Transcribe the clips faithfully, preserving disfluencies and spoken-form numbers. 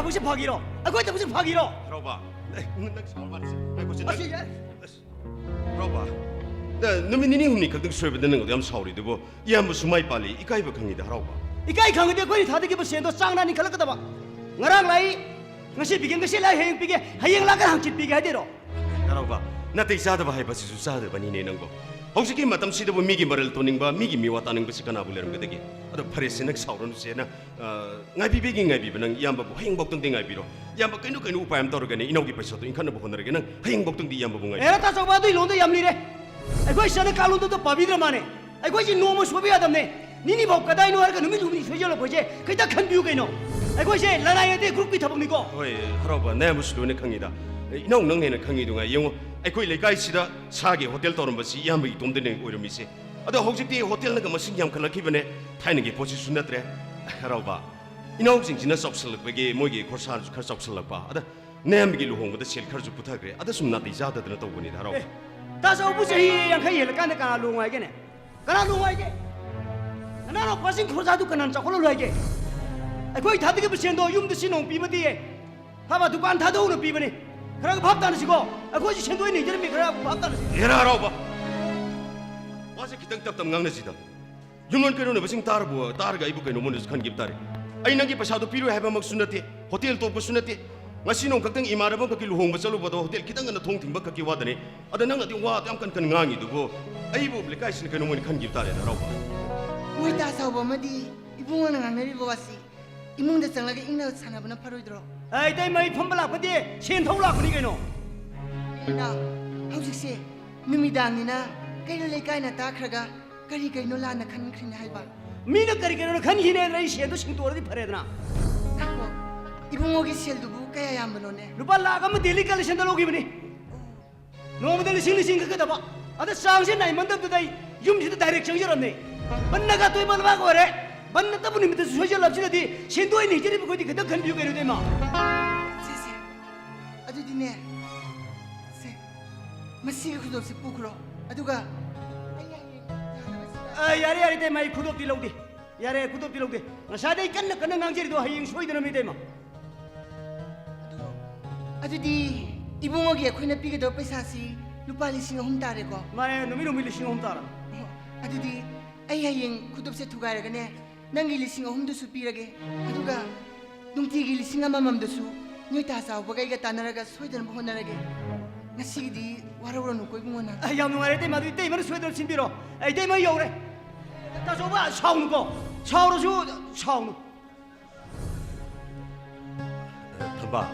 ꯊꯕꯛꯁꯦ ꯐꯥꯒꯤꯔꯣ? ꯑꯩꯈꯣꯏ ꯊꯕꯛꯁꯦ ꯐꯥꯒꯤꯔꯣ? ꯍꯔꯥꯎꯕ, ꯑꯦ, ꯅꯪ ꯅꯪ ꯁꯥꯎꯔ ꯃꯥꯜꯂꯦ꯫ ꯉꯥꯏꯈꯣ, ꯁꯤ ꯅꯪ ꯑꯁꯤ ꯌꯥꯔꯦ꯫ ꯍꯔꯥꯎꯕ, ꯅ- ꯅꯨꯃꯤꯠ ꯅꯤꯅꯤ ꯍꯨꯝꯅꯤ ꯈꯛꯇꯪ ꯁꯣꯏꯕꯗ ꯅꯪ ꯑꯗꯨ ꯌꯥꯝ ꯁꯥꯎꯔꯤꯗꯨꯕꯨ? ꯏꯌꯥꯝꯕꯁꯨ ꯃꯥꯏ ꯄꯥꯜꯂꯤ, ꯏꯀꯥꯏꯕ ꯈꯪꯉꯤꯗ, ꯍꯔꯥꯎꯕ꯫ ꯏꯀꯥꯏ ꯈꯪꯉꯗꯤ ꯑꯩꯈꯣꯏꯅ ꯊꯥꯗꯈꯤꯕ ꯁꯦꯟꯗꯣ ꯆꯥꯡ ꯅꯥꯏꯅ ꯏꯟꯈꯠꯂꯛꯀꯗꯕ꯫ ꯉꯔꯥꯡ ꯂꯥꯛꯏ, ꯉꯁꯤ ꯄꯤꯒꯦ, ꯉꯁꯤ ꯂꯥꯛꯏ, ꯍꯌꯦꯡ ꯄꯤꯒꯦ, ꯍꯌꯦꯡ ꯂꯥꯛꯀꯥꯟ ꯍꯪꯆꯤꯠ ꯄꯤꯒꯦ ꯍꯥꯏꯗꯣꯏꯔꯣ? ꯍꯔꯥꯎꯕ, ꯅꯥꯇꯩ ꯆꯥꯗꯕ ꯍꯥꯏꯕꯁꯤꯁꯨ ꯆꯥꯗꯕꯅꯤꯅꯦ ꯅꯪꯕꯨ꯫ ꯍꯧꯖꯤꯛꯀꯤ ꯃꯇꯝꯁꯤꯗꯕꯨ ꯃꯤꯒꯤ ꯃꯔꯜ ꯇꯣꯟꯅꯤꯡꯕ, ꯃꯤꯒꯤ ꯃꯤꯋꯥ ꯇꯥꯅꯤꯡꯕꯁꯤ ꯀꯅꯥꯕꯨ ꯂꯩꯔꯝꯒꯗꯒꯦ? ꯑꯗꯣ ꯐꯔꯦꯁꯦ, ꯅꯪ ꯁꯥꯎꯔꯅꯨꯁꯦ꯫ ꯅꯪ, ꯑ, ꯉꯥꯏꯕꯤꯕꯒꯤ ꯉꯥꯏꯕꯤꯕ, ꯅꯪ ꯏꯌꯥꯝꯕꯕꯨ ꯍꯌꯦꯡꯐꯥꯎꯇꯪꯗꯤ ꯉꯥꯏꯕꯤꯔꯣ꯫ ꯏꯌꯥꯝꯕ, ꯀꯩꯅꯣ ꯀꯩꯅꯣ ꯎꯄꯥꯏ ꯑꯃ ꯇꯧꯔꯒꯅꯦ, ꯏꯅꯥꯎꯒꯤ ꯄꯩꯁꯥꯗꯣ ꯏꯟꯈꯠꯅꯕ ꯍꯣꯠꯅꯔꯒꯦ꯫ ꯅꯪ ꯍꯌꯦꯡꯐꯥꯎꯇꯪꯗꯤ ꯏꯌꯥꯝꯕꯕꯨ ꯉꯥꯏꯕꯤꯔꯣ꯫ ꯑꯦꯔꯥ, ꯇꯥꯆꯧꯕ, ꯑꯗꯨꯏ ꯂꯣꯟꯗꯣ ꯌꯥꯝ ꯂꯤꯔꯦ꯫ ꯑꯩꯈꯣꯏ ꯁꯤꯗ ꯀꯥꯂꯣꯟꯗꯣ ꯄꯥꯕꯤꯗ꯭ꯔ ꯃꯥꯅꯦ꯫ ꯑꯩꯈꯣꯏꯁꯤ ꯅꯣꯡꯃ ꯁꯣꯏꯕ ꯌꯥꯗꯕꯅꯦ꯫ ꯅꯤꯅꯤ ꯐꯥꯎ ꯀꯗꯥꯏꯅꯣ ꯍꯥꯏꯔꯒ ꯅꯨꯃꯤꯠ ꯍꯨꯝꯅꯤ ꯁꯣꯏꯖꯜꯂꯛꯄꯁꯦ ꯈꯤꯇ ꯈꯟꯕꯤꯌꯨ ꯀꯩꯅꯣ꯫ ꯑꯩꯈꯣꯏꯁꯦ ꯂꯅꯥꯏ ꯅꯠꯇꯦ, ꯒ꯭ꯔꯨꯞꯀꯤ ꯊꯕꯛꯅꯤꯀꯣ꯫ ꯍꯣꯏ, ꯍꯔꯥꯎꯕ, ꯅꯌꯥꯝꯕꯁꯨ ꯂꯣꯏꯅ ꯈꯪꯉꯤꯗ꯫ ꯑꯦ, ꯏꯅꯥꯎ, ꯅꯪꯅ ꯍꯦꯟꯅ ꯈꯪꯉꯤꯗꯨ ꯉꯥꯏ꯫ ꯌꯦꯡꯉꯣ, ꯑꯩꯈꯣꯏ ꯂꯩꯀꯥꯏꯁꯤꯗ ꯁꯥꯒꯤ ꯍꯣꯇꯦꯜ ꯇꯧꯔꯝꯕꯁꯤ ꯏꯌꯥꯝꯕ ꯏꯇꯣꯝꯗꯅꯦ ꯑꯣꯏꯔꯝꯃꯤꯁꯦ꯫ ꯑꯗꯣ ꯍꯧꯖꯤꯛꯇꯤ ꯍꯣꯇꯦꯜꯅꯒ ꯃꯁꯤꯡ ꯌꯥꯝꯈꯠꯂꯛꯈꯤꯕꯅꯦ, ꯊꯥꯏꯅꯒꯤ ꯄꯣꯠꯁꯤꯁꯨ ꯅꯠꯇ꯭ꯔꯦ꯫ ꯍꯔꯥꯎꯕ, ꯏꯅꯥꯎꯁꯤꯡꯁꯤꯅ ꯆꯥꯎꯁꯜꯂꯛꯄꯒꯤ ꯃꯣꯏꯒꯤ ꯈꯣꯔꯁꯥꯁꯨ ꯈꯔ ꯆꯥꯎꯁꯜꯂꯛꯄ꯫ ꯑꯗ ꯅꯌꯥꯝꯕꯒꯤ ꯂꯨꯍꯣꯡꯕꯗ ꯁꯦꯜ ꯈꯔꯁꯨ ꯄꯨꯊꯈ꯭ꯔꯦ꯫ ꯑꯗ ꯁꯨꯝ ꯅꯥꯇꯩ ꯆꯥꯗꯗꯅ ꯇꯧꯕꯅꯤꯗ, ꯍꯔꯥꯎꯕ꯫ ꯑꯦ, ꯇꯥꯆꯧꯕꯨ ꯆꯍꯤ ꯌꯥꯡꯈꯩ ꯍꯦꯜꯂꯀꯥꯟꯗ ꯀꯅꯥ ꯂꯨꯍꯣꯡꯉꯨ ꯍꯥꯏꯒꯦꯅꯦ? ꯀꯅꯥ ꯂꯨꯍꯣꯡꯉꯨ ꯍꯥꯏꯒꯦ? ꯅꯅꯥꯎꯅꯨꯄꯥꯁꯤꯡ ꯈꯣꯔꯁꯥꯗꯨ ꯀꯅꯥꯅ ꯆꯥꯎꯈꯠꯍꯜꯂꯨ ꯍꯥꯏꯒꯦ? ꯑꯩꯈꯣꯏ ꯊꯥꯗꯈꯤꯕ ꯁꯦꯟꯗꯣ ꯌꯨꯝꯗ ꯁꯤ ꯅꯣꯡ ꯄꯤꯕꯗꯤ ꯐꯕ ꯗꯨꯀꯥꯟ ꯊꯥꯗꯣꯛꯎꯅ ꯄꯤꯕꯅꯤ꯫ ꯈꯔ ꯈꯔ ꯚꯥꯞ ꯇꯥꯅꯁꯤꯀꯣ꯫ ꯑꯩꯈꯣꯏꯁꯨ ꯁꯦꯟꯗꯣꯏ ꯅꯩꯖꯔꯝꯃꯤ, ꯈꯔ ꯚꯥꯞ ꯇꯥꯅꯁꯤ꯫ ꯍꯦꯔꯥ, ꯍꯔꯥꯎꯕ, ꯋꯥꯁꯦ ꯈꯤꯇꯪ ꯇꯞ ꯇꯞ ꯉꯥꯡꯅꯁꯤꯗ꯫ ꯌꯨꯝꯂꯣꯟ ꯀꯩꯔꯣꯟꯅꯕꯁꯤꯡ ꯇꯥꯔꯕꯨ, ꯇꯥꯔꯒ ꯑꯩꯕꯨ ꯀꯩꯅꯣꯝꯃꯅꯁꯨ ꯈꯟꯈꯤꯕ ꯇꯥꯔꯦ꯫ ꯑꯩ ꯅꯪꯒꯤ ꯄꯩꯁꯥꯗꯣ ꯄꯤꯔꯣꯏ ꯍꯥꯏꯕꯃꯛꯁꯨ ꯅꯠꯇꯦ, ꯍꯣꯇꯦꯜ ꯇꯣꯛꯄꯁꯨ ꯅꯠꯇꯦ꯫ ꯉꯁꯤ ꯅꯣꯡ ꯈꯛꯇꯪ ꯏꯃꯥꯟꯅꯕ ꯑꯃꯈꯛꯀꯤ ꯂꯨꯍꯣꯡꯕ ꯆꯠꯂꯨꯕꯗꯣ ꯍꯣꯇꯦꯜ ꯈꯤꯇꯪ ꯉꯟꯅ ꯊꯣꯡ ꯊꯤꯡꯕ ꯈꯛꯀꯤ ꯋꯥꯗꯅꯤ꯫ ꯑꯗ ꯅꯪꯅꯗꯤ ꯋꯥ ꯑꯗꯨ ꯌꯥꯝ ꯀꯟ ꯀꯟ ꯉꯥꯡꯉꯤꯗꯨꯕꯨ? ꯑꯩꯕꯨ ꯂꯩꯀꯥꯏꯁꯤꯅ ꯀꯩꯅꯣꯝꯃꯅ ꯈꯟꯈꯤꯕ ꯇꯥꯔꯦ, ꯍꯔꯥꯎꯕ꯫ ꯃꯣꯏ ꯇꯥ ꯆꯥꯎꯕ ꯑꯃꯗꯤ ꯏꯕꯨꯡꯉꯣꯅ ꯉꯥꯡꯅꯔꯤꯕ ꯋꯥꯁꯤ ꯏꯃꯨꯡꯗ ꯆꯪꯂꯒ ꯏꯪꯅ ꯁꯥꯟꯅꯕꯅ ꯐꯔꯣꯏꯗ꯭ꯔꯣ? ꯑꯩ ꯏꯇꯩꯃ, ꯑꯩ ꯐꯝꯕ ꯂꯥꯛꯄꯗꯤ ꯁꯦꯟ ꯊꯧ ꯂꯥꯛꯄꯅꯤ ꯀꯩꯅꯣ꯫ ꯏꯅꯥꯎ, ꯍꯧꯖꯤꯛꯁꯦ ꯅꯨꯃꯤꯗꯥꯡꯅꯤꯅ ꯀꯩꯔꯣꯜ ꯂꯩꯀꯥꯏꯅ ꯇꯥꯈ꯭ꯔꯒ ꯀꯔꯤ ꯀꯩꯅꯣ ꯂꯥꯟꯅ ꯈꯟꯈ꯭ꯔꯤꯅꯦ ꯍꯥꯏꯕ꯫ ꯃꯤꯅ ꯀꯔꯤ ꯀꯩꯅꯣꯅ ꯈꯟꯈꯤꯅꯦꯅ ꯑꯩ ꯁꯦꯟꯗꯣ ꯁꯤꯡꯇꯣꯛꯑꯗꯤ ꯐꯔꯦꯗꯅ꯫ ꯉꯥꯏꯈꯣ, ꯏꯕꯨꯡꯉꯣꯒꯤ ꯁꯦꯜꯗꯨꯕꯨ ꯀꯌꯥ ꯌꯥꯝꯕꯅꯣꯅꯦ? ꯂꯨꯄꯥ ꯂꯥꯛ ꯑꯃ ꯗꯦꯂꯤ ꯀꯂꯦꯛꯁꯟꯗ ꯂꯧꯈꯤꯕꯅꯤ꯫ ꯅꯣꯡꯃꯗ ꯂꯤꯁꯤꯡ ꯂꯤꯁꯤꯡ ꯈꯛꯀꯗꯕ꯫ ꯑꯗ ꯆꯥꯡꯁꯦ ꯅꯥꯏꯃꯟꯗꯕꯗꯨꯗ ꯑꯩ ꯌꯨꯝꯁꯤꯗ ꯗꯥꯏꯔꯦꯛ ꯆꯪꯖꯔꯝꯅꯦ꯫ ꯕꯟꯅꯒ ꯇꯣꯏꯕ ꯂꯕꯥꯛ ꯑꯣꯏꯔꯦ꯫ ꯕꯟ ꯅꯠꯇꯕ ꯅꯨꯃꯤꯠꯇꯁꯨ ꯁꯣꯏꯖꯜꯂꯛꯁꯤꯅꯗꯤ ꯁꯦꯟꯗꯣꯏ ꯅꯤꯖꯔꯤꯕ ꯑꯩꯈꯣꯏꯗꯤ ꯈꯤꯇꯪ ꯈꯟꯕꯤꯌꯨ ꯀꯩꯅꯣ, ꯏꯇꯩꯃ꯫ ꯁꯦ, ꯁꯦ, ꯑꯗꯨꯗꯤꯅꯦ, ꯁꯦ, ꯃꯁꯤꯒꯤ ꯈꯨꯗꯣꯞꯁꯦ ꯄꯨꯈ꯭ꯔꯣ꯫ ꯑꯗꯨꯒ ꯑꯩ ꯍꯌꯦꯡ ꯌꯥꯅꯕꯁꯤꯗ ꯑ, ꯌꯥꯔꯦ, ꯌꯥꯔꯦ, ꯏꯇꯩꯃ, ꯑꯩ ꯈꯨꯗꯣꯞꯇꯤ ꯂꯧꯗꯦ꯫ ꯌꯥꯔꯦ, ꯑꯩ ꯈꯨꯗꯣꯞꯇꯤ ꯂꯧꯗꯦ꯫ ꯉꯁꯥꯏꯗꯩ ꯀꯟꯅ ꯀꯟꯅ ꯉꯥꯡꯖꯔꯤꯗꯣ ꯍꯌꯦꯡ ꯁꯣꯏꯗꯅꯕꯅꯤ, ꯏꯇꯩꯃ꯫ ꯑꯗꯨꯗꯤ ꯏꯕꯨꯡꯉꯣꯒꯤ ꯑꯩꯈꯣꯏꯅ ꯄꯤꯒꯗꯕ ꯄꯩꯁꯥꯁꯤ ꯂꯨꯄꯥ ꯂꯤꯁꯤꯡ ꯑꯍꯨꯝ ꯇꯥꯔꯦꯀꯣ? ꯃꯥꯅꯦ, ꯅꯨꯃꯤꯠ ꯅꯨꯃꯤꯠ ꯂꯤꯁꯤꯡ ꯑꯍꯨꯝ ꯇꯥꯔꯕꯅꯤ꯫ ꯑꯣ, ꯑꯗꯨꯗꯤ ꯑꯩ ꯍꯌꯦꯡ ꯈꯨꯗꯣꯞꯁꯦ ꯊꯨꯒꯥꯏꯔꯒꯅꯦ, ꯅꯪꯒꯤ ꯂꯤꯁꯤꯡ ꯑꯍꯨꯝꯗꯨꯁꯨ ꯄꯤꯔꯒꯦ꯫ ꯑꯗꯨꯒ ꯅꯨꯡꯇꯤꯒꯤ ꯂꯤꯁꯤꯡ ꯑꯃꯃꯝꯗꯁꯨ ꯅꯣꯏ ꯇꯥ ꯆꯥꯎꯕꯒ ꯑꯩꯒ ꯇꯥꯟꯅꯔꯒ ꯁꯣꯏꯗꯅꯕ ꯍꯣꯠꯅꯔꯒꯦ꯫ ꯉꯁꯤꯒꯤꯗꯤ ꯋꯥꯔꯧꯔꯅꯨꯀꯣ ꯏꯕꯨꯡꯉꯣ ꯅꯪ꯫ ꯑ, ꯌꯥꯝ ꯅꯨꯡꯉꯥꯏꯔꯦ ꯏꯇꯩꯃ, ꯑꯗꯨ ꯏꯇꯩꯃꯅ ꯁꯣꯏꯗꯅ ꯁꯤꯟꯕꯤꯔꯣ꯫ ꯑ, ꯏꯇꯩꯃ ꯌꯧꯔꯦ꯫ ꯇꯥꯆꯧꯕ, ꯁꯥꯎꯅꯨꯀꯣ꯫ ꯁꯥꯎꯔꯁꯨ ꯁꯥꯎꯅꯨ꯫ ꯊꯝꯕꯥꯜ,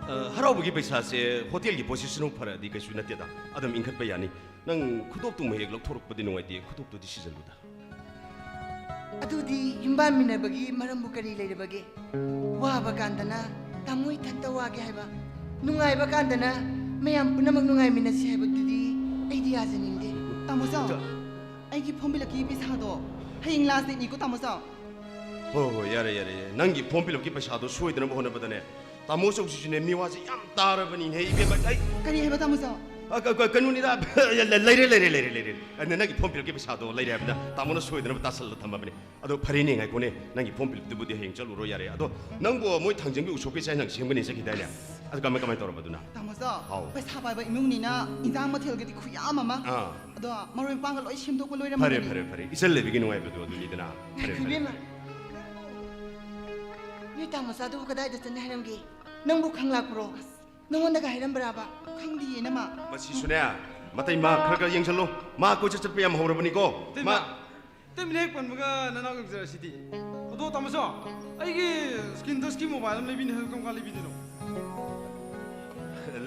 ꯑ, ꯍꯔꯥꯎꯕꯒꯤ ꯄꯩꯁꯥꯁꯦ ꯍꯣꯇꯦꯜꯒꯤ ꯄꯣꯠꯁꯤꯁꯨꯅ ꯐꯔꯛꯑꯗꯤ ꯀꯩꯁꯨ ꯅꯠꯇꯦꯗ꯫ ꯑꯗꯨꯝ ꯏꯟꯈꯠꯄ ꯌꯥꯅꯤ꯫ ꯅꯪ ꯈꯨꯗꯣꯞꯇꯨꯃ ꯍꯦꯛ ꯂꯧꯊꯣꯔꯛꯄꯗꯤ ꯅꯨꯡꯉꯥꯏꯇꯦ, ꯈꯨꯗꯣꯞꯇꯨꯗꯤ ꯁꯤꯖꯜꯂꯨꯗ꯫ ꯑꯗꯨꯗꯤ ꯌꯨꯝꯕꯥꯟꯃꯤꯟꯅꯕꯒꯤ ꯃꯔꯝꯕꯨ ꯀꯔꯤ ꯂꯩꯔꯕꯒꯦ? ꯋꯥꯕ ꯀꯥꯟꯗꯅ ꯇꯥꯃꯣ ꯏꯊꯟꯇ ꯋꯥꯒꯦ ꯍꯥꯏꯕ, ꯅꯨꯡꯉꯥꯏꯕ ꯀꯥꯟꯗꯅ ꯃꯌꯥꯝ ꯄꯨꯝꯅꯃꯛ ꯅꯨꯡꯉꯥꯏꯃꯤꯟꯅꯁꯤ ꯍꯥꯏꯕꯗꯨꯗꯤ ꯑꯩꯗꯤ ꯌꯥꯖꯅꯤꯡꯗꯦ꯫ ꯇꯥꯃꯣ ꯆꯥꯎ, ꯑꯩꯒꯤ ꯐꯣꯔꯝ ꯐꯤꯜ ꯑꯞꯀꯤ ꯄꯩꯁꯥꯗꯣ ꯍꯌꯦꯡ ꯂꯥꯁ ꯗꯦꯠꯅꯤꯀꯣ ꯇꯥꯃꯣ ꯆꯥꯎ꯫ ꯍꯣꯏ ꯍꯣꯏ, ꯌꯥꯔꯦ ꯌꯥꯔꯦ ꯌꯥꯔꯦ꯫ ꯅꯪꯒꯤ ꯐꯣꯔꯝ ꯐꯤꯜ ꯑꯞꯀꯤ ꯄꯩꯁꯥꯗꯣ ꯁꯣꯏꯗꯅꯕ ꯍꯣꯠꯅꯕꯗꯅꯦ, ꯇꯥꯃꯣ ꯆꯧꯁꯤꯁꯨꯅꯦ, ꯃꯤꯋꯥꯁꯦ ꯌꯥꯝ ꯇꯥꯔꯕꯅꯤꯅꯦ ꯏꯕꯦꯝꯃ꯫ ꯑꯩ ꯀꯔꯤ ꯍꯥꯏꯕ ꯇꯥꯃꯣ ꯆꯥꯎ? ꯑ, ꯀ- ꯀ- ꯀꯩꯅꯣꯅꯤꯗ, ꯂꯩꯔꯦ ꯂꯩꯔꯦ ꯂꯩꯔꯦ ꯂꯩꯔꯦ꯫ ꯑꯗ ꯅꯪꯒꯤ ꯐꯣꯔꯝ ꯐꯤꯜ ꯑꯞꯀꯤ ꯄꯩꯁꯥꯗꯣ ꯂꯩꯔꯦ ꯍꯥꯏꯕꯗ ꯇꯥꯃꯣꯅ ꯁꯣꯏꯗꯅꯕ ꯇꯥꯁꯜꯂ ꯊꯝꯃꯕꯅꯦ꯫ ꯑꯗꯣ ꯐꯔꯦꯅꯦ, ꯉꯥꯏꯈꯣꯅꯦ, ꯅꯪꯒꯤ ꯐꯣꯔꯝ ꯐꯤꯜ ꯑꯞꯇꯨꯕꯨꯗꯤ ꯍꯌꯦꯡ ꯆꯠꯂꯨꯔꯣ ꯌꯥꯔꯦ꯫ ꯑꯗꯣ ꯅꯪꯕꯨ ꯃꯣꯏ ꯊꯥꯡꯖꯤꯡꯒꯤ ꯎꯁꯣꯞꯀꯤ ꯆꯥꯛ ꯏꯟꯁꯥꯡ ꯁꯦꯝꯒꯅꯤ ꯆꯠꯈꯤꯗꯥꯏꯅꯦ? ꯑꯗꯨ ꯀꯃꯥꯏ ꯀꯃꯥꯏ ꯇꯧꯔꯕ ꯑꯗꯨꯅ? ꯇꯥꯃꯣ ꯆꯥꯎ, ꯍꯥꯎ꯫ ꯄꯩꯁꯥ ꯄꯥꯏꯕ ꯏꯃꯨꯡꯅꯤꯅ ꯏꯟꯖꯥꯡ ꯃꯊꯦꯜꯒꯗꯤ ꯈꯨꯌꯥꯝ ꯑꯃ꯫ ꯑꯥ꯫ ꯑꯗꯣ ꯃꯔꯣꯏ ꯃꯄꯥꯡꯒ ꯂꯣꯏ ꯁꯦꯝꯗꯣꯛꯄ ꯐꯔꯦ ꯂꯣꯏꯔꯝꯃꯕꯅꯤ꯫ ꯐꯔꯦ ꯐꯔꯦ, ꯏꯆꯜ ꯂꯩꯕꯤꯒꯤ ꯅꯨꯡꯉꯥꯏꯕꯗꯣ ꯑꯗꯨꯅꯤꯗꯅ꯫ ꯐꯔꯦ ꯐꯔꯦ꯫ ꯏꯕꯦꯝꯃ, ꯅꯣꯏ ꯇꯥ ꯃꯆꯥꯗꯨꯕꯨ ꯀꯗꯥꯏꯗ ꯆꯠꯅꯤ ꯍꯥꯏꯔꯝꯒꯦ? ꯅꯪꯕꯨ ꯈꯪꯂꯥꯛꯄ꯭ꯔꯣ? ꯅꯉꯣꯟꯗꯒ ꯍꯥꯏꯔꯝꯕ꯭ꯔꯥꯕ? ꯈꯪꯗꯤꯌꯦ ꯅꯃ꯫ ꯃꯁꯤꯁꯨꯅꯦ, ꯃꯇꯩ ꯃꯥ ꯈꯔ ꯈꯔ ꯌꯦꯡꯁꯜꯂꯣ꯫ ꯃꯥ ꯀꯣꯏꯆꯠ ꯆꯠꯄ ꯌꯥꯝ ꯍꯧꯔꯕꯅꯤꯀꯣ꯫ ꯏꯇꯩꯃ, ꯃꯥ ꯏꯇꯩꯃꯅ ꯍꯦꯛ ꯄꯟꯕꯒ ꯅꯅꯥꯎ ꯌꯧꯖꯔꯛꯑꯁꯤꯗꯤ꯫ ꯑꯗꯣ ꯇꯥꯃꯣꯆꯧ, ꯑꯩꯒꯤ ꯁ꯭ꯀꯤꯟ ꯇꯁꯀꯤ ꯃꯣꯕꯥꯏꯜ ꯑꯃ ꯂꯩꯕꯤꯅꯤ ꯍꯥꯏꯕꯗꯣ ꯀꯔꯝ ꯀꯥꯟ ꯂꯩꯕꯤꯗꯣꯏꯅꯣ?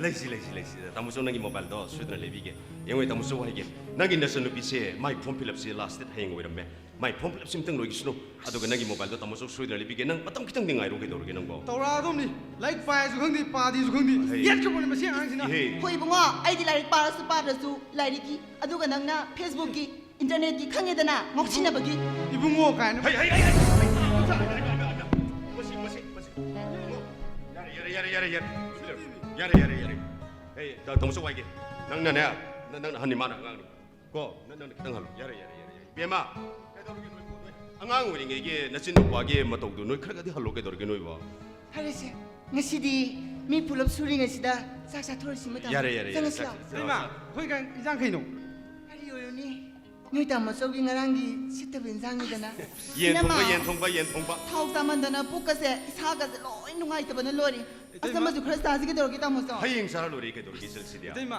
ꯂꯩꯁꯤ ꯂꯩꯁꯤ ꯂꯩꯁꯤ꯫ ꯇꯥꯃꯣꯆꯧ, ꯅꯪꯒꯤ ꯃꯣꯕꯥꯏꯜꯗꯣ ꯁꯣꯏꯗꯅ ꯂꯩꯕꯤꯒꯦ꯫ ꯌꯦꯡꯉꯣ ꯇꯥꯃꯣꯆꯧ ꯍꯥꯏꯒꯦ, ꯅꯪꯒꯤ ꯅꯆꯟꯅꯨꯄꯤꯁꯦ ꯃꯥꯏ ꯐꯣꯔꯝ ꯐꯤꯜ ꯑꯞꯁꯦ ꯂꯥꯁ ꯗꯦꯠ ꯍꯌꯦꯡ ꯑꯣꯏꯔꯝꯃꯦ꯫ ꯃꯥꯏ ꯐꯣꯔꯝ ꯐꯤꯜ ꯑꯞꯁꯦ ꯑꯝꯇꯪ ꯂꯣꯏꯈꯤꯁꯅꯨ, ꯑꯗꯨꯒ ꯅꯪꯒꯤ ꯃꯣꯕꯥꯏꯜꯗꯣ ꯇꯥꯃꯣꯆꯧ ꯁꯣꯏꯗꯅ ꯂꯩꯕꯤꯒꯦ꯫ ꯅꯪ ꯃꯇꯝ ꯈꯤꯇꯪꯗꯤ ꯉꯥꯏꯔꯣ, ꯀꯩꯗꯧꯔꯒꯦ ꯅꯪꯕꯣ? ꯇꯧꯔꯛꯑꯗꯧꯅꯤ꯫ ꯂꯥꯏꯔꯤꯛ ꯄꯥꯏꯁꯨ ꯈꯪꯗꯦ, ꯄꯥꯗꯦꯁꯨ ꯈꯪꯗꯦ꯫ ꯍꯩ꯫ ꯌꯦꯠꯀꯗꯧꯅꯤ ꯃꯁꯤ ꯑꯉꯥꯡꯁꯤꯅ꯫ ꯏꯍꯦ꯫ ꯍꯣꯏ ꯏꯕꯨꯡꯉꯣ, ꯑꯩꯗꯤ ꯂꯥꯏꯔꯤꯛ ꯄꯥꯔꯁꯨ ꯄꯥꯗ꯭ꯔꯁꯨ ꯂꯥꯏꯔꯤꯛꯀꯤ, ꯑꯗꯨꯒ ꯅꯪꯅ ꯐꯦꯁꯕꯨꯛꯀꯤ, ꯏꯟꯇꯔꯅꯦꯠꯀꯤ ꯈꯪꯉꯦꯗꯅ, ꯉꯥꯎꯁꯤꯟꯅꯕꯒꯤ꯫ ꯏꯕꯨꯡꯉꯣ ꯀꯥꯏꯅ꯫ ꯍꯩ, ꯍꯩ, ꯍꯩ, ꯍꯩ, ꯍꯩ, ꯍꯩ, ꯍꯩ, ꯍꯩ, ꯍꯩ, ꯍꯩ, ꯍꯩ, ꯃꯁꯤ, ꯃꯁꯤ, ꯃꯁꯤ꯫ ꯌꯥꯔꯦ, ꯌꯥꯔꯦ, ꯌꯥꯔꯦ, ꯌꯥꯔꯦ, ꯌꯥꯔꯦ꯫ ꯌꯥꯔꯦ, ꯌꯥꯔꯦ, ꯌꯥꯔꯦ꯫ ꯑꯩ ꯇꯥ-, ꯇꯥꯃꯣꯆꯧ ꯋꯥꯏꯒꯦ꯫ ꯅꯪꯅꯅꯦ, ꯅ-, ꯅꯪꯅ ꯑꯍꯟꯅꯤ, ꯃꯥꯅ ꯑꯉꯥꯡꯅꯤ꯫ ꯀꯣ, ꯅꯪ, ꯅꯪꯅ ꯈꯤꯇꯪ ꯍꯜꯂꯣ꯫ ꯌꯥꯔꯦ, ꯌꯥꯔꯦ, ꯌꯥꯔꯦ, ꯌꯥꯔꯦ꯫ ꯏꯕꯦꯝꯃ, ꯀꯩꯗꯧꯔꯒꯦ ꯅꯣꯏꯕꯣ? ꯅꯣꯏ ꯑꯉꯥꯡ ꯑꯣꯏꯔꯤꯉꯩꯒꯤ ꯅꯆꯤꯟ ꯅꯨꯄꯥꯒꯤ ꯃꯇꯧꯗꯣ ꯅꯣꯏ ꯈꯔꯒꯗꯤ ꯍꯜꯂꯣ, ꯀꯩꯗꯧꯔꯒꯦ ꯅꯣꯏꯕꯣ? ꯐꯔꯦꯁꯦ, ꯉꯁꯤꯗꯤ ꯃꯤ ꯄꯨꯂꯞ ꯁꯨꯔꯤꯉꯩꯁꯤꯗ ꯆꯥꯛ ꯆꯥꯊꯣꯔꯁꯤ ꯃꯇꯥ꯫ ꯌꯥꯔꯦ, ꯌꯥꯔꯦ, ꯌꯥꯔꯦ, ꯆꯪꯉꯁꯤ ꯆꯥꯛ ꯂꯥꯛꯑꯣ꯫ ꯆꯥ-, ꯏꯇꯩꯃ, ꯆꯥ-, ꯑꯩꯈꯣꯏ ꯀꯥꯡ-, ꯏꯟꯖꯥꯡ ꯀꯩꯅꯣ? ꯀꯔꯤ ꯑꯣꯏꯔꯨꯅꯤ? ꯅꯣꯏ ꯇꯥꯃꯣ ꯆꯧꯒꯤ ꯉꯔꯥꯡꯒꯤ ꯁꯤꯠꯇꯕ ꯏꯟꯖꯥꯡꯅꯤꯗꯅ꯫ ꯌꯦꯟ ꯊꯣꯡꯕ, ꯏꯅꯝꯃ! ꯌꯦꯟ ꯊꯣꯡꯕ, ꯌꯦꯟ ꯊꯣꯡꯕ꯫ ꯊꯥꯎ ꯆꯥꯃꯟꯗꯅ ꯄꯨꯛꯀꯁꯦ, ꯏꯁꯥꯒꯁꯦ ꯂꯣꯏ ꯅꯨꯡꯉꯥꯏꯇꯕꯅ ꯂꯣꯏꯔꯦ꯫ ꯏꯇꯩꯃ! ꯑꯆꯝꯕꯁꯨ ꯈꯔ ꯆꯥꯁꯤ ꯀꯩꯗꯧꯔꯒꯦ, ꯇꯥꯃꯣ ꯆꯧ? ꯍꯌꯦꯡ ꯆꯥꯔ ꯂꯣꯏꯔꯦ, ꯀꯩꯗꯧꯔꯒꯦ, ꯆꯠꯁꯤꯗꯤ꯫ ꯏꯇꯩꯃ,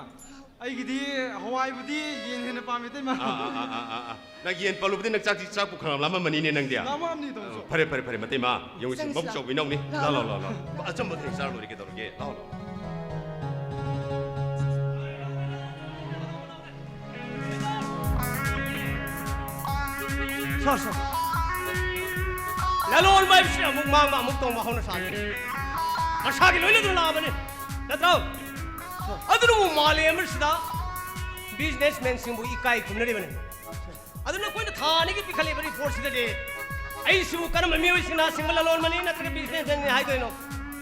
ꯑꯩꯒꯤꯗꯤ ꯍꯋꯥꯏꯕꯨꯗꯤ ꯌꯦꯟ ꯍꯦꯟꯅ ꯄꯥꯝꯃꯦ, ꯏꯇꯩꯃ꯫ ꯑꯥ, ꯑꯥ, ꯑꯥ, ꯑꯥ, ꯑꯥ, ꯑꯥ꯫ ꯅꯪ ꯌꯦꯟ ꯄꯜꯂꯨꯕꯗꯤ ꯅꯪ ꯆꯥꯛꯇꯤ, ꯆꯥꯛꯄꯨ ꯈꯔ ꯂꯥꯝꯃꯝꯃꯅꯤꯅꯦ ꯅꯪꯗꯤ꯫ ꯂꯥꯝꯃꯛꯑꯝꯅꯤ, ꯇꯥꯃꯣ ꯆꯧ꯫ ꯑ, ꯐꯔꯦ, ꯐꯔꯦ, ꯐꯔꯦ, ꯃꯇꯩꯃ꯫ ꯌꯦꯡꯉꯨꯁꯤ, ꯆꯪꯁꯤ ꯃꯕꯨꯛ ꯂꯥꯎ꯫ ꯆꯥꯎꯕ ꯏꯅꯥꯎꯅꯤ꯫ ꯂꯥꯎ, ꯂꯥꯎ, ꯂꯥꯎ, ꯂꯥꯎ, ꯂꯥꯎ꯫ ꯂꯥꯎ꯫ ꯑꯆꯝꯕ ꯊꯦꯡ ꯆꯥꯔ ꯂꯣꯏꯔꯦ ꯀꯩꯗꯧꯔꯒꯦ? ꯂꯥꯎ, ꯂꯥꯎ꯫ ꯁꯥꯔ, ꯁꯥꯔ꯫ ꯂꯂꯣꯟꯕ ꯍꯥꯏꯕꯁꯤ ꯑꯃꯨꯛ ꯃꯥꯡꯕ, ꯑꯃꯨꯛ ꯇꯣꯡꯕ ꯍꯧꯅ ꯁꯥꯟꯅꯩ꯫ ꯃꯁꯥꯒꯤ ꯂꯣꯏꯅꯗꯨꯅ ꯂꯥꯛꯑꯕꯅꯤ, ꯅꯠꯇ꯭ꯔꯣ? ꯑꯗꯨꯅꯕꯨ ꯃꯥꯂꯦꯝ ꯑꯁꯤꯗ businessmanꯁꯤꯡꯕꯨ ꯏꯀꯥꯏ ꯈꯨꯝꯅꯔꯤꯕꯅꯤ꯫ ꯑꯗꯨ ꯅꯈꯣꯏꯅ ꯊꯥ ꯑꯅꯤꯒꯤ ꯄꯤꯈꯠꯂꯤꯕ reportꯁꯤꯗꯗꯤ ꯑꯩꯁꯤꯕꯨ ꯀꯔꯝꯕ ꯃꯤꯑꯣꯏꯁꯤꯡꯅ ꯁꯤꯡꯕ ꯂꯂꯣꯟꯕꯅꯤ ꯅꯠꯇ꯭ꯔꯒ businessmanꯅꯤ ꯍꯥꯏꯗꯣꯏꯅꯣ?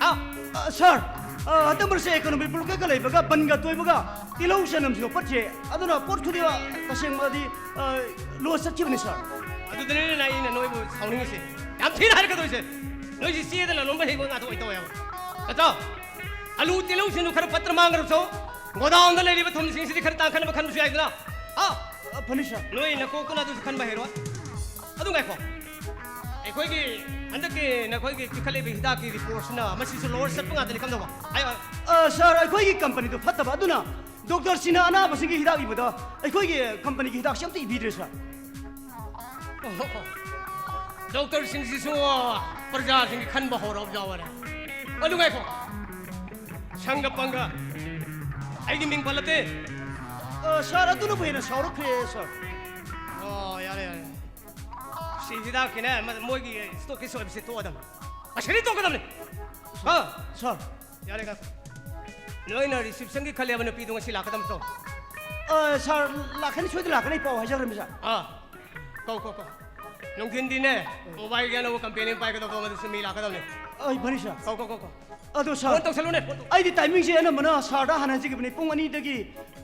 ꯍꯥ? ꯑ, ꯁꯥꯔ, ꯑ, ꯍꯟꯗꯛ ꯃꯔꯛꯁꯦ economic blockade ꯂꯩꯕꯒ ꯕꯟꯒ ꯇꯣꯏꯕꯒ ꯇꯤꯜꯍꯧ ꯆꯅꯝꯁꯤꯁꯨ ꯄꯠꯈ꯭ꯔꯦ꯫ ꯑꯗꯨꯅ ꯄꯣꯠ ꯈꯨꯗꯤꯡꯃꯛ ꯇꯁꯦꯡꯕꯗꯤ, ꯑ, loss ꯆꯠꯈꯤꯕꯅꯤ, ꯁꯥꯔ꯫ ꯑꯗꯨꯗꯅꯤꯅꯦ ꯑꯩꯅ ꯅꯣꯏꯕꯨ ꯁꯥꯎꯅꯤꯡꯉꯤꯁꯦ꯫ ꯌꯥꯝ ꯊꯤꯅ ꯍꯥꯏꯔꯛꯀꯗꯣꯏꯁꯦ꯫ ꯅꯣꯏꯁꯤ ꯆꯦꯗ ꯂꯂꯣꯟꯕ ꯍꯩꯕ ꯉꯥꯛꯇ ꯑꯣꯏ ꯇꯧꯋꯦꯕ꯫ ꯅꯠꯇ꯭ꯔꯣ? ꯑꯂꯨ ꯇꯤꯜꯍꯧꯁꯤꯡꯗꯨ ꯈꯔ ꯄꯠꯇꯅ ꯃꯥꯡꯈ꯭ꯔꯕꯁꯨ, ꯒꯣꯗꯥꯎꯟꯗ ꯂꯩꯔꯤꯕ ꯊꯨꯝꯁꯤꯡꯁꯤꯗꯤ ꯈꯔ ꯇꯥꯡꯈꯠꯅꯕ ꯈꯟꯕꯁꯨ ꯌꯥꯏꯗꯅ꯫ ꯍꯥ? ꯑ, ꯐꯅꯤ, ꯁꯥꯔ꯫ ꯅꯣꯏ ꯅꯀꯣꯛꯇꯨꯅ ꯑꯗꯨꯁꯨ ꯈꯟꯕ ꯍꯩꯔꯣꯏ꯫ ꯑꯗꯨ ꯉꯥꯏꯈꯣ꯫ ꯑꯩꯈꯣꯏꯒꯤ ꯍꯟꯗꯛꯀꯤ ꯅꯈꯣꯏꯒꯤ ꯄꯤꯈꯠꯂꯤꯕ ꯍꯤꯗꯥꯛꯀꯤ reportꯁꯤꯅ ꯃꯁꯤꯁꯨ loss ꯆꯠꯄ ꯉꯥꯛꯇꯅꯤ ꯈꯪꯗꯧꯕ꯫ ꯍꯥꯏꯌꯣ, ꯍꯥꯏꯌꯣ꯫ ꯑ, ꯁꯥꯔ, ꯑꯩꯈꯣꯏꯒꯤ companyꯗꯨ ꯐꯠꯇꯕ ꯑꯗꯨꯅ doctorꯁꯤꯡꯅ ꯑꯅꯥꯕꯁꯤꯡꯒꯤ ꯍꯤꯗꯥꯛ ꯏꯕꯗ ꯑꯩꯈꯣꯏꯒꯤ companyꯒꯤ ꯍꯤꯗꯥꯛꯁꯤ ꯑꯝꯇ ꯏꯕꯤꯗ꯭ꯔꯦ, ꯁꯥꯔ꯫ ꯑꯣꯍꯣ꯫ Doctorꯁꯤꯡꯁꯤꯁꯨ ꯄ꯭ꯔꯖꯥꯁꯤꯡꯒꯤ ꯈꯟꯕ ꯍꯧꯔꯕ ꯌꯥꯎꯔꯦ꯫ ꯑꯗꯨ ꯉꯥꯏꯈꯣ꯫ ꯁꯪꯒ ꯄꯪꯒ ꯑꯩꯒꯤ ꯃꯤꯡ ꯄꯜꯂꯛꯇꯦ꯫ ꯑ, ꯁꯥꯔ, ꯑꯗꯨꯅꯕꯨ ꯍꯦꯟꯅ ꯁꯥꯎꯔꯛꯈ꯭ꯔꯦ, ꯁꯥꯔ꯫ ꯑꯣ, ꯌꯥꯔꯦ, ꯌꯥꯔꯦ꯫ ꯁꯤ ꯍꯤꯗꯥꯛꯀꯤꯅꯦ, ꯃ-, ꯃꯣꯏꯒꯤ stockꯀꯤ ꯁꯣꯏꯕꯁꯤ ꯇꯣꯛꯑꯗꯝꯅꯤ꯫ ꯑꯁꯤꯗꯤ ꯇꯣꯛꯀꯗꯝꯅꯤ꯫ ꯍꯥ? ꯁꯥꯔ꯫ ꯌꯥꯔꯦ, ꯉꯥꯏꯈꯣ꯫ ꯅꯣꯏꯅ receptionꯒꯤ ꯈꯜꯂꯦꯕ ꯅꯨꯄꯤꯗꯣ ꯉꯁꯤ ꯂꯥꯛꯀꯗꯕ ꯅꯠꯇ꯭ꯔꯣ? ꯑ, ꯁꯥꯔ, ꯂꯥꯛꯀꯅꯤ, ꯁꯣꯏꯗꯅ ꯂꯥꯛꯀꯅꯤ, ꯄꯥꯎ ꯍꯥꯏꯖꯈ꯭ꯔꯃꯤ, ꯁꯥꯔ꯫ ꯑꯥ, ꯀꯧ, ꯀꯧ, ꯀꯧ꯫ ꯅꯨꯡꯊꯤꯟꯗꯤꯅꯦ, mobileꯒꯤ ꯑꯅꯧꯕ company ꯑꯃ ꯄꯥꯏꯒꯗꯕꯗꯣ, ꯃꯗꯨꯁꯨ ꯃꯤ ꯂꯥꯛꯀꯗꯕꯅꯤ꯫ ꯑꯩ ꯐꯅꯤ, ꯁꯥꯔ꯫ ꯀꯧ, ꯀꯧ, ꯀꯧ, ꯀꯧ꯫ ꯑꯗꯣ, ꯁꯥꯔ, phone ꯇꯧꯁꯜꯂꯨꯅꯦ, phone ꯇꯧ-, ꯑꯩꯗꯤ timingꯁꯦ ꯑꯅꯝꯕꯅ ꯁꯥꯔꯗ ꯍꯥꯟꯅ ꯍꯥꯏꯖꯈꯤꯕꯅꯤ, ꯄꯨꯡ ꯑꯅꯤꯗꯒꯤ,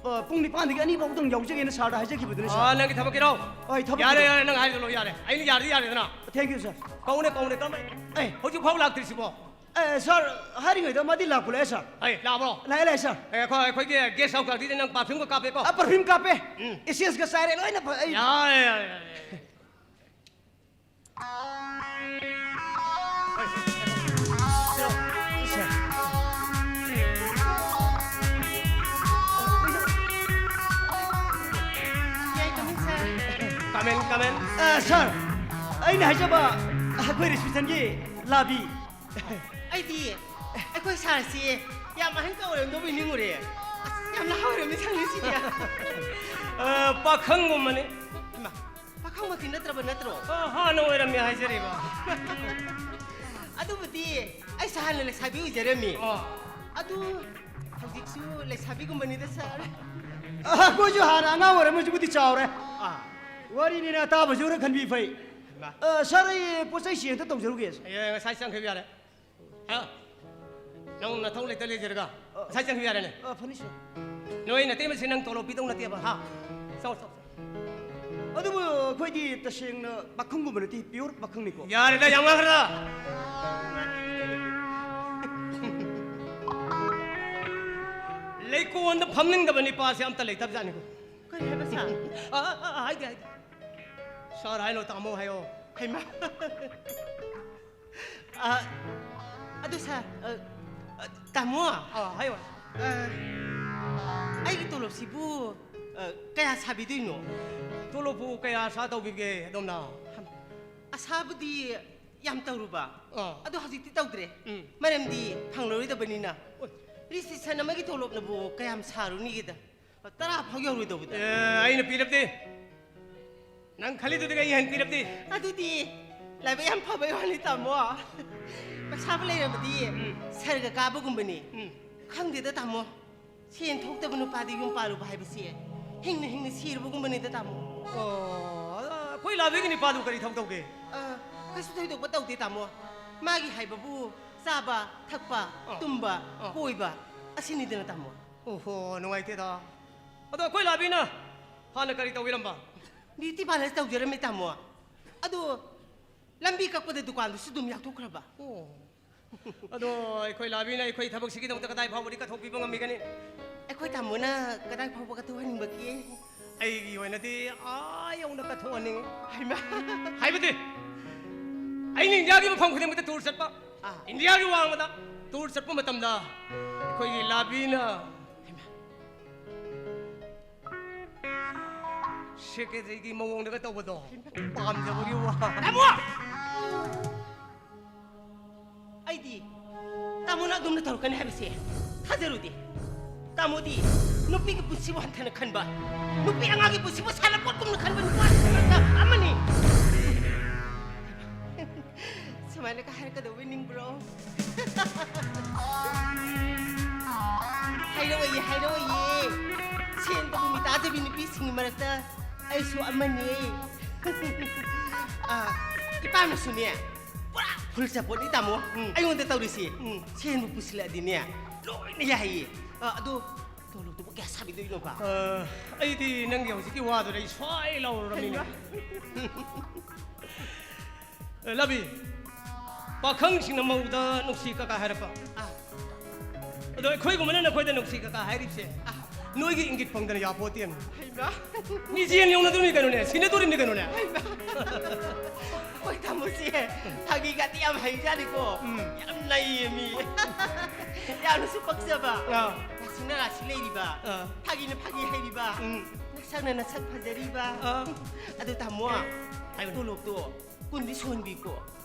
ꯑ, ꯄꯨꯡ ꯅꯤꯄꯥꯟꯗꯒꯤ ꯑꯅꯤ ꯐꯥꯎꯗꯪ ꯌꯥꯎꯖꯒꯦꯅ ꯁꯥꯔꯗ ꯍꯥꯏꯖꯈꯤꯕꯗꯨꯅꯤ, ꯁꯥꯔ꯫ ꯑꯥ, ꯅꯪꯒꯤ ꯊꯕꯛꯀꯤꯔꯣ? ꯍꯣꯏ, ꯊꯕꯛꯀꯤ ꯌꯥꯔꯦ, ꯊꯕꯛ꯫ ꯌꯥꯔꯦ, ꯅꯪ ꯍꯥꯏꯔꯤꯗꯣ ꯂꯣꯏ ꯌꯥꯔꯦ꯫ ꯑꯩꯅ ꯌꯥꯔꯗꯤ ꯌꯥꯔꯦꯗꯅ꯫ Thank you, ꯁꯥꯔ꯫ ꯀꯧꯅꯦ, ꯀꯧꯅꯦ, ꯀꯔꯝꯕ-, ꯑꯦ, ꯍꯧꯖꯤꯛ ꯐꯥꯎ ꯂꯥꯛꯇ꯭ꯔꯤꯁꯤꯕꯣ? ꯑꯦ, ꯁꯥꯔ, ꯍꯥꯏꯔꯤꯉꯩꯗ ꯃꯥꯗꯤ ꯂꯥꯛꯄ ꯂꯥꯛꯑꯦ, ꯁꯥꯔ꯫ ꯑꯩ ꯂꯥꯛꯑꯕ꯭ꯔꯣ? ꯂꯥꯛꯑꯦ, ꯂꯥꯛꯑꯦ, ꯁꯥꯔ꯫ ꯑꯦ, ꯑꯩꯈꯣꯏ, ꯑꯩꯈꯣꯏꯒꯤ ꯒꯦꯁ ꯍꯥꯎꯁ ꯀꯥꯇꯤꯗ ꯅꯪ ꯄꯥꯔꯐ꯭ꯌꯨꯝꯒ ꯀꯥꯞꯄꯦꯀꯣ? ꯑ, ꯄꯥꯔꯐ꯭ꯌꯨꯝ ꯀꯥꯞꯄꯦ꯫ ꯎꯝ꯫ ꯏꯁꯦꯟꯁꯀ ꯆꯥꯏꯔꯦ, ꯂꯣꯏꯅ ꯐ-, ꯑꯩ ꯌꯥꯔꯦ, ꯌꯥꯔꯦ, ꯌꯥꯔꯦ꯫ ꯀꯃꯦꯟ, ꯀꯃꯦꯟ꯫ ꯑ, ꯁꯥꯔ, ꯑꯩꯅ ꯍꯥꯏꯖꯕ ꯑꯩꯈꯣꯏ ꯔꯤꯁꯦꯞꯁꯟꯒꯤ ꯂꯥꯕꯤ꯫ ꯑꯩꯗꯤ ꯑꯩꯈꯣꯏ ꯁꯥꯔꯁꯤ ꯌꯥꯝ ꯑꯍꯟꯒ ꯑꯣꯏꯔꯝꯗꯧꯕ ꯅꯤꯡꯉꯨꯔꯦ꯫ ꯑꯁ, ꯌꯥꯝ ꯅꯍꯥ ꯑꯣꯏꯔꯝꯃꯤ ꯁꯥꯔ ꯉꯁꯤꯗꯤ꯫ ꯑ, ꯄꯥꯈꯪꯒꯨꯝꯕꯅꯤ꯫ ꯏꯃꯥ, ꯄꯥꯈꯪꯃꯛꯇꯤ ꯅꯠꯇ꯭ꯔꯕ ꯅꯠꯇ꯭ꯔꯣ? ꯑ, ꯍꯥꯟꯅ ꯑꯣꯏꯔꯝꯃꯦ ꯍꯥꯏꯖꯔꯤꯕ꯫ ꯑꯗꯨꯕꯨꯗꯤ ꯑꯩꯁꯨ ꯍꯥꯟꯅ ꯂꯩꯁꯥꯕꯤ ꯑꯣꯏꯖꯔꯝꯃꯤ꯫ ꯑꯣ꯫ ꯑꯗꯨ ꯍꯧꯖꯤꯛꯁꯨ ꯂꯩꯁꯥꯕꯤꯒꯨꯝꯕꯅꯤꯗ ꯁꯥꯔ꯫ ꯑ, ꯑꯩꯈꯣꯏꯁꯨ ꯍꯥꯟꯅ ꯑꯉꯥꯡ ꯑꯣꯏꯔꯝꯃꯁꯨꯕꯨꯗꯤ ꯆꯥꯎꯔꯦ꯫ ꯑꯥ꯫ ꯋꯥꯔꯤꯅꯤꯅ ꯑꯇꯥꯕꯁꯨ ꯈꯔ ꯈꯟꯕꯤ ꯐꯩ꯫ ꯍꯩꯃꯥ꯫ ꯑ, ꯁꯥꯔ, ꯑꯩ ꯄꯣꯠ ꯆꯩ ꯁꯤ ꯑꯝꯇ ꯇꯧꯖꯔꯨꯒꯦ꯫ ꯑꯦ, ꯉꯁꯥꯏ ꯆꯪꯈꯤꯕ ꯌꯥꯔꯦ꯫ ꯍꯥ? ꯅꯪ ꯅꯊꯧ ꯂꯩꯇ ꯂꯩꯖꯔꯒ ꯑ, ꯉꯁꯥꯏ ꯆꯪꯈꯤꯕ ꯌꯥꯔꯦꯅꯦ꯫ ꯑ, ꯐꯅꯤ, ꯁꯥꯔ꯫ ꯅꯣꯏ ꯅꯇꯩꯃꯁꯦ ꯅꯪ ꯇꯣꯂꯣꯞ ꯄꯤꯗꯧ ꯅꯠꯇꯦꯕ, ꯍꯥ? ꯆꯪꯉꯣ, ꯆꯪꯉꯣ, ꯆꯪꯉꯣ꯫ ꯑꯗꯨꯕꯨ ꯑꯩꯈꯣꯏꯗꯤ ꯇꯁꯦꯡꯅ ꯄꯥꯈꯪꯒꯨꯝꯕ ꯅꯠꯇꯦ, ꯄꯤꯌꯣꯔ ꯄꯥꯈꯪꯅꯤꯀꯣ꯫ ꯌꯥꯔꯦꯗ, ꯌꯥꯝ ꯉꯥꯡꯈ꯭ꯔꯦꯗ꯫ ꯂꯩꯀꯣꯟꯗ ꯐꯝꯅꯤꯡꯗꯕ ꯅꯤꯄꯥꯁꯦ ꯑꯝꯇ ꯂꯩꯇꯕꯖꯥꯠꯅꯤꯀꯣ꯫ ꯀꯔꯤ ꯍꯥꯏꯕ, ꯁꯥꯔ? ꯑ, ꯑ, ꯑ, ꯍꯥꯏꯗꯦ, ꯍꯥꯏꯗꯦ꯫ ꯁꯥꯔ ꯍꯥꯏꯅꯣ, ꯇꯥꯃꯣ ꯍꯥꯏꯌꯣ꯫ ꯍꯩꯃꯥ꯫ ꯑ, ꯑꯗꯨ ꯁꯥꯔ, ꯑ, ꯑ, ꯇꯥꯃꯣ꯫ ꯑ, ꯍꯥꯏꯌꯣ꯫ ꯑ, ꯑꯩꯒꯤ ꯇꯣꯂꯣꯞꯁꯤꯕꯨ, ꯑ, ꯀꯌꯥ ꯁꯥꯕꯤꯗꯣꯏꯅꯣ? ꯇꯣꯂꯣꯞꯄꯨ ꯀꯌꯥ ꯁꯥ ꯇꯧꯕꯤꯕꯒꯦ ꯑꯗꯣꯝꯅ? ꯍꯝ, ꯑꯁꯥꯕꯨꯗꯤ ꯌꯥꯝ ꯇꯧꯔꯨꯕ꯫ ꯑ꯫ ꯑꯗꯣ ꯍꯧꯖꯤꯛꯇꯤ ꯇꯧꯗ꯭ꯔꯦ꯫ ꯎꯝ꯫ ꯃꯔꯝꯗꯤ ꯐꯪꯂꯔꯣꯏꯗꯕꯅꯤꯅ꯫ ꯑꯣꯏ꯫ ꯔꯤꯁꯤꯞꯁꯟ ꯑꯃꯒꯤ ꯇꯣꯂꯣꯞꯅꯕꯨ ꯀꯌꯥꯝ ꯁꯥꯔꯨꯅꯤꯒꯦꯗ? ꯇꯔꯥ ꯐꯥꯎ ꯌꯧꯔꯣꯏꯗꯧꯕꯗ꯫ ꯑꯦ, ꯑꯩꯅ ꯄꯤꯔꯕꯗꯤ? ꯅꯪ ꯈꯜꯂꯤꯗꯨꯗꯒꯤ ꯑꯩ ꯍꯦꯟꯅ ꯄꯤꯔꯕꯗꯤ? ꯑꯗꯨꯗꯤ ꯂꯥꯏꯕꯛ ꯌꯥꯝ ꯐꯕꯩ ꯋꯥꯅꯤ, ꯇꯥꯃꯣ꯫ ꯄꯩꯁꯥꯕꯨ ꯂꯩꯔꯕꯗꯤ ꯎꯝ꯫ ꯁꯔꯒ ꯀꯥꯕꯒꯨꯝꯕꯅꯤ꯫ ꯎꯝ꯫ ꯈꯪꯗꯦꯗ, ꯇꯥꯃꯣ꯫ ꯁꯦꯟ ꯊꯣꯛꯇꯕ ꯅꯨꯄꯥꯗ ꯌꯨꯝ ꯄꯥꯜꯂꯨꯕ ꯍꯥꯏꯕꯁꯦ ꯍꯤꯡꯅ ꯍꯤꯡꯅ ꯁꯤꯔꯕꯒꯨꯝꯕꯅꯤꯗ, ꯇꯥꯃꯣ꯫ ꯑꯣ, ꯑꯩꯈꯣꯏ ꯂꯥꯕꯤꯒꯤ ꯅꯤꯄꯥꯗꯨ ꯀꯔꯤ ꯊꯕꯛ ꯇꯧꯒꯦ? ꯑ, ꯀꯩꯁꯨ ꯊꯣꯏꯗꯣꯛꯄ ꯇꯧꯗꯦ, ꯇꯥꯃꯣ꯫ ꯃꯥꯒꯤ ꯍꯥꯏꯕꯕꯨ ꯆꯥꯕ, ꯊꯛꯄ, ꯑ꯫ ꯇꯨꯝꯕ, ꯑ꯫ ꯀꯣꯏꯕ, ꯑꯁꯤꯅꯤꯗꯅ, ꯇꯥꯃꯣ꯫ ꯑꯣꯍꯣ, ꯅꯨꯡꯉꯥꯏꯇꯦꯗ꯫ ꯑꯗꯣ ꯑꯩꯈꯣꯏ ꯂꯥꯕꯤꯅ ꯍꯥꯟꯅ ꯀꯔꯤ ꯇꯧꯕꯤꯔꯝꯕ? ꯕ꯭ꯌꯨꯇꯤ ꯄꯥꯔꯂꯔ ꯇꯧꯖꯔꯝꯃꯤ, ꯇꯥꯃꯣ꯫ ꯑꯗꯣ ꯂꯝꯕꯤ ꯀꯛꯄꯗ ꯗꯨꯀꯥꯟꯗꯨꯁꯨ ꯑꯗꯨꯝ ꯌꯥꯎꯊꯣꯛꯈ꯭ꯔꯕ꯫ ꯑꯣ꯫ ꯑꯗꯣ ꯑꯩꯈꯣꯏ ꯂꯥꯕꯤꯅ ꯑꯩꯈꯣꯏ ꯊꯕꯛꯁꯤꯒꯤꯗꯃꯛꯇ ꯀꯗꯥꯏ ꯐꯥꯎꯕꯗꯤ ꯀꯠꯊꯣꯛꯄꯤꯕ ꯉꯝꯃꯤꯒꯅꯤ? ꯑꯩꯈꯣꯏ ꯇꯥꯃꯣꯅ ꯀꯗꯥꯏ ꯐꯥꯎꯕ ꯀꯠꯊꯣꯛꯍꯟꯅꯤꯡꯕꯒꯦ? ꯑꯩꯒꯤ ꯑꯣꯏꯅꯗꯤ ꯑꯥ ꯌꯧꯅ ꯀꯠꯊꯣꯛꯍꯟꯅꯤꯡꯉꯤ꯫ ꯍꯩꯃꯥ꯫ ꯍꯥꯏꯕꯗꯤ ꯑꯩꯅ ꯏꯟꯗꯤꯌꯥꯒꯤ ꯃꯐꯝ ꯈꯨꯗꯤꯡꯃꯛꯇ ꯇꯨꯔ ꯆꯠꯄ, ꯑꯥ꯫ ꯏꯟꯗꯤꯌꯥꯒꯤ ꯋꯥꯡꯃꯗ ꯇꯨꯔ ꯆꯠꯄ ꯃꯇꯝꯗ ꯑꯩꯈꯣꯏꯒꯤ ꯂꯥꯕꯤꯅ ꯍꯩꯃꯥ꯫ ꯁꯦꯀ꯭ꯔꯦꯇꯔꯤꯒꯤ ꯃꯑꯣꯡꯗꯒ ꯇꯧꯕꯗꯣ ꯄꯥꯝꯖꯕꯒꯤ ꯋꯥ꯫ ꯇꯥꯃꯣ! ꯑꯩꯗꯤ ꯇꯥꯃꯣꯅ ꯑꯗꯨꯝꯅ ꯇꯧꯔꯛꯀꯅꯤ ꯍꯥꯏꯕꯁꯦ ꯊꯥꯖꯔꯨꯗꯦ꯫ ꯇꯥꯃꯣꯗꯤ ꯅꯨꯄꯤꯒꯤ ꯄꯨꯟꯁꯤꯕꯨ ꯍꯟꯊꯅ ꯈꯟꯕ, ꯅꯨꯄꯤ ꯑꯉꯥꯡꯒꯤ ꯄꯨꯟꯁꯤꯕꯨ ꯁꯥꯟꯅꯄꯣꯠꯀꯨꯝꯅ ꯈꯟꯕ ꯅꯨꯄꯥ ꯃꯔꯛꯇ ꯑꯃꯅꯤ꯫ ꯁꯨꯃꯥꯏꯅꯒ ꯍꯥꯏꯔꯛꯀꯗꯧꯕ ꯅꯤꯡꯕ꯭ꯔꯣ? ꯍꯥꯏꯔꯛꯑꯣꯏꯌꯦ, ꯍꯥꯏꯔꯛꯑꯣꯏꯌꯦ꯫ ꯁꯦꯟꯗ ꯃꯃꯤ ꯇꯥꯗꯕꯤ ꯅꯨꯄꯤꯁꯤꯡꯒꯤ ꯃꯔꯛꯇ ꯑꯩꯁꯨ ꯑꯃꯅꯤ꯫ ꯑꯥ, ꯏꯄꯥꯅꯁꯨꯅꯦ, ꯄꯨꯔꯥ ꯐꯨꯜ ꯁꯄꯣꯔꯠꯅꯤ ꯇꯥꯃꯣ꯫ ꯎꯝ꯫ ꯑꯩꯉꯣꯟꯗ ꯇꯧꯔꯤꯁꯤ꯫ ꯎꯝ꯫ ꯁꯦꯟꯕꯨ ꯄꯨꯁꯤꯜꯂꯛꯑꯗꯤꯅꯦ, ꯂꯣꯏꯅ ꯌꯥꯏꯌꯦ꯫ ꯑꯥ, ꯑꯗꯣ ꯇꯣꯂꯣꯞꯇꯨꯕꯨ ꯀꯌꯥ ꯁꯥꯕꯤꯗꯣꯏꯅꯣꯕ? ꯑ, ꯑꯩꯗꯤ ꯅꯪꯒꯤ ꯍꯧꯖꯤꯛꯀꯤ ꯋꯥꯗꯨꯗ ꯑꯩ ꯁ꯭ꯋꯥꯏ ꯂꯥꯎꯔꯨꯔꯝꯃꯤꯅꯦ꯫ ꯍꯩꯃꯥ꯫ ꯑ, ꯂꯥꯕꯤ, ꯄꯥꯈꯪꯁꯤꯡꯅ ꯃꯧꯗ ꯅꯨꯡꯁꯤ ꯀꯀꯥ ꯍꯥꯏꯔꯛꯄ꯫ ꯑꯥ꯫ ꯑꯗꯣ ꯑꯩꯈꯣꯏꯒꯨꯝꯕꯅ ꯅꯈꯣꯏꯗ ꯅꯨꯡꯁꯤ ꯀꯀꯥ ꯍꯥꯏꯔꯤꯕꯁꯦ, ꯑꯥ꯫ ꯅꯣꯏꯒꯤ ꯏꯪꯒꯤꯠ ꯐꯪꯗꯅ ꯌꯥꯄꯣꯠꯇꯦ꯫ ꯍꯩꯃꯥ꯫ ꯃꯤꯖꯦꯜ ꯌꯧꯅꯗꯣꯔꯤꯕꯅꯤ ꯀꯩꯅꯣꯅꯦ, ꯁꯤꯟꯅꯗꯣꯔꯤꯕꯅꯤ ꯀꯩꯅꯣꯅꯦ꯫ ꯍꯩꯃꯥ꯫ ꯍꯣꯏ, ꯇꯥꯃꯣꯁꯦ ꯐꯥꯒꯤꯒꯗꯤ ꯌꯥꯝ ꯍꯩꯖꯥꯠꯅꯤꯀꯣ꯫ ꯎꯝ꯫ ꯌꯥꯝ ꯅꯩꯌꯦ ꯃꯤ꯫ ꯌꯥꯝꯅꯁꯨ ꯄꯛꯆꯕ꯫ ꯑꯥ꯫ ꯔꯥꯁꯤꯅ ꯔꯥꯁꯤ ꯂꯩꯔꯤꯕ꯫ ꯑꯥ꯫ ꯐꯥꯒꯤꯅ ꯐꯥꯒꯤ ꯍꯩꯔꯤꯕ꯫ ꯎꯝ꯫ ꯅꯁꯛꯅ ꯅꯁꯛ ꯐꯖꯔꯤꯕ꯫ ꯑꯥ꯫ ꯑꯗꯨ ꯇꯥꯃꯣ, ꯍꯥꯏꯌꯨꯅꯦ꯫ ꯇꯣꯂꯣꯞꯇꯣ ꯀꯨꯟꯗꯤ ꯁꯨꯍꯟꯕꯤꯀꯣ꯫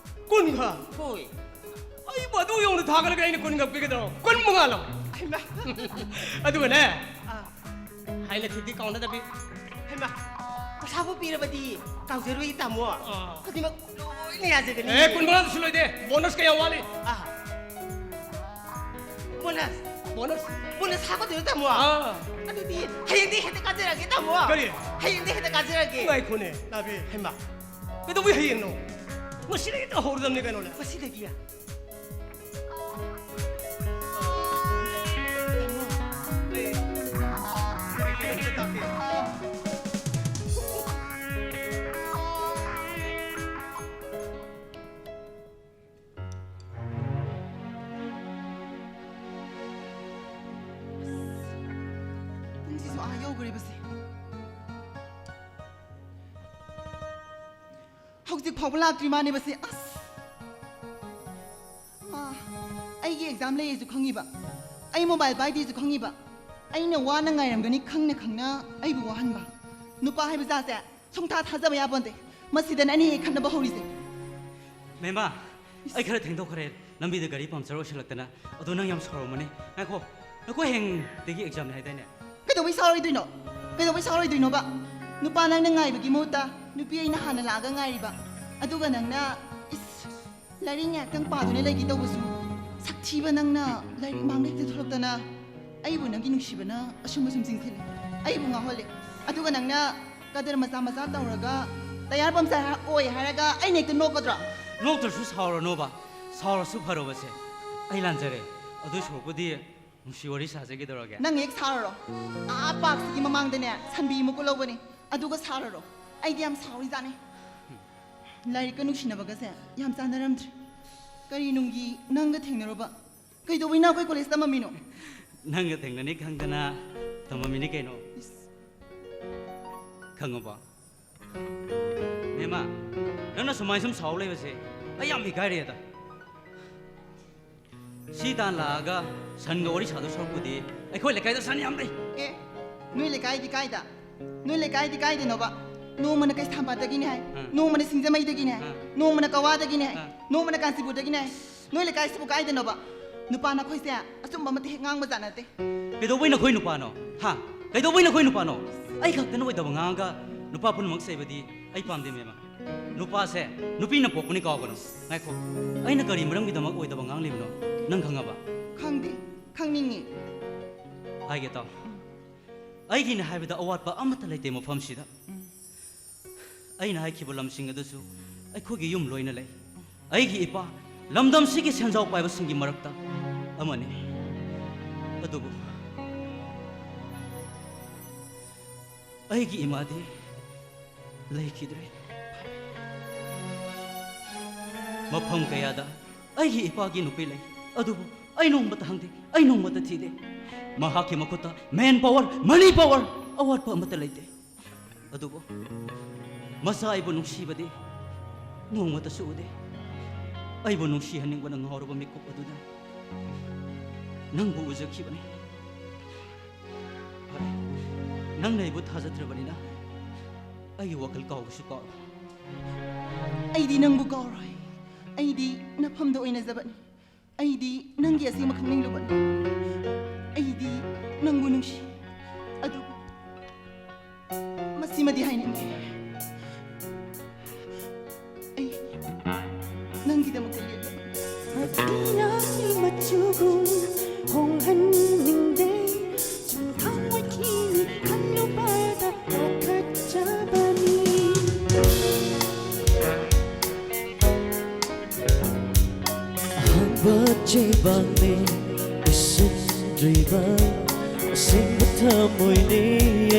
ꯀꯨꯟ ꯈꯛ? ꯍꯣꯏ꯫ ꯑꯩꯕꯨ ꯑꯗꯨ ꯌꯧꯅ ꯊꯥꯒꯠꯂꯒ ꯑꯩꯅ ꯀꯨꯟ ꯈꯛ ꯄꯤꯒꯗ꯭ꯔꯣ? ꯀꯨꯟ ꯃꯉꯥ ꯂꯧ꯫ ꯍꯩꯃꯥ꯫ ꯑꯗꯨꯒꯅꯦ, ꯑꯥ꯫ ꯍꯥꯏꯅꯈꯤꯕꯗꯤ ꯀꯥꯎꯅꯗꯕꯤ꯫ ꯍꯩꯃꯥ, ꯄꯩꯁꯥꯕꯨ ꯄꯤꯔꯕꯗꯤ ꯀꯥꯎꯖꯔꯣꯏ ꯇꯥꯃꯣ꯫ ꯑꯥ꯫ ꯈꯨꯗꯤꯡꯃꯛ ꯂꯣꯏꯅ ꯌꯥꯖꯒꯅꯤ꯫ ꯑꯦ, ꯀꯨꯟ ꯃꯉꯥꯗꯁꯨ ꯂꯣꯏꯗꯦ꯫ ꯕꯣꯅꯁ ꯀꯌꯥ ꯋꯥꯠꯂꯤ? ꯑꯥ꯫ ꯕꯣꯅꯁ? ꯕꯣꯅꯁ? ꯕꯣꯅꯁ ꯍꯥꯞꯀꯗꯣꯏꯔꯣ ꯇꯥꯃꯣ? ꯑꯥ꯫ ꯑꯗꯨꯗꯤ ꯍꯌꯦꯡꯗꯤ ꯍꯦꯛꯇ ꯀꯥꯖꯔꯛꯑꯒꯦ ꯇꯥꯃꯣ꯫ ꯀꯔꯤ? ꯍꯌꯦꯡꯗꯤ ꯍꯦꯛꯇ ꯀꯥꯖꯔꯛꯑꯒꯦ꯫ ꯉꯥꯏꯈꯣꯅꯦ, ꯂꯥꯕꯤ꯫ ꯍꯩꯃꯥ꯫ ꯀꯩꯗꯧꯕꯩ ꯍꯌꯦꯡꯅꯣ? ꯉꯁꯤꯗꯒꯤ ꯍꯦꯛꯇ ꯍꯧꯔꯗꯕꯅꯤ ꯀꯩꯅꯣꯅꯦ꯫ ꯉꯁꯤꯗꯒꯤ? ꯇꯧꯔꯤꯕꯁꯦ꯫ ꯍꯧꯖꯤꯛ ꯐꯥꯎꯕ ꯂꯥꯛꯇ꯭ꯔꯤ ꯃꯥꯅꯦꯕꯁꯦ꯫ ꯑꯁ! ꯃꯥ, ꯑꯩꯒꯤ ꯑꯦꯛꯖꯥꯝ ꯂꯩꯌꯦꯁꯨ ꯈꯪꯉꯤꯕ, ꯑꯩ ꯃꯣꯕꯥꯏꯜ ꯄꯥꯏꯗꯦꯁꯨ ꯈꯪꯉꯤꯕ, ꯑꯩꯅ ꯋꯥꯅ ꯉꯥꯏꯔꯝꯒꯅꯤ ꯈꯪꯅ ꯈꯪꯅ ꯑꯩꯕꯨ ꯋꯥꯍꯟꯕ꯫ ꯅꯨꯄꯥ ꯍꯥꯏꯕ ꯖꯥꯠꯁꯦ ꯁꯨꯡꯊꯥ ꯊꯥꯖꯕ ꯌꯥꯄꯣꯟꯇꯦ꯫ ꯃꯁꯤꯗꯅ ꯑꯅꯤ ꯍꯦꯛ ꯈꯠꯅꯕ ꯍꯧꯔꯤꯁꯦ꯫ ꯃꯦꯝꯃ, ꯑꯩ ꯈꯔ ꯊꯦꯡꯗꯣꯛꯈ꯭ꯔꯦ꯫ ꯂꯝꯕꯤꯗ ꯒꯥꯔꯤ ꯄꯝꯆꯔ ꯑꯣꯏꯁꯤꯜꯂꯛꯇꯅ꯫ ꯑꯗꯣ ꯅꯪ ꯌꯥꯝ ꯁꯥꯎꯔꯝꯃꯅꯤ꯫ ꯉꯥꯏꯈꯣ, ꯅꯈꯣꯏ ꯍꯌꯦꯡꯗꯒꯤ ꯑꯦꯛꯖꯥꯝꯅꯦ ꯍꯥꯏꯗꯥꯏꯅꯦ? ꯀꯩꯗꯧꯕꯩ ꯁꯥꯎꯔꯣꯏꯗꯣꯏꯅꯣ? ꯀꯩꯗꯧꯕꯩ ꯁꯥꯎꯔꯣꯏꯗꯣꯏꯅꯣꯕ? ꯅꯨꯄꯥ ꯅꯪꯅ ꯉꯥꯏꯕꯒꯤ ꯃꯍꯨꯠꯇ ꯅꯨꯄꯤ ꯑꯩꯅ ꯍꯥꯟꯅ ꯂꯥꯛꯑꯒ ꯉꯥꯏꯔꯤꯕ꯫ ꯑꯗꯨꯒ ꯅꯪꯅ, ꯏꯁ, ꯂꯥꯏꯔꯤꯛ ꯉꯥꯛꯇꯪ ꯄꯥꯗꯨꯅ ꯂꯩꯒꯦ ꯇꯧꯕꯁꯨ꯫ ꯁꯛꯊꯤꯕ ꯅꯪꯅ ꯂꯥꯏꯔꯤꯛ ꯃꯥꯡꯗ ꯍꯦꯛꯇ ꯊꯣꯛꯂꯛꯇꯅ꯫ ꯑꯩꯕꯨ ꯅꯪꯒꯤ ꯅꯨꯡꯁꯤꯕꯅ ꯑꯁꯨꯝ ꯑꯁꯨꯝ ꯆꯤꯡꯁꯤꯜꯂꯦ꯫ ꯑꯩꯕꯨ ꯉꯥꯎꯍꯜꯂꯦ꯫ ꯑꯗꯨꯒ ꯅꯪꯅ ꯀꯗꯔ ꯃꯆꯥ ꯃꯆꯥ ꯇꯧꯔꯒ ꯇꯌꯥꯔ ꯄꯝꯆꯔ ꯑꯣꯏ ꯍꯥꯏꯔꯒ ꯑꯩꯅ ꯍꯦꯛꯇ ꯅꯣꯛꯀꯗ꯭ꯔꯣ? ꯅꯣꯛꯇ꯭ꯔꯁꯨ ꯁꯥꯎꯔꯅꯣꯕ꯫ ꯁꯥꯎꯔꯁꯨ ꯐꯔꯣꯕꯁꯦ꯫ ꯑꯩ ꯂꯥꯟꯖꯔꯦ꯫ ꯑꯗꯨꯏ ꯁꯔꯨꯛꯄꯨꯗꯤ ꯅꯨꯡꯁꯤ ꯋꯥꯔꯤ ꯁꯥꯖꯒꯦ ꯇꯧꯔꯒꯦ꯫ ꯅꯪ ꯍꯦꯛ ꯁꯥꯔꯔꯣ꯫ ꯑꯥ ꯄꯥꯛꯁꯤꯒꯤ ꯃꯃꯥꯡꯗꯅꯦ ꯁꯟꯕꯤ ꯑꯃ ꯀꯨꯜꯍꯧꯕꯅꯤ꯫ ꯑꯗꯨꯒ ꯁꯥꯔꯔꯣ꯫ ꯑꯩꯗꯤ ꯌꯥꯝ ꯁꯥꯎꯔꯤꯖꯥꯠꯅꯤ꯫ ꯂꯥꯏꯔꯤꯛꯀ ꯅꯨꯡꯁꯤꯅꯕꯒꯁꯦ ꯌꯥꯝ ꯆꯥꯟꯅꯔꯝꯗ꯭ꯔꯦ꯫ ꯀꯔꯤ ꯅꯨꯡꯒꯤ ꯅꯪꯒ ꯊꯦꯡꯅꯔꯨꯕ? ꯀꯩꯗꯧꯕꯩꯅ ꯑꯩꯈꯣꯏ ꯀꯣꯂꯦꯖ ꯇꯝꯃꯝꯃꯤꯅꯣ? ꯅꯪꯒ ꯊꯦꯡꯅꯅꯤ ꯈꯪꯗꯅ ꯇꯝꯃꯝꯃꯤꯅꯤ ꯀꯩꯅꯣ꯫ ꯏꯁ꯫ ꯈꯪꯉꯕꯣ? ꯃꯦꯃꯥ, ꯅꯪꯅ ꯁꯨꯃꯥꯏ ꯁꯨꯝ ꯁꯥꯎ ꯂꯩꯕꯁꯦ ꯑꯩ ꯌꯥꯝ ꯏꯀꯥꯏꯔꯦꯗ꯫ ꯁꯤ ꯇꯥꯟ ꯂꯥꯛꯑꯒ ꯁꯟꯒ ꯋꯥꯔꯤ ꯁꯥꯗꯧ ꯁꯔꯨꯛꯄꯨꯗꯤ ꯑꯩꯈꯣꯏ ꯂꯩꯀꯥꯏꯗ ꯁꯟ ꯌꯥꯝ ꯂꯩ꯫ ꯑꯦ, ꯅꯣꯏ ꯂꯩꯀꯥꯏꯗꯤ ꯀꯥꯏꯗ? ꯅꯣꯏ ꯂꯩꯀꯥꯏꯗꯤ ꯀꯥꯏꯗꯅꯣꯕ? ꯅꯣꯡꯃꯅ ꯀꯩꯁꯥꯝꯄꯥꯠꯇꯒꯤꯅꯦ ꯍꯥꯏ, ꯑꯥ꯫ ꯅꯣꯡꯃꯅ ꯁꯤꯡꯖꯃꯩꯗꯒꯤꯅꯦ ꯍꯥꯏ, ꯑꯥ꯫ ꯅꯣꯡꯃꯅ ꯀꯋꯥꯗꯒꯤꯅꯦ ꯍꯥꯏ, ꯑꯥ꯫ ꯅꯣꯡꯃꯅ ꯀꯥꯟꯆꯤꯄꯨꯔꯗꯒꯤꯅꯦ ꯍꯥꯏ꯫ ꯅꯣꯏ ꯂꯩꯀꯥꯏꯁꯤꯕꯨ ꯀꯥꯏꯗꯅꯣꯕ? ꯅꯨꯄꯥ ꯅꯈꯣꯏꯁꯦ ꯑꯆꯨꯝꯕ ꯑꯃꯠꯇ ꯍꯦꯛ ꯉꯥꯡꯕ ꯖꯥꯠ ꯅꯠꯇꯦ꯫ ꯀꯩꯗꯧꯕꯩ ꯅꯈꯣꯏ ꯅꯨꯄꯥꯅꯣ? ꯍꯥ? ꯀꯩꯗꯧꯕꯩ ꯅꯈꯣꯏ ꯅꯨꯄꯥꯅꯣ? ꯑꯩ ꯈꯛꯇꯅ ꯑꯣꯏꯗꯕ ꯉꯥꯡꯉꯒ ꯅꯨꯄꯥ ꯄꯨꯝꯅꯃꯛ ꯆꯩꯕꯗꯤ ꯑꯩ ꯄꯥꯝꯗꯦ, ꯃꯦꯃꯥ꯫ ꯅꯨꯄꯥꯁꯦ ꯅꯨꯄꯤꯅ ꯄꯣꯛꯄꯅꯤ ꯀꯥꯎꯒꯅꯨ꯫ ꯉꯥꯏꯈꯣ, ꯑꯩꯅ ꯀꯔꯤ ꯃꯔꯝꯒꯤꯗꯃꯛ ꯑꯣꯏꯗꯕ ꯉꯥꯡꯂꯤꯕꯅꯣ ꯅꯪ ꯈꯪꯉꯕ? ꯈꯪꯗꯦ, ꯈꯪꯅꯤꯡꯉꯤ꯫ ꯍꯥꯏꯒꯦ ꯇꯥꯎ꯫ ꯑꯩꯒꯤꯅ ꯍꯥꯏꯕꯗ ꯑꯋꯥꯠꯄ ꯑꯃꯠꯇ ꯂꯩꯇꯦ ꯃꯐꯝꯁꯤꯗ꯫ ꯎꯝ꯫ ꯑꯩꯅ ꯍꯥꯏꯈꯤꯕ ꯂꯝꯁꯤꯡ ꯑꯗꯨꯁꯨ ꯑꯩꯈꯣꯏꯒꯤ ꯌꯨꯝ ꯂꯣꯏꯅ ꯂꯩ꯫ ꯑꯩꯒꯤ ꯏꯄꯥ ꯂꯝꯗꯝꯁꯤꯒꯤ ꯁꯦꯟꯖꯥꯎ ꯄꯥꯏꯕꯁꯤꯡꯒꯤ ꯃꯔꯛꯇ ꯑꯃꯅꯤ꯫ ꯑꯗꯨꯕꯨ ꯑꯩꯒꯤ ꯏꯃꯥꯗꯤ ꯂꯩꯈꯤꯗ꯭ꯔꯦ꯫ ꯃꯐꯝ ꯀꯌꯥꯗ ꯑꯩꯒꯤ ꯏꯄꯥꯒꯤ ꯅꯨꯄꯤ ꯂꯩ, ꯑꯗꯨꯕꯨ ꯑꯩ ꯅꯣꯡꯃꯇ ꯍꯪꯗꯦ, ꯑꯩ ꯅꯣꯡꯃꯇ ꯊꯤꯗꯦ꯫ ꯃꯍꯥꯛꯀꯤ ꯃꯈꯨꯠꯇ man power, money power ꯑꯋꯥꯠꯄ ꯑꯃꯠꯇ ꯂꯩꯇꯦ꯫ ꯑꯗꯨꯕꯨ ꯃꯆꯥ ꯑꯩꯕꯨ ꯅꯨꯡꯁꯤꯕꯗꯤ ꯅꯣꯡꯃꯇꯁꯨ ꯎꯗꯦ꯫ ꯑꯩꯕꯨ ꯅꯨꯡꯁꯤꯍꯟꯅꯤꯡꯕꯅ ꯉꯥꯎꯔꯕ ꯃꯤꯀꯨꯞ ꯑꯗꯨꯗ ꯅꯪꯕꯨ ꯎꯖꯈꯤꯕꯅꯤ꯫ ꯐꯔꯦ, ꯅꯪꯅ ꯑꯩꯕꯨ ꯊꯥꯖꯗ꯭ꯔꯕꯅꯤꯅ ꯑꯩꯒꯤ ꯋꯥꯈꯜ ꯀꯥꯎꯕꯁꯨ ꯀꯥꯎꯔꯣ꯫ ꯑꯩꯗꯤ ꯅꯪꯕꯨ ꯀꯥꯎꯔꯣꯏ꯫ ꯑꯩꯗꯤ ꯅꯐꯝꯗ ꯑꯣꯏꯅꯖꯕꯅꯤ꯫ ꯑꯩꯗꯤ ꯅꯪꯒꯤ ꯑꯁꯦꯡꯕ ꯈꯪꯅꯤꯡꯂꯨꯕꯅꯤ꯫ ꯑꯩꯗꯤ ꯅꯪꯕꯨ ꯅꯨꯡꯁꯤ꯫ ꯑꯗꯨꯕꯨ ꯃꯁꯤꯃꯗꯤ ꯍꯥꯏꯅꯤꯡꯉꯤ꯫ ꯑꯩ ꯅꯪꯒꯤꯗꯃꯛꯇ ꯂꯦꯞꯂꯕꯅꯤ꯫ ꯑꯇꯤꯌꯥꯒꯤ ꯃꯆꯨꯒꯨꯝ ꯍꯣꯡꯍꯟꯅꯤꯡꯗꯦ꯫ ꯆꯨꯝꯊꯥꯡ ꯑꯣꯏꯈꯤꯅꯤ ꯈꯜꯂꯨꯕꯗ ꯄꯥꯈꯠꯆꯕꯅꯤ꯫ ꯑꯍꯥꯟꯕ ꯆꯦꯕꯥꯡꯅꯤ ꯄꯤꯁꯤꯟꯗ꯭ꯔꯤꯕ, ꯑꯁꯦꯡꯕ ꯊꯃꯣꯏꯅꯤ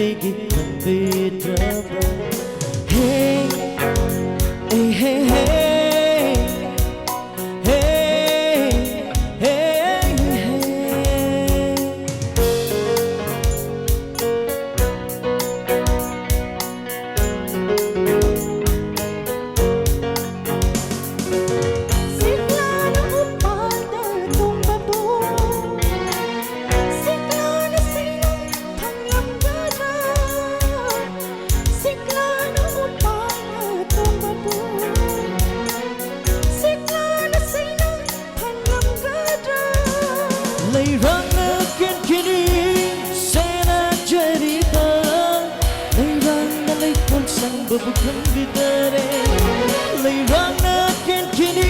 ꯑꯩꯒꯤ ꯈꯪꯕꯤꯗ꯭ꯔꯕ꯫ Hey, hey, hey, hey, hey, hey, hey. ꯁꯤꯛꯂꯥꯅ ꯎꯄꯥꯜꯗ ꯇꯣꯡꯕꯕꯨ, ꯁꯤꯛꯂꯥꯅ ꯁꯩꯅꯨꯡ ꯐꯪꯂꯝꯒꯗ꯭ꯔꯥ? ꯁꯤꯛꯂꯥꯅ ꯎꯄꯥꯜꯗ ꯇꯣꯡꯕꯕꯨ, ꯁꯤꯛꯂꯥꯅ ꯁꯩꯅꯨꯡ ꯐꯪꯂꯝꯒꯗ꯭ꯔꯥ? ꯂꯩꯔꯥꯡꯅ ꯀꯦꯟꯈꯤꯅꯤ ꯁꯦꯟꯅꯖꯔꯤꯕ, ꯂꯩꯔꯥꯡꯅ ꯂꯩꯀꯣꯜ ꯁꯪꯕꯕꯨ ꯈꯪꯕꯤꯗꯔꯦ꯫ ꯂꯩꯔꯥꯡꯅ ꯀꯦꯟꯈꯤꯅꯤ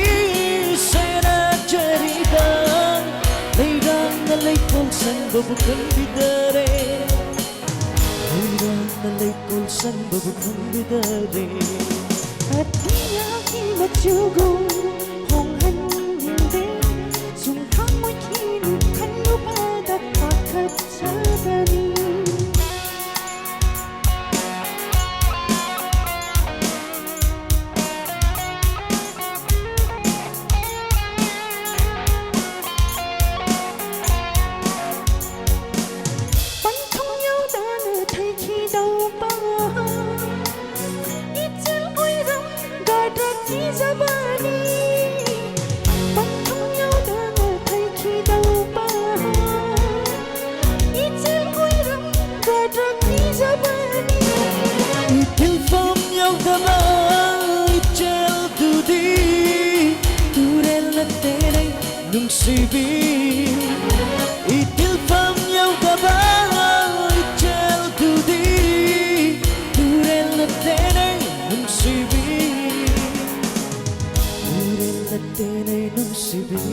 ꯁꯦꯟꯅꯖꯔꯤꯕ, ꯂꯩꯔꯥꯡꯅ ꯂꯩꯀꯣꯜ ꯁꯪꯕꯕꯨ ꯈꯪꯕꯤꯗꯔꯦ꯫ ꯂꯩꯔꯥꯡꯅ ꯂꯩꯀꯣꯜ ꯁꯪꯕꯕꯨ ꯈꯪꯕꯤꯗꯔꯦ꯫ ꯑꯇꯤꯌꯥꯒꯤ ꯃꯆꯨꯒꯨꯝ ꯍꯣꯡꯍꯟꯅꯤꯡꯗꯦ꯫ ꯆꯨꯝꯊꯥꯡ ꯑꯣꯏꯈꯤꯅꯤ ꯈꯜꯂꯨꯕꯗ ꯄꯥꯈꯠꯆꯕꯅꯤ꯫ ꯄꯟꯊꯨꯡ ꯌꯧꯗꯅ ꯊꯩ ꯌꯧꯗꯕ ꯏꯆꯦꯜꯗꯨꯗꯤ ꯇꯨꯔꯦꯜ ꯅꯠꯇꯦꯅꯦ ꯅꯨꯡꯁꯤꯕꯤ꯫ ꯏꯊꯤꯜꯐꯝ ꯌꯧꯗꯕ ꯏꯆꯦꯜꯗꯨꯗꯤ ꯇꯨꯔꯦꯜ ꯅꯠꯇꯦꯅꯦ ꯅꯨꯡꯁꯤꯕꯤ꯫ ꯇꯨꯔꯦꯜ ꯅꯠꯇꯦꯅꯦ ꯅꯨꯡꯁꯤꯕꯤ꯫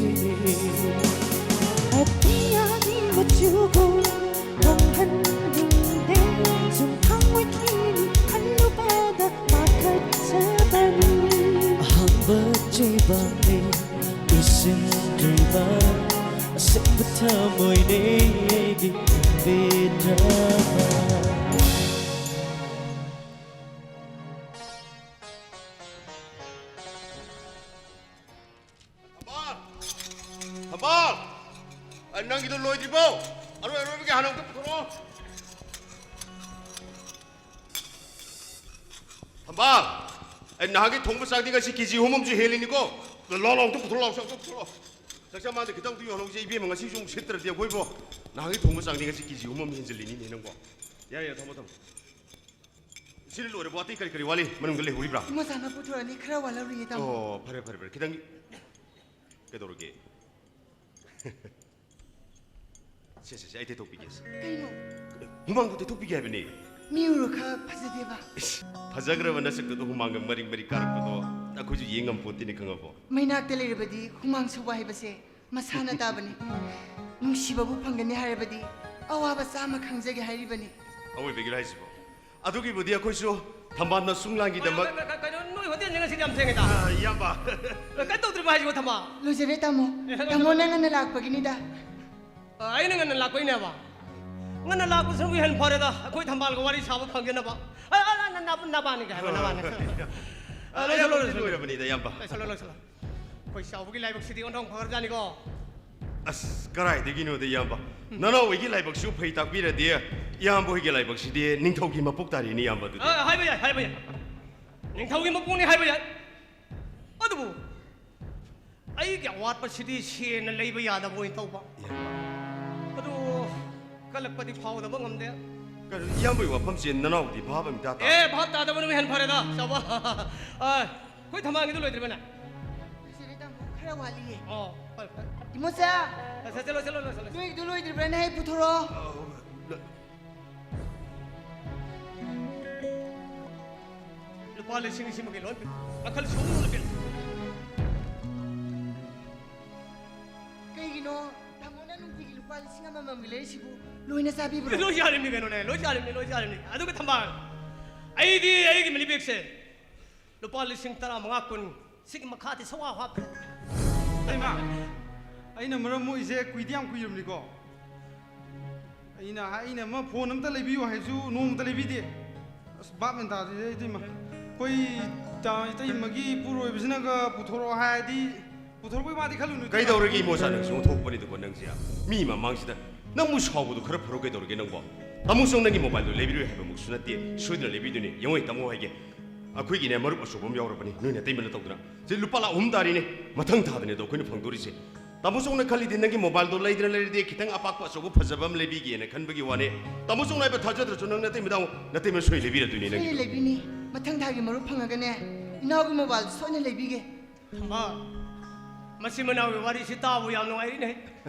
ꯑꯇꯤꯌꯥꯒꯤ ꯃꯆꯨꯕꯨ ꯍꯣꯡꯍꯟꯅꯤꯡꯗꯦ꯫ ꯁꯨꯝ ꯈꯪꯉꯣꯏꯈꯤꯅꯤ ꯈꯜꯂꯨꯕꯗ ꯄꯥꯈꯠꯆꯕꯅꯤ꯫ ꯑꯍꯥꯟꯕ ꯆꯦꯕꯥꯡꯅꯤ ꯏꯁꯤꯟꯗ꯭ꯔꯤꯕ ꯑꯁꯦꯡꯕ ꯊꯃꯣꯏꯅꯦ ꯑꯩꯒꯤ ꯈꯪꯕꯤꯗ꯭ꯔꯕ꯫ ꯊꯝꯕꯥꯜ! ꯊꯝꯕꯥꯜ! ꯑ, ꯅꯪꯒꯤꯗꯣ ꯂꯣꯏꯗ꯭ꯔꯤꯕꯣ? ꯑꯔꯣꯏ ꯑꯔꯣꯏꯕꯒꯤ ꯍꯥꯟꯅ ꯑꯝꯇ ꯄꯨꯊꯣꯔꯛꯑꯣ꯫ ꯊꯝꯕꯥꯜ! ꯑꯩ ꯅꯍꯥꯟꯒꯤ ꯊꯣꯡꯕ ꯆꯥꯛꯇꯤ ꯉꯁꯤ ꯀꯦ ꯖꯤ ꯑꯍꯨꯝ ꯑꯃꯁꯨ ꯍꯦꯜꯂꯤꯅꯤꯀꯣ꯫ ꯂꯥꯎ, ꯂꯥꯎ, ꯑꯝꯇ ꯄꯨꯊꯣꯔꯛꯑꯣ, ꯂꯥꯎ, ꯑꯝꯇ ꯄꯨꯊꯣꯔꯛꯑꯣ꯫ ꯆꯥꯛ ꯆꯥ ꯃꯥꯡꯗ ꯈꯤꯇꯪ ꯑꯝꯇ ꯌꯣꯜꯍꯧꯁꯦ ꯏꯕꯦꯝꯃ, ꯉꯁꯤꯁꯨ ꯑꯃꯨꯛ ꯁꯤꯠꯇ꯭ꯔꯗꯤ ꯑꯩꯈꯣꯏꯕꯣ꯫ ꯅꯍꯥꯟꯒꯤ ꯊꯣꯡꯕ ꯆꯥꯛꯇꯤ ꯉꯁꯤ ꯀꯦ ꯖꯤ ꯑꯍꯨꯝ ꯑꯃ ꯍꯦꯟꯖꯤꯜꯂꯤꯅꯤꯅꯦ ꯅꯪꯕꯣ꯫ ꯌꯥꯔꯦ, ꯌꯥꯔꯦ, ꯊꯝꯃꯣ, ꯊꯝꯃꯣ꯫ ꯁꯤꯗꯤ ꯂꯣꯏꯔꯕꯣ? ꯑꯇꯩ ꯀꯔꯤ ꯀꯔꯤ ꯋꯥꯠꯂꯤ? ꯃꯅꯨꯡꯗ ꯂꯩꯍꯧꯔꯤꯕ꯭ꯔꯥ? ꯏꯃꯥꯆꯥꯅ ꯄꯨꯊꯣꯔꯛꯑꯅꯤ, ꯈꯔ ꯋꯥꯠꯍꯧꯔꯤꯌꯦ, ꯇꯥꯃꯣ꯫ ꯑꯣ, ꯐꯔꯦ, ꯐꯔꯦ, ꯐꯔꯦ꯫ ꯈꯤꯇꯪ ꯀꯩꯗꯧꯔꯒꯦ? ꯁꯦ, ꯁꯦ, ꯁꯦ, ꯑꯩ ꯇꯩꯊꯣꯛꯄꯤꯒꯦ, ꯁꯦ꯫ ꯀꯩꯅꯣ? ꯍꯨꯃꯥꯡꯗꯣ ꯇꯩꯊꯣꯛꯄꯤꯒꯦ ꯍꯥꯏꯕꯅꯦ꯫ ꯃꯤ ꯎꯔꯨ ꯈꯔ ꯐꯖꯗꯦꯕ꯫ ꯏꯁ, ꯐꯖꯈ꯭ꯔꯕ ꯅꯁꯛꯇꯨꯗ ꯍꯨꯃꯥꯡꯒ ꯃꯔꯤꯛ ꯃꯔꯤꯛ ꯀꯥꯔꯛꯄꯗꯣ ꯑꯩꯈꯣꯏꯁꯨ ꯌꯦꯡ ꯉꯝꯄꯣꯟꯇꯦꯅꯦ, ꯈꯪꯉꯕꯣ? ꯃꯩꯅꯥꯛꯇ ꯂꯩꯔꯕꯗꯤ ꯍꯨꯃꯥꯡ ꯁꯧꯕ ꯍꯥꯏꯕꯁꯦ ꯃꯁꯥꯅ ꯇꯥꯕꯅꯤ꯫ ꯅꯨꯡꯁꯤꯕꯕꯨ ꯐꯪꯒꯅꯤ ꯍꯥꯏꯔꯕꯗꯤ ꯑꯋꯥꯕ ꯆꯥꯝꯃ ꯈꯪꯖꯒꯦ ꯍꯥꯏꯔꯤꯕꯅꯤ꯫ ꯑꯋꯣꯏꯕꯒꯤꯔꯣ ꯍꯥꯏꯁꯤꯕꯣ? ꯑꯗꯨꯒꯤꯕꯨꯗꯤ ꯑꯩꯈꯣꯏꯁꯨ ꯊꯝꯕꯥꯜꯅ ꯁꯨꯡꯂꯥꯡꯒꯤꯗꯃꯛ ꯀꯩꯅꯣ, ꯀꯩꯅꯣ, ꯅꯣꯏ ꯍꯣꯇꯦꯜꯁꯦ ꯉꯁꯤꯗꯤ ꯌꯥꯝ ꯊꯦꯡꯉꯦꯗ꯫ ꯑ, ꯏꯌꯥꯝꯕ꯫ ꯀꯩꯅꯣ ꯇꯧꯗ꯭ꯔꯤꯕꯣ ꯍꯥꯏꯁꯤꯕꯣ, ꯊꯝꯕꯥꯜ? ꯂꯣꯏꯖꯔꯦ, ꯇꯥꯃꯣ꯫ ꯑꯦ, ꯇꯥꯃꯣꯅ ꯉꯟꯅ ꯂꯥꯛꯄꯒꯤꯅꯤꯗ꯫ ꯑ, ꯑꯩꯅ ꯉꯟꯅ ꯂꯥꯛꯄꯩꯅꯦꯕ? ꯉꯟꯅ ꯂꯥꯛꯄꯁꯤꯅꯕꯨ ꯍꯦꯟꯅ ꯐꯔꯦꯗ, ꯑꯩꯈꯣꯏ ꯊꯝꯕꯥꯜꯒ ꯋꯥꯔꯤ ꯁꯥꯕ ꯐꯪꯗꯅꯕ꯫ ꯑ, ꯑ, ꯑ, ꯅ-, ꯅ-, ꯅꯕꯥꯅꯤꯒ ꯍꯥꯏꯕ, ꯅꯕꯥꯅꯤ꯫ ꯑ, ꯂꯣꯏꯁꯜꯂꯣ, ꯑꯌꯥꯝꯕꯗꯤ ꯂꯣꯏꯁꯜꯂꯣ꯫ ꯂꯣꯏꯔꯕꯅꯤꯗ, ꯏꯌꯥꯝꯕ꯫ ꯂꯣꯏꯁꯜꯂꯣ, ꯂꯣꯏꯁꯜꯂꯣ꯫ ꯑꯩꯈꯣꯏ ꯆꯥꯎꯕꯒꯤ ꯂꯥꯏꯕꯛꯁꯤꯗꯤ ꯑꯣꯟꯊꯣꯛ ꯐꯈ꯭ꯔꯖꯥꯠꯅꯤꯀꯣ꯫ ꯑꯁ, ꯀꯔꯥꯏꯗꯒꯤꯅꯣꯗ, ꯏꯌꯥꯝꯕ꯫ ꯎꯝ꯫ ꯅꯅꯥꯎ ꯑꯩꯒꯤ ꯂꯥꯏꯕꯛꯁꯤꯕꯨ ꯐꯩ ꯇꯥꯛꯄꯤꯔꯗꯤ, ꯏꯌꯥꯝꯕ ꯍꯣꯏꯒꯤ ꯂꯥꯏꯕꯛꯁꯤꯗꯤ ꯅꯤꯡꯊꯧꯒꯤ ꯃꯄꯣꯛ ꯇꯥꯔꯦꯅꯦ, ꯏꯌꯥꯝꯕ, ꯑꯗꯨꯗꯤ꯫ ꯑ, ꯍꯥꯏꯕ ꯌꯥꯏ, ꯍꯥꯏꯕ ꯌꯥꯏ꯫ ꯅꯤꯡꯊꯧꯒꯤ ꯃꯄꯣꯛꯅꯤ ꯍꯥꯏꯕ ꯌꯥꯏ꯫ ꯑꯗꯨꯕꯨ ꯑꯩꯒꯤ ꯑꯋꯥꯠꯄꯁꯤꯗꯤ ꯁꯦꯟꯅ ꯂꯩꯕ ꯌꯥꯗꯕ ꯑꯣꯏꯅ ꯇꯧꯕ꯫ ꯏꯌꯥꯝꯕ꯫ ꯑꯗꯨ ꯀꯜꯂꯛꯄꯗꯤ ꯐꯥꯎꯗꯕ ꯉꯝꯗꯦ꯫ ꯀꯩꯅꯣ, ꯏꯌꯥꯝꯕꯒꯤ ꯋꯥꯐꯝꯁꯦ ꯅꯅꯥꯎꯗꯤ ꯚꯥꯞ ꯑꯃ ꯏꯇꯥ ꯇꯥꯗꯦ꯫ ꯑꯦ, ꯚꯥꯞ ꯇꯥꯗꯕꯅ ꯍꯦꯟꯅ ꯐꯔꯦꯗ, ꯆꯥꯎꯕ꯫ ꯑ, ꯑꯩꯈꯣꯏ ꯊꯝꯕꯥꯜꯒꯤꯗꯣ ꯂꯣꯏꯗ꯭ꯔꯤꯕꯅꯦ? ꯂꯣꯏꯁꯤꯜꯂꯦ, ꯇꯥꯃꯣ, ꯈꯔ ꯋꯥꯠꯂꯤꯌꯦ꯫ ꯑꯣ, ꯐꯔꯦ, ꯐꯔꯦ꯫ ꯏꯃꯣꯆꯥ! ꯑ, ꯆꯠꯂꯣ, ꯆꯠꯂꯣ, ꯂꯣꯏꯁꯤꯜꯂꯣ꯫ ꯅꯣꯏꯒꯤꯗꯣ ꯂꯣꯏꯗ꯭ꯔꯤꯕ꯭ꯔꯥꯅꯦ? ꯍꯦꯛ ꯄꯨꯊꯣꯔꯛꯑꯣ꯫ ꯑ, ꯂ- ꯂꯨꯄꯥ ꯂꯤꯁꯤꯡ ꯑꯁꯤꯃꯒꯤ ꯂꯣꯏ ꯄꯤ-, ꯃꯈꯜ ꯁꯨꯅ ꯄꯤ-, ꯀꯩꯒꯤꯅꯣ ꯇꯥꯃꯣꯅ ꯅꯨꯡꯇꯤꯒꯤ ꯂꯨꯄꯥ ꯂꯤꯁꯤꯡ ꯑꯃꯃꯝꯒꯤ ꯂꯩꯔꯤꯁꯤꯕꯨ? ꯂꯣꯏꯅ ꯆꯥꯕꯤꯕ꯭ꯔꯣ? ꯂꯣꯏ ꯆꯥꯔꯤꯕꯅꯤ ꯀꯩꯅꯣꯅꯦ, ꯂꯣꯏ ꯆꯥꯔꯤꯕꯅꯤ, ꯂꯣꯏ ꯆꯥꯔꯤꯕꯅꯤ꯫ ꯑꯗꯨꯒ ꯊꯝꯕꯥꯜ, ꯑꯩꯗꯤ ꯑꯩꯒꯤ ꯃꯅꯤ ꯕꯦꯒꯁꯦ ꯂꯨꯄꯥ ꯂꯤꯁꯤꯡ ꯇꯔꯥ ꯃꯉꯥ, ꯀꯨꯟ, ꯁꯤꯒꯤ ꯃꯈꯥꯗꯤ ꯁꯨꯡꯍꯥꯞ ꯍꯥꯞꯇ꯭ꯔꯦ꯫ ꯏꯃꯥ, ꯑꯩꯅ ꯃꯔꯝ ꯃꯣꯛꯏꯁꯦ ꯀꯨꯏꯗꯤ ꯌꯥꯝ ꯀꯨꯏꯔꯕꯅꯤꯀꯣ꯫ ꯑꯩꯅ, ꯑꯩꯅ ꯑꯃ ꯐꯣꯟ ꯑꯝꯇ ꯂꯩꯕꯤꯌꯨ ꯍꯥꯏꯁꯨ ꯅꯣꯡꯃꯇ ꯂꯩꯕꯤꯗꯦ꯫ ꯑꯁ, ꯚꯥꯞ ꯃꯦꯟ ꯇꯥꯗꯦꯗ, ꯏꯇꯩꯃ꯫ ꯑꯩꯈꯣꯏ ꯇꯥ-, ꯏꯇꯩꯃꯒꯤ ꯏꯄꯨꯔꯣꯏꯕꯁꯤꯅꯒ ꯄꯨꯊꯣꯔꯛꯑꯣ ꯍꯥꯏꯔꯗꯤ ꯄꯨꯊꯣꯔꯛꯄꯩ ꯋꯥꯗꯤ ꯈꯜꯂꯨꯅꯨ, ꯏꯇꯩꯃ꯫ ꯀꯩꯗꯧꯔꯒꯦ, ꯏꯃꯣꯆꯥ, ꯅꯪꯁꯨ ꯑꯣꯟꯊꯣꯛꯄꯅꯤꯗꯀꯣ ꯅꯪꯁꯦ? ꯃꯤ ꯃꯃꯥꯡꯁꯤꯗ ꯅꯪꯕꯨ ꯁꯥꯎꯕꯗꯣ ꯈꯔ ꯐꯔꯣ, ꯀꯩꯗꯧꯔꯒꯦ ꯅꯪꯕꯣ? ꯇꯥꯃꯣ ꯆꯧ ꯅꯪꯒꯤ ꯃꯣꯕꯥꯏꯜꯗꯣ ꯂꯩꯕꯤꯔꯣꯏ ꯍꯥꯏꯕꯃꯛꯁꯨ ꯅꯠꯇꯦ, ꯁꯣꯏꯗꯅ ꯂꯩꯕꯤꯗꯣꯏꯅꯦ꯫ ꯌꯦꯡꯉꯣ, ꯇꯥꯃꯣ ꯍꯥꯏꯒꯦ, ꯑꯩꯈꯣꯏꯒꯤꯅꯦ ꯃꯔꯨꯞ ꯑꯆꯧꯕ ꯑꯃ ꯌꯥꯎꯔꯕꯅꯤ, ꯅꯣꯏ ꯅꯇꯩꯃꯅ ꯇꯧꯗꯅ꯫ ꯁꯤ ꯂꯨꯄꯥ ꯂꯥꯈ ꯑꯍꯨꯝ ꯇꯥꯔꯤꯅꯦ, ꯃꯊꯪ ꯊꯥꯗꯅꯦ ꯑꯗꯣ ꯑꯩꯈꯣꯏꯅ ꯐꯪꯗꯣꯔꯤꯁꯦ꯫ ꯇꯥꯃꯣ ꯆꯧꯅ ꯈꯜꯂꯤꯗꯤ ꯅꯪꯒꯤ ꯃꯣꯕꯥꯏꯜꯗꯣ ꯂꯩꯗꯅ ꯂꯩꯔꯗꯤ ꯈꯤꯇꯪ ꯑꯄꯥꯛꯄ ꯑꯆꯧꯕ ꯐꯖꯕ ꯑꯃ ꯂꯩꯕꯤꯒꯦꯅ ꯈꯟꯕꯒꯤ ꯋꯥꯅꯦ꯫ ꯇꯥꯃꯣ ꯆꯧꯅ ꯍꯥꯏꯕ ꯊꯥꯖꯗ꯭ꯔꯁꯨ ꯅꯪ ꯅꯇꯩꯃꯗ ꯍꯪꯉꯨ, ꯅꯇꯩꯃꯅ ꯁꯣꯏ ꯂꯩꯕꯤꯔꯗꯣꯏꯅꯦ ꯁꯣꯏꯗꯅ ꯅꯪꯒꯤꯗꯣ꯫ ꯂꯩꯕꯤꯅꯤ꯫ ꯃꯊꯪ ꯊꯥꯒꯤ ꯃꯔꯨꯞ ꯐꯪꯉꯒꯅꯦ, ꯏꯅꯥꯎꯒꯤ ꯃꯣꯕꯥꯏꯜꯗꯨ ꯁꯣꯏꯗꯅ ꯂꯩꯕꯤꯒꯦ꯫ ꯊꯝꯕꯥꯜ, ꯃꯆꯤꯟ ꯃꯅꯥꯎꯒꯤ ꯋꯥꯔꯤꯁꯤ ꯇꯥꯕꯨ ꯌꯥꯝ ꯅꯨꯡꯉꯥꯏꯔꯤꯅꯦ꯫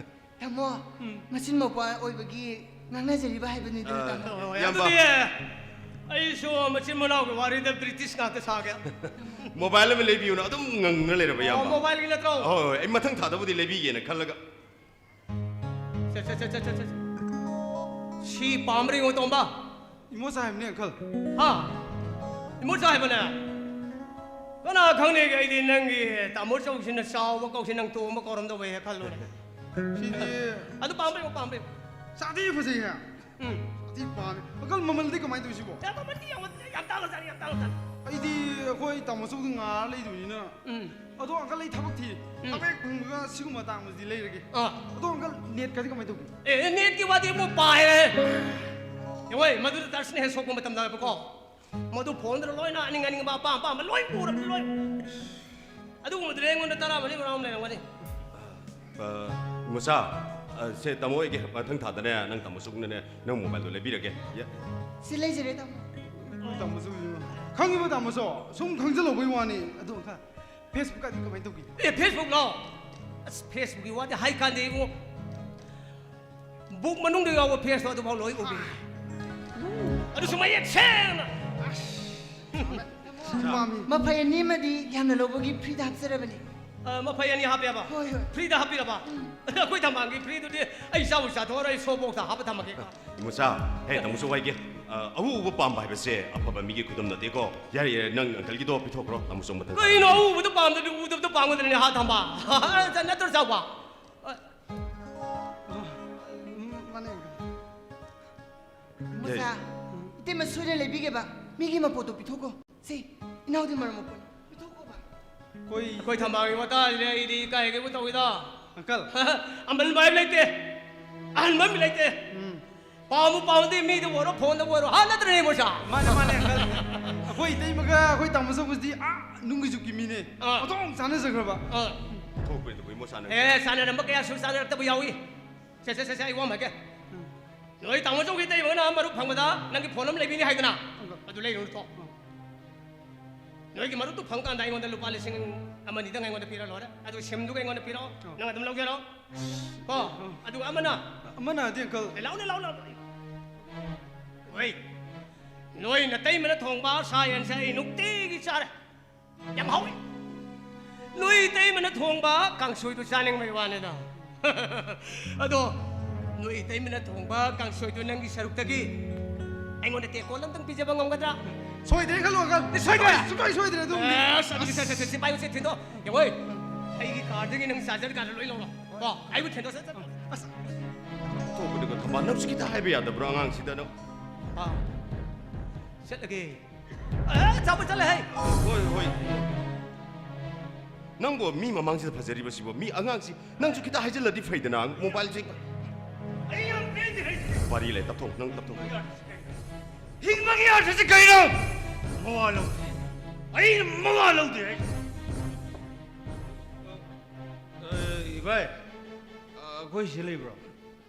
ꯇꯥꯃꯣ, ꯎꯝ꯫ ꯃꯆꯤꯟ ꯃꯧꯄ꯭ꯋꯥ ꯑꯣꯏꯕꯒꯤ ꯉꯥꯡꯅꯖꯔꯤꯕ ꯍꯥꯏꯕꯅꯤꯗ, ꯑ, ꯇꯥꯃꯣ꯫ ꯍꯣꯏ, ꯍꯣꯏ, ꯏꯌꯥꯝꯕ꯫ ꯑꯗꯨꯗꯤ ꯑꯩꯁꯨ ꯃꯆꯤꯟ ꯃꯅꯥꯎꯒꯤ ꯋꯥꯔꯤꯗ ꯕ꯭ꯔꯤꯇꯤꯁ ꯉꯥꯛꯇ ꯁꯥꯒꯦ꯫ ꯃꯣꯕꯥꯏꯜ ꯑꯃ ꯂꯩꯕꯤꯌꯨꯅ ꯑꯗꯨꯝ ꯉꯪꯅ ꯂꯩꯔꯕ, ꯑꯣ, ꯏꯌꯥꯝꯕ꯫ ꯃꯣꯕꯥꯏꯜꯒꯤ ꯅꯠꯇ꯭ꯔꯣ? ꯍꯣꯏ, ꯍꯣꯏ, ꯑꯩ ꯃꯊꯪ ꯊꯥꯗꯕꯨꯗꯤ ꯂꯩꯕꯤꯒꯦꯅ ꯈꯜꯂꯒ꯫ ꯁꯦ, ꯁꯦ, ꯁꯦ, ꯁꯦ, ꯁꯦ, ꯁꯦ꯫ ꯁꯤ ꯄꯥꯝꯕ꯭ꯔꯥ ꯌꯦꯡꯉꯣ, ꯇꯣꯝꯕ꯫ ꯏꯃꯣꯆꯥ ꯍꯥꯏꯕꯅꯦ, ꯑꯪꯀꯜ꯫ ꯍꯥ? ꯏꯃꯣꯆꯥ ꯍꯥꯏꯕꯅꯦ? ꯀꯅꯥ ꯈꯪꯅꯤꯒꯦ, ꯑꯩꯗꯤ ꯅꯪꯒꯤ ꯇꯥꯃꯣ ꯆꯧꯁꯤꯅ ꯆꯥꯎꯕ ꯀꯧꯁꯤ, ꯅꯪ ꯇꯣꯝꯕ ꯀꯧꯔꯝꯗꯧꯕ ꯍꯦꯛ ꯈꯜꯂꯨꯔꯦ꯫ ꯁꯤꯗꯤ ꯑꯗꯨ ꯄꯥꯝꯕ꯭ꯔꯥ ꯌꯦꯡꯉꯣ, ꯄꯥꯝꯕ꯭ꯔꯥ ꯌꯦꯡꯉꯣ꯫ ꯁꯥꯊꯤ ꯐꯖꯩꯍꯦ꯫ ꯎꯝ꯫ ꯁꯥꯊꯤ ꯄꯥꯝꯃꯦ꯫ ꯑꯪꯀꯜ, ꯃꯃꯜꯗꯤ ꯀꯃꯥꯏꯅ ꯇꯧꯏ ꯁꯤꯕꯣ? ꯑꯦ, ꯃꯃꯜꯗꯤ ꯌꯥꯝ, ꯌꯥꯝ ꯇꯥꯡꯈ꯭ꯔꯖꯥꯠꯅꯤ, ꯌꯥꯝ ꯇꯥꯡꯈ꯭ꯔꯖꯥꯠꯅꯤ꯫ ꯑꯩꯗꯤ ꯑꯩꯈꯣꯏ ꯇꯥꯃꯣ ꯆꯧꯗ ꯉꯥꯔ ꯂꯩꯗꯣꯏꯅꯤꯅ꯫ ꯎꯝ꯫ ꯑꯗꯣ ꯑꯪꯀꯜ, ꯑꯩ ꯊꯕꯛ ꯊꯤ꯫ ꯎꯝ꯫ ꯊꯕꯛ ꯍꯦꯛ ꯐꯪꯕꯒ ꯁꯤꯒꯨꯝꯕ ꯑꯇꯥꯡꯕꯁꯤꯗꯤ ꯂꯩꯔꯒꯦ꯫ ꯑꯥ꯫ ꯑꯗꯣ ꯑꯪꯀꯜ, ꯅꯦꯠꯀꯗꯤ ꯀꯃꯥꯏꯅ ꯇꯧꯒꯦ? ꯑꯦ, ꯅꯦꯠꯀꯤ ꯋꯥꯗꯤ ꯑꯃꯨꯛ ꯄꯥꯏꯔꯦ꯫ ꯌꯦꯡꯉꯣ, ꯃꯗꯨꯗ ꯇꯥꯔꯁꯤꯅ ꯍꯦꯛ ꯁꯣꯛꯄ ꯃꯇꯝꯗ ꯍꯥꯏꯕꯀꯣ꯫ ꯃꯗꯨ ꯐꯣꯟꯗꯨꯗ ꯂꯣꯏꯅ ꯑꯅꯤꯡ ꯑꯅꯤꯡꯕ ꯑꯄꯥꯝ ꯑꯄꯥꯝꯕ ꯂꯣꯏ ꯎꯔꯕꯅꯤ, ꯂꯣꯏ꯫ ꯑꯗꯨꯒꯨꯝꯕꯗꯨꯅꯦ ꯑꯩꯉꯣꯟꯗ ꯇꯔꯥꯃꯔꯤ ꯃꯔꯥ ꯑꯃ ꯂꯩꯔꯝꯒꯅꯤ꯫ ꯑ, ꯏꯃꯣꯆꯥ, ꯑ, ꯁꯦ, ꯇꯥꯃꯣ, ꯑꯩꯒꯤ ꯃꯊꯪ ꯊꯥꯗꯅꯦ, ꯅꯪ ꯇꯥꯃꯣ ꯆꯧꯅꯅꯦ, ꯅꯪ ꯃꯣꯕꯥꯏꯜꯗꯣ ꯂꯩꯕꯤꯔꯒꯦ꯫ ꯌꯥ-, ꯁꯤ ꯂꯩꯖꯔꯦ, ꯇꯥꯃꯣ꯫ ꯇꯥꯃꯣꯁꯨ ꯈꯪꯉꯤꯕ, ꯇꯥꯃꯣꯁꯨ ꯁꯨꯝ ꯈꯪꯖꯜꯍꯧꯕꯩ ꯋꯥꯅꯤ꯫ ꯑꯗꯣ ꯑꯪꯀꯜ, ꯐꯦꯁꯕꯨꯛꯀꯗꯤ ꯀꯃꯥꯏꯅ ꯇꯧꯒꯦ? ꯑꯦ, ꯐꯦꯁꯕꯨꯛꯂꯣ? ꯑꯁ, ꯐꯦꯁꯕꯨꯛꯀꯤ ꯋꯥꯗꯤ ꯍꯥꯏ ꯀꯥꯟꯗꯦ ꯏꯕꯨꯡꯉꯣ꯫ ꯕꯨꯛ ꯃꯅꯨꯡꯗ ꯌꯥꯎꯕ ꯐꯦꯁꯇꯣ ꯑꯗꯨꯐꯥꯎ ꯂꯣꯏ ꯎꯕꯤ꯫ ꯑꯗꯨꯁꯨ ꯃꯌꯦꯛ ꯁꯦꯡꯅ꯫ ꯃꯥꯃꯤ꯫ ꯃꯐꯩ ꯑꯅꯤꯃꯗꯤ ꯌꯥꯝꯅ ꯂꯧꯕꯒꯤ ꯐ꯭ꯔꯤꯗ ꯍꯥꯞꯆꯔꯕꯅꯤ꯫ ꯑ, ꯃꯐꯩ ꯑꯅꯤ ꯍꯥꯞꯄꯦꯕ? ꯍꯣꯏ, ꯍꯣꯏ꯫ ꯐ꯭ꯔꯤꯗ ꯍꯥꯞꯄꯤꯔꯕ? ꯎꯝ꯫ ꯑꯩꯈꯣꯏ ꯊꯝꯕꯥꯜꯒꯤ ꯐ꯭ꯔꯤꯗꯨꯗꯤ ꯑꯩ ꯆꯥꯕꯨ ꯆꯥꯊꯣꯛꯑꯔꯣꯏ, ꯁꯣ ꯕꯣꯛꯁꯇ ꯍꯥꯞꯄ ꯊꯝꯃꯒꯦ꯫ ꯏꯃꯣꯆꯥ, ꯍꯦ, ꯇꯥꯃꯣꯁꯨ ꯋꯥꯏꯒꯦ꯫ ꯑ, ꯑꯎ ꯎꯕ ꯄꯥꯝꯕ ꯍꯥꯏꯕꯁꯦ ꯑꯐꯕ ꯃꯤꯒꯤ ꯈꯨꯗꯝ ꯅꯠꯇꯦꯀꯣ꯫ ꯌꯥꯔꯦ, ꯌꯥꯔꯦ, ꯅꯪ ꯑꯪꯀꯜꯒꯤꯗꯣ ꯄꯤꯊꯣꯛꯈ꯭ꯔꯣ, ꯇꯥꯃꯣꯁꯨ ꯃꯊꯪ ꯀꯩꯅꯣ ꯑꯎ ꯎꯕꯗ ꯄꯥꯝꯗꯕꯤ ꯎꯗꯕꯗ ꯄꯥꯝꯒꯗ꯭ꯔꯅꯦ, ꯍꯥ ꯊꯝꯕꯥꯜ? ꯅꯠꯇ꯭ꯔꯣ, ꯆꯥꯎꯕ? ꯑ, ꯎꯝ, ꯃꯥꯅꯦ, ꯑꯪꯀꯜ꯫ ꯃꯣꯆꯥ, ꯌꯥꯏ꯫ ꯏꯇꯩꯃ ꯁꯣꯏꯗꯅ ꯂꯩꯕꯤꯒꯦꯕ꯫ ꯃꯤꯒꯤ ꯃꯄꯣꯠꯇꯣ ꯄꯤꯊꯣꯛꯈꯣ꯫ ꯁꯤ, ꯏꯅꯥꯎꯗꯤ ꯃꯔꯝ ꯃꯣꯛꯄꯅꯤ꯫ ꯄꯤꯊꯣꯛꯈꯣꯕ꯫ ꯑꯩꯈꯣꯏ ꯑꯩꯈꯣꯏ ꯊꯝꯕꯥꯜꯒꯤ ꯃꯇꯥꯡꯁꯤꯗꯤ ꯑꯩꯗꯤ ꯏꯀꯥꯏꯒꯦꯕꯨ ꯇꯧꯏꯗ꯫ ꯑꯪꯀꯜ꯫ ꯑꯃꯟꯕ ꯍꯥꯏꯕ ꯂꯩꯇꯦ꯫ ꯑꯍꯟꯕ ꯑꯃ ꯂꯩꯇꯦ꯫ ꯎꯝ꯫ ꯄꯥꯝꯕꯨ ꯄꯥꯝꯃꯗꯤ ꯃꯤꯗꯕꯨ ꯑꯣꯏꯔꯣ, ꯐꯣꯟꯗꯕꯨ ꯑꯣꯏꯔꯣ꯫ ꯍꯥ, ꯅꯠꯇ꯭ꯔꯅꯦ, ꯃꯣꯆꯥ? ꯃꯥꯅꯦ, ꯃꯥꯅꯦ, ꯑꯪꯀꯜ꯫ ꯑꯩꯈꯣꯏ ꯏꯇꯩꯃꯒ ꯑꯩꯈꯣꯏ ꯇꯥꯃꯣ ꯆꯧꯕꯁꯤꯗꯤ, ꯑꯥ, ꯅꯨꯡꯒꯤ ꯖꯨꯛꯀꯤ ꯃꯤꯅꯦ꯫ ꯑꯥ꯫ ꯑꯣꯟꯊꯣꯛ ꯆꯥꯟꯅꯖꯈ꯭ꯔꯕ꯫ ꯑꯥ꯫ ꯊꯣꯛꯄꯩꯗꯨꯕꯨ ꯏꯃꯣ ꯆꯥꯟꯅ-, ꯑꯦ, ꯆꯥꯟꯅꯔꯝꯕ ꯀꯌꯥꯁꯨ ꯆꯥꯟꯅꯔꯛꯇꯕ ꯌꯥꯎꯏ꯫ ꯁꯦ, ꯁꯦ, ꯁꯦ, ꯁꯦ, ꯑꯩ ꯋꯥ ꯑꯃ ꯍꯥꯏꯒꯦ꯫ ꯎꯝ꯫ ꯅꯣꯏ ꯇꯥꯃꯣ ꯆꯧꯒꯤ ꯏꯇꯩꯃꯅ ꯃꯔꯨꯞ ꯐꯪꯕꯗ ꯅꯪꯒꯤ ꯐꯣꯟ ꯑꯃ ꯂꯩꯕꯤꯅꯤ ꯍꯥꯏꯗꯅ? ꯎꯝ꯫ ꯑꯗꯨ ꯂꯩꯔꯨꯅꯨ ꯇꯣ꯫ ꯎꯝ꯫ ꯅꯣꯏꯒꯤ ꯃꯔꯨꯞꯇꯨ ꯐꯪꯀꯥꯟꯗ ꯑꯩꯉꯣꯟꯗ ꯂꯨꯄꯥ ꯂꯤꯁꯤꯡ ꯑꯃ ꯑꯅꯤꯗꯪ ꯑꯩꯉꯣꯟꯗ ꯄꯤꯔ ꯂꯣꯏꯔꯦ꯫ ꯑꯗꯨ ꯁꯤꯝꯗꯨꯒ ꯑꯩꯉꯣꯟꯗ ꯄꯤꯔꯛꯑꯣ꯫ ꯎꯝ꯫ ꯅꯪ ꯑꯗꯨꯝ ꯂꯧꯖꯔꯣ꯫ ꯀꯣ? ꯎꯝ꯫ ꯑꯗꯨꯒ ꯑꯃꯅ? ꯑꯃꯅꯗꯤ, ꯑꯪꯀꯜ꯫ ꯑꯦ, ꯂꯥꯎꯅꯦ, ꯂꯥꯎ, ꯂꯥꯎ꯫ ꯍꯣꯏ꯫ ꯅꯣꯏ ꯅꯇꯩꯃꯅ ꯊꯣꯡꯕ ꯁꯥ ꯌꯦꯟꯁꯦ ꯑꯩ ꯅꯨꯡꯇꯤꯒꯤ ꯆꯥꯔꯦ꯫ ꯌꯥꯝ ꯍꯥꯎꯏ꯫ ꯅꯣꯏ ꯏꯇꯩꯃꯅ ꯊꯣꯡꯕ ꯀꯥꯡꯁꯣꯏꯗꯨ ꯆꯥꯅꯤꯡꯕꯩ ꯋꯥꯅꯤꯗ꯫ ꯑꯗꯣ, ꯅꯣꯏ ꯏꯇꯩꯃꯅ ꯊꯣꯡꯕ ꯀꯥꯡꯁꯣꯏꯗꯨ ꯅꯪꯒꯤ ꯁꯔꯨꯛꯇꯒꯤ ꯑꯩꯉꯣꯟꯗ ꯇꯦꯡꯀꯣꯠ ꯑꯝꯇꯪ ꯄꯤꯖꯕ ꯉꯝꯒꯗ꯭ꯔꯥ? ꯁꯣꯏꯗ꯭ꯔꯦ ꯈꯜꯂꯣ, ꯑꯪꯀꯜ꯫ ꯁꯣꯏꯗ꯭ꯔꯦ? ꯁꯨꯡꯁꯣꯏ ꯁꯣꯏꯗ꯭ꯔꯦ ꯑꯗꯨꯝꯗꯤ꯫ ꯑꯁ, ꯑꯗꯨꯗꯤ ꯁꯦ, ꯁꯦ, ꯁꯦ, ꯁꯦ, ꯄꯥꯏꯌꯨ, ꯁꯦ, ꯊꯤꯟꯗꯣ꯫ ꯌꯦꯡꯉꯣ, ꯑꯩꯒꯤ ꯀꯥꯔꯗꯒꯤ ꯅꯪ ꯆꯥꯔꯖꯔ ꯀꯥꯔꯗ ꯂꯣꯏ ꯂꯧꯔꯣ꯫ ꯀꯣ, ꯑꯩꯕꯨ ꯊꯤꯟꯗꯣ, ꯁꯦ, ꯁꯦ꯫ ꯑꯁ, ꯊꯣꯛꯄꯅꯤꯀꯣ, ꯊꯝꯕꯥꯜ, ꯅꯪꯁꯨ ꯈꯤꯇ ꯍꯥꯏꯕ ꯌꯥꯗꯕ꯭ꯔꯣ ꯑꯉꯥꯡꯁꯤꯗ ꯅꯪ? ꯑꯥ, ꯆꯠꯂꯒꯦ꯫ ꯑꯦ, ꯆꯥꯕ ꯆꯠꯂꯦ ꯍꯦ꯫ ꯍꯣꯏ, ꯍꯣꯏ꯫ ꯅꯪꯕꯨ ꯃꯤ ꯃꯃꯥꯡꯁꯤꯗ ꯐꯖꯔꯤꯕꯁꯤꯕꯨ, ꯃꯤ ꯑꯉꯥꯡꯁꯤ, ꯅꯪꯁꯨ ꯈꯤꯇ ꯍꯥꯏꯖꯤꯜꯂꯗꯤ ꯐꯩꯗꯅ, ꯃꯣꯕꯥꯏꯜꯁꯤ꯫ ꯑꯩ ꯌꯥꯝ ꯄꯦꯟꯗꯦ ꯍꯦ꯫ ꯋꯥꯔꯤ ꯂꯩ, ꯇꯞꯊꯣꯛ, ꯅꯪ ꯇꯞꯊꯣꯛ꯫ ꯍꯤꯡꯕꯒꯤ ꯑꯔꯊꯁꯤ ꯀꯩꯅꯣ? ꯃꯋꯥ ꯂꯧꯗꯦ꯫ ꯑꯩꯅ ꯃꯋꯥ ꯂꯧꯗꯦ ꯍꯦ꯫ ꯑ, ꯏꯕꯥꯏ, ꯑ, ꯑꯩꯈꯣꯏ ꯁꯤ ꯂꯩꯕ꯭ꯔꯣ?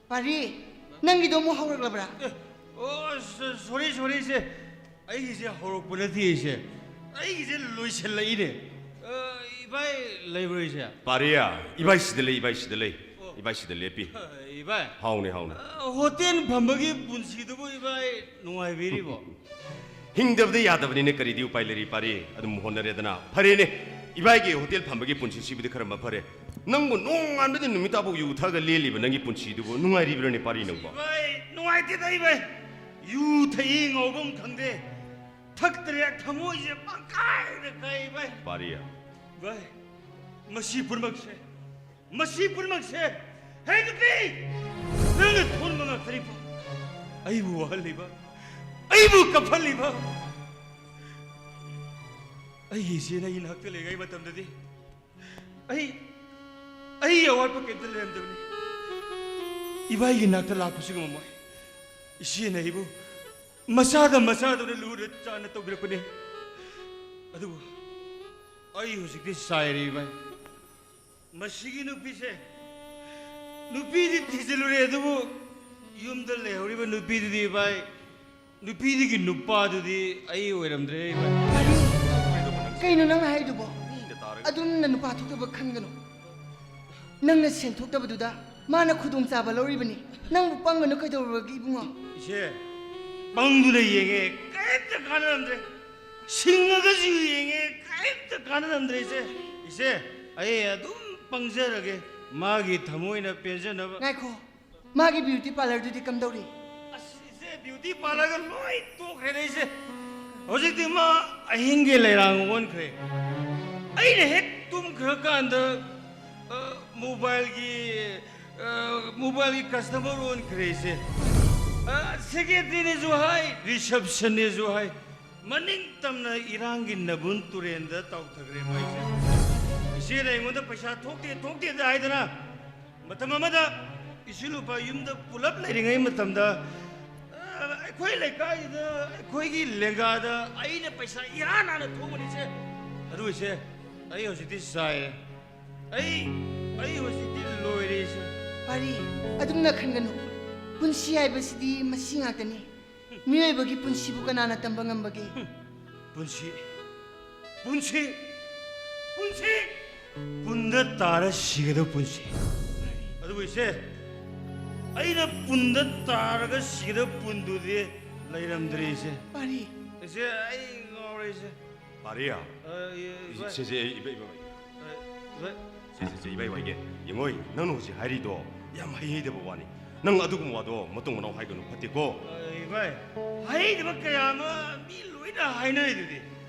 ꯄꯥꯔꯤ, ꯅꯪꯒꯤꯗꯣ ꯑꯃꯨꯛ ꯍꯧꯔꯛꯂꯕ꯭ꯔꯥ? ꯑꯦ, ꯑꯣ, ꯁꯣ-, ꯁꯣꯔꯤ, ꯁꯣꯔꯤ, ꯏꯆꯦ꯫ ꯑꯩꯒꯤꯁꯦ ꯍꯧꯔꯛꯄ ꯅꯠꯇꯦ, ꯏꯆꯦ꯫ ꯑꯩꯒꯤꯁꯦ ꯂꯣꯏꯁꯤꯜꯂꯛꯏꯅꯦ꯫ ꯑ, ꯏꯕꯥꯏ ꯂꯩꯕ꯭ꯔꯣ, ꯏꯆꯦ? ꯄꯥꯔꯤ, ꯏꯕꯥꯏ ꯁꯤꯗ ꯂꯩ, ꯏꯕꯥꯏ ꯁꯤꯗ ꯂꯩ꯫ ꯑꯣ꯫ ꯏꯕꯥꯏ ꯁꯤꯗ ꯂꯦꯞꯄꯤ꯫ ꯑ, ꯏꯕꯥꯏ꯫ ꯍꯥꯎꯅꯦ, ꯍꯥꯎꯅꯦ꯫ ꯑ, ꯍꯣꯇꯦꯜ ꯐꯝꯕꯒꯤ ꯄꯨꯟꯁꯤꯗꯨꯕꯨ ꯏꯕꯥꯏ ꯅꯨꯡꯉꯥꯏꯕꯤꯔꯤꯕꯣ? ꯍꯤꯡꯗꯕꯗ ꯌꯥꯗꯕꯅꯤꯅ ꯀꯔꯤꯗꯤ ꯎꯄꯥꯏ ꯂꯩꯔꯤ, ꯄꯥꯔꯤ? ꯑꯗꯨꯝ ꯍꯣꯠꯅꯔꯦꯗꯅ꯫ ꯐꯔꯦꯅꯦ, ꯏꯕꯥꯏꯒꯤ ꯍꯣꯇꯦꯜ ꯐꯝꯕꯒꯤ ꯄꯨꯟꯁꯤꯁꯤꯕꯨꯗꯤ ꯈꯔ ꯃꯐꯔꯦ꯫ ꯅꯪꯕꯨ ꯅꯣꯡꯉꯥꯟꯕꯗꯤ ꯅꯨꯃꯤꯠ ꯇꯥꯐꯥꯎ ꯌꯨ ꯊꯛꯑꯒ ꯂꯦꯜꯂꯤꯕ ꯅꯪꯒꯤ ꯄꯨꯟꯁꯤꯗꯨꯕꯨ ꯅꯨꯡꯉꯥꯏꯔꯤꯕ꯭ꯔꯅꯦ, ꯄꯥꯔꯤ, ꯅꯪꯕꯣ? ꯏꯕꯥꯏ, ꯅꯨꯡꯉꯥꯏꯇꯦꯗ, ꯏꯕꯥꯏ꯫ ꯌꯨ ꯊꯛꯏ ꯉꯥꯎꯐꯝ ꯈꯪꯗꯦ꯫ ꯊꯛꯇ꯭ꯔꯦ, ꯊꯃꯣꯏꯁꯦ ꯄꯪꯀꯥꯏꯗ ꯀꯥꯏ, ꯏꯕꯥꯏ꯫ ꯄꯥꯔꯤ꯫ ꯏꯕꯥꯏ, ꯃꯁꯤ ꯄꯨꯝꯅꯃꯛꯁꯦ ꯃꯁꯤ ꯄꯨꯝꯅꯃꯛꯁꯦ, ꯍꯦ ꯅꯨꯄꯤ! ꯅꯪꯅ ꯊꯣꯛꯍꯟꯕ ꯉꯥꯛꯇꯅꯤꯀꯣ꯫ ꯑꯩꯕꯨ ꯋꯥꯍꯜꯂꯤꯕ, ꯑꯩꯕꯨ ꯀꯞꯍꯜꯂꯤꯕ꯫ ꯑꯩꯒꯤ ꯏꯆꯦꯅ ꯑꯩ ꯏꯅꯥꯛꯇ ꯂꯩꯔꯤꯉꯩ ꯃꯇꯝꯗꯗꯤ ꯑꯩ, ꯑꯩ ꯑꯋꯥꯠꯄ ꯀꯩꯝꯇ ꯂꯩꯔꯝꯗꯕꯅꯤ꯫ ꯏꯕꯥꯏꯒꯤ ꯅꯥꯛꯇ ꯂꯥꯛꯄꯁꯨ ꯉꯝꯃꯣꯏ꯫ ꯏꯆꯦꯅ ꯑꯩꯕꯨ ꯃꯆꯥꯗ ꯃꯆꯥꯗꯧꯅ ꯂꯨꯅ ꯆꯥꯟꯅ ꯇꯧꯕꯤꯔꯛꯄꯅꯤ꯫ ꯑꯗꯨꯕꯨ ꯑꯩ ꯍꯧꯖꯤꯛꯇꯤ ꯆꯥꯏꯔꯦ, ꯏꯕꯥꯏ꯫ ꯃꯁꯤꯒꯤ ꯅꯨꯄꯤꯁꯦ, ꯅꯨꯄꯤꯗꯤ ꯊꯤꯖꯤꯜꯂꯨꯔꯦ, ꯑꯗꯨꯕꯨ ꯌꯨꯝꯗ ꯂꯩꯍꯧꯔꯤꯕ ꯅꯨꯄꯤꯗꯨꯗꯤ, ꯏꯕꯥꯏ, ꯅꯨꯄꯤꯗꯨꯒꯤ ꯅꯨꯄꯥꯗꯨꯗꯤ ꯑꯩ ꯑꯣꯏꯔꯝꯗ꯭ꯔꯦ, ꯏꯕꯥꯏ꯫ ꯀꯔꯤ? ꯀꯩꯅꯣ ꯅꯪꯅ ꯍꯥꯏꯗꯨꯕꯣ? ꯃꯤꯅ ꯇꯥꯔꯒ꯫ ꯑꯗꯨꯝꯅ ꯅꯨꯄꯥ ꯊꯣꯛꯇꯕ ꯈꯟꯒꯅꯨ꯫ ꯅꯪꯅ ꯁꯦꯟ ꯊꯣꯛꯇꯕꯗꯨꯗ ꯃꯥꯅ ꯈꯨꯗꯣꯡꯆꯥꯕ ꯂꯧꯔꯤꯕꯅꯤ꯫ ꯅꯪꯕꯨ ꯄꯪꯒꯅꯨ ꯀꯩꯗꯧꯔꯨꯔꯒꯦ, ꯏꯕꯨꯡꯉꯣ? ꯏꯆꯦ, ꯄꯪꯗꯨꯅ ꯌꯦꯡꯉꯦ, ꯀꯔꯤꯝꯇ ꯀꯥꯟꯅꯔꯝꯗ꯭ꯔꯦ꯫ ꯁꯤꯡꯉꯒꯁꯨ ꯌꯦꯡꯉꯦ, ꯀꯔꯤꯝꯇ ꯀꯥꯟꯅꯔꯝꯗ꯭ꯔꯦ, ꯏꯆꯦ꯫ ꯏꯆꯦ, ꯑꯩ ꯑꯗꯨꯝ ꯄꯪꯖꯔꯒꯦ, ꯃꯥꯒꯤ ꯊꯃꯣꯏꯅ ꯄꯦꯟꯖꯅꯕ꯫ ꯉꯥꯏꯈꯣ, ꯃꯥꯒꯤ ꯕ꯭ꯌꯨꯇꯤ ꯄꯥꯔꯂꯔꯗꯨꯗꯤ ꯀꯝꯗꯧꯔꯤ? ꯑꯁ, ꯏꯆꯦ, ꯕ꯭ꯌꯨꯇꯤ ꯄꯥꯔꯂꯔꯒ ꯂꯣꯏ ꯇꯣꯛꯈ꯭ꯔꯦꯗ, ꯏꯆꯦ꯫ ꯍꯧꯖꯤꯛꯇꯤ ꯃꯥ ꯑꯍꯤꯡꯒꯤ ꯂꯩꯔꯥꯡ ꯑꯣꯟꯈ꯭ꯔꯦ꯫ ꯑꯩꯅ ꯍꯦꯛ ꯇꯨꯝꯈ꯭ꯔꯀꯥꯟꯗ, ꯑ, ꯃꯣꯕꯥꯏꯜꯒꯤ, ꯑ, ꯃꯣꯕꯥꯏꯜꯒꯤ ꯀꯁꯇꯃꯔ ꯑꯣꯟꯈ꯭ꯔꯦ, ꯏꯆꯦ꯫ ꯑ, ꯁꯦꯀ꯭ꯔꯦꯇꯔꯤꯅꯦꯁꯨ ꯍꯥꯏ, ꯔꯤꯁꯦꯞꯁꯟꯅꯦꯁꯨ ꯍꯥꯏ꯫ ꯃꯅꯤꯡ ꯇꯝꯅ ꯏꯔꯥꯡꯒꯤ ꯅꯕꯨꯟ ꯇꯨꯔꯦꯟꯗ ꯇꯥꯎꯊꯈ꯭ꯔꯦ ꯃꯥꯏꯁꯦ꯫ ꯏꯆꯦꯅ ꯑꯩꯉꯣꯟꯗ ꯄꯩꯁꯥ ꯊꯣꯛꯇꯦ, ꯊꯣꯛꯇꯦꯗ ꯍꯥꯏꯗꯅ, ꯃꯇꯝ ꯑꯃꯗ ꯏꯆꯤꯜ ꯏꯅꯥꯎ ꯌꯨꯝꯗ ꯄꯨꯂꯞ ꯂꯩꯔꯤꯉꯩ ꯃꯇꯝꯗ, ꯑ, ꯑꯩꯈꯣꯏ ꯂꯩꯀꯥꯏꯗ, ꯑꯩꯈꯣꯏꯒꯤ ꯂꯦꯡꯒꯥꯗ ꯑꯩꯅ ꯄꯩꯁꯥ ꯏꯍꯥꯟ ꯍꯥꯟꯅ ꯊꯣꯛꯄꯅꯤꯁꯦ꯫ ꯑꯗꯨ ꯏꯆꯦ, ꯑꯩ ꯍꯧꯖꯤꯛꯇꯤ ꯆꯥꯏꯔꯦ꯫ ꯑꯩ, ꯑꯩ ꯍꯧꯖꯤꯛꯇꯤ ꯂꯣꯏꯔꯦ ꯏꯆꯦ꯫ ꯄꯥꯔꯤ, ꯑꯗꯨꯝꯅ ꯈꯟꯒꯅꯨ꯫ ꯄꯨꯟꯁꯤ ꯍꯥꯏꯕꯁꯤꯗꯤ ꯃꯁꯤ ꯉꯥꯛꯇꯅꯤ꯫ ꯃꯤꯑꯣꯏꯕꯒꯤ ꯄꯨꯟꯁꯤꯕꯨ ꯀꯅꯥꯅ ꯇꯝꯕ ꯉꯝꯕꯒꯦ? ꯄꯨꯟꯁꯤ, ꯄꯨꯟꯁꯤ, ꯄꯨꯟꯁꯤ, ꯄꯨꯟꯗ ꯇꯥꯔ ꯁꯤꯒꯗꯕ ꯄꯨꯟꯁꯤ꯫ ꯑꯗꯨꯕꯨ ꯏꯆꯦ, ꯑꯩꯅ ꯄꯨꯟꯗ ꯇꯥꯔꯒ ꯁꯤꯒꯗꯕ ꯄꯨꯟꯗꯨꯗꯤ ꯂꯩꯔꯝꯗ꯭ꯔꯦ ꯏꯆꯦ꯫ ꯄꯥꯔꯤ꯫ ꯏꯆꯦ, ꯑꯩ ꯉꯥꯎꯔꯦ ꯏꯆꯦ꯫ ꯄꯥꯔꯤ꯫ ꯑ, ꯏ-, ꯏ-, ꯏꯆꯦ, ꯏꯆꯦ, ꯏꯕ-, ꯏꯕ-, ꯑ, ꯏꯕ-, ꯁꯦ, ꯁꯦ, ꯁꯦ, ꯏꯕꯥꯏ ꯋꯥꯏꯒꯦ꯫ ꯌꯦꯡꯉꯣꯏ, ꯅꯪꯅ ꯍꯧꯖꯤꯛ ꯍꯥꯏꯔꯤꯗꯣ ꯌꯥꯝ ꯍꯩ ꯍꯩꯗꯕ ꯋꯥꯅꯤ꯫ ꯅꯪ ꯑꯗꯨꯒꯨꯝꯕ ꯋꯥꯗꯣ ꯃꯇꯨꯡ ꯃꯅꯥꯎ ꯍꯥꯏꯒꯅꯨ, ꯐꯠꯇꯦꯀꯣ? ꯑ, ꯏꯕꯥꯏ, ꯍꯩꯗꯕ ꯀꯌꯥ ꯑꯃ ꯃꯤ ꯂꯣꯏꯅ ꯍꯥꯏꯅꯔꯤꯗꯨꯗꯤ꯫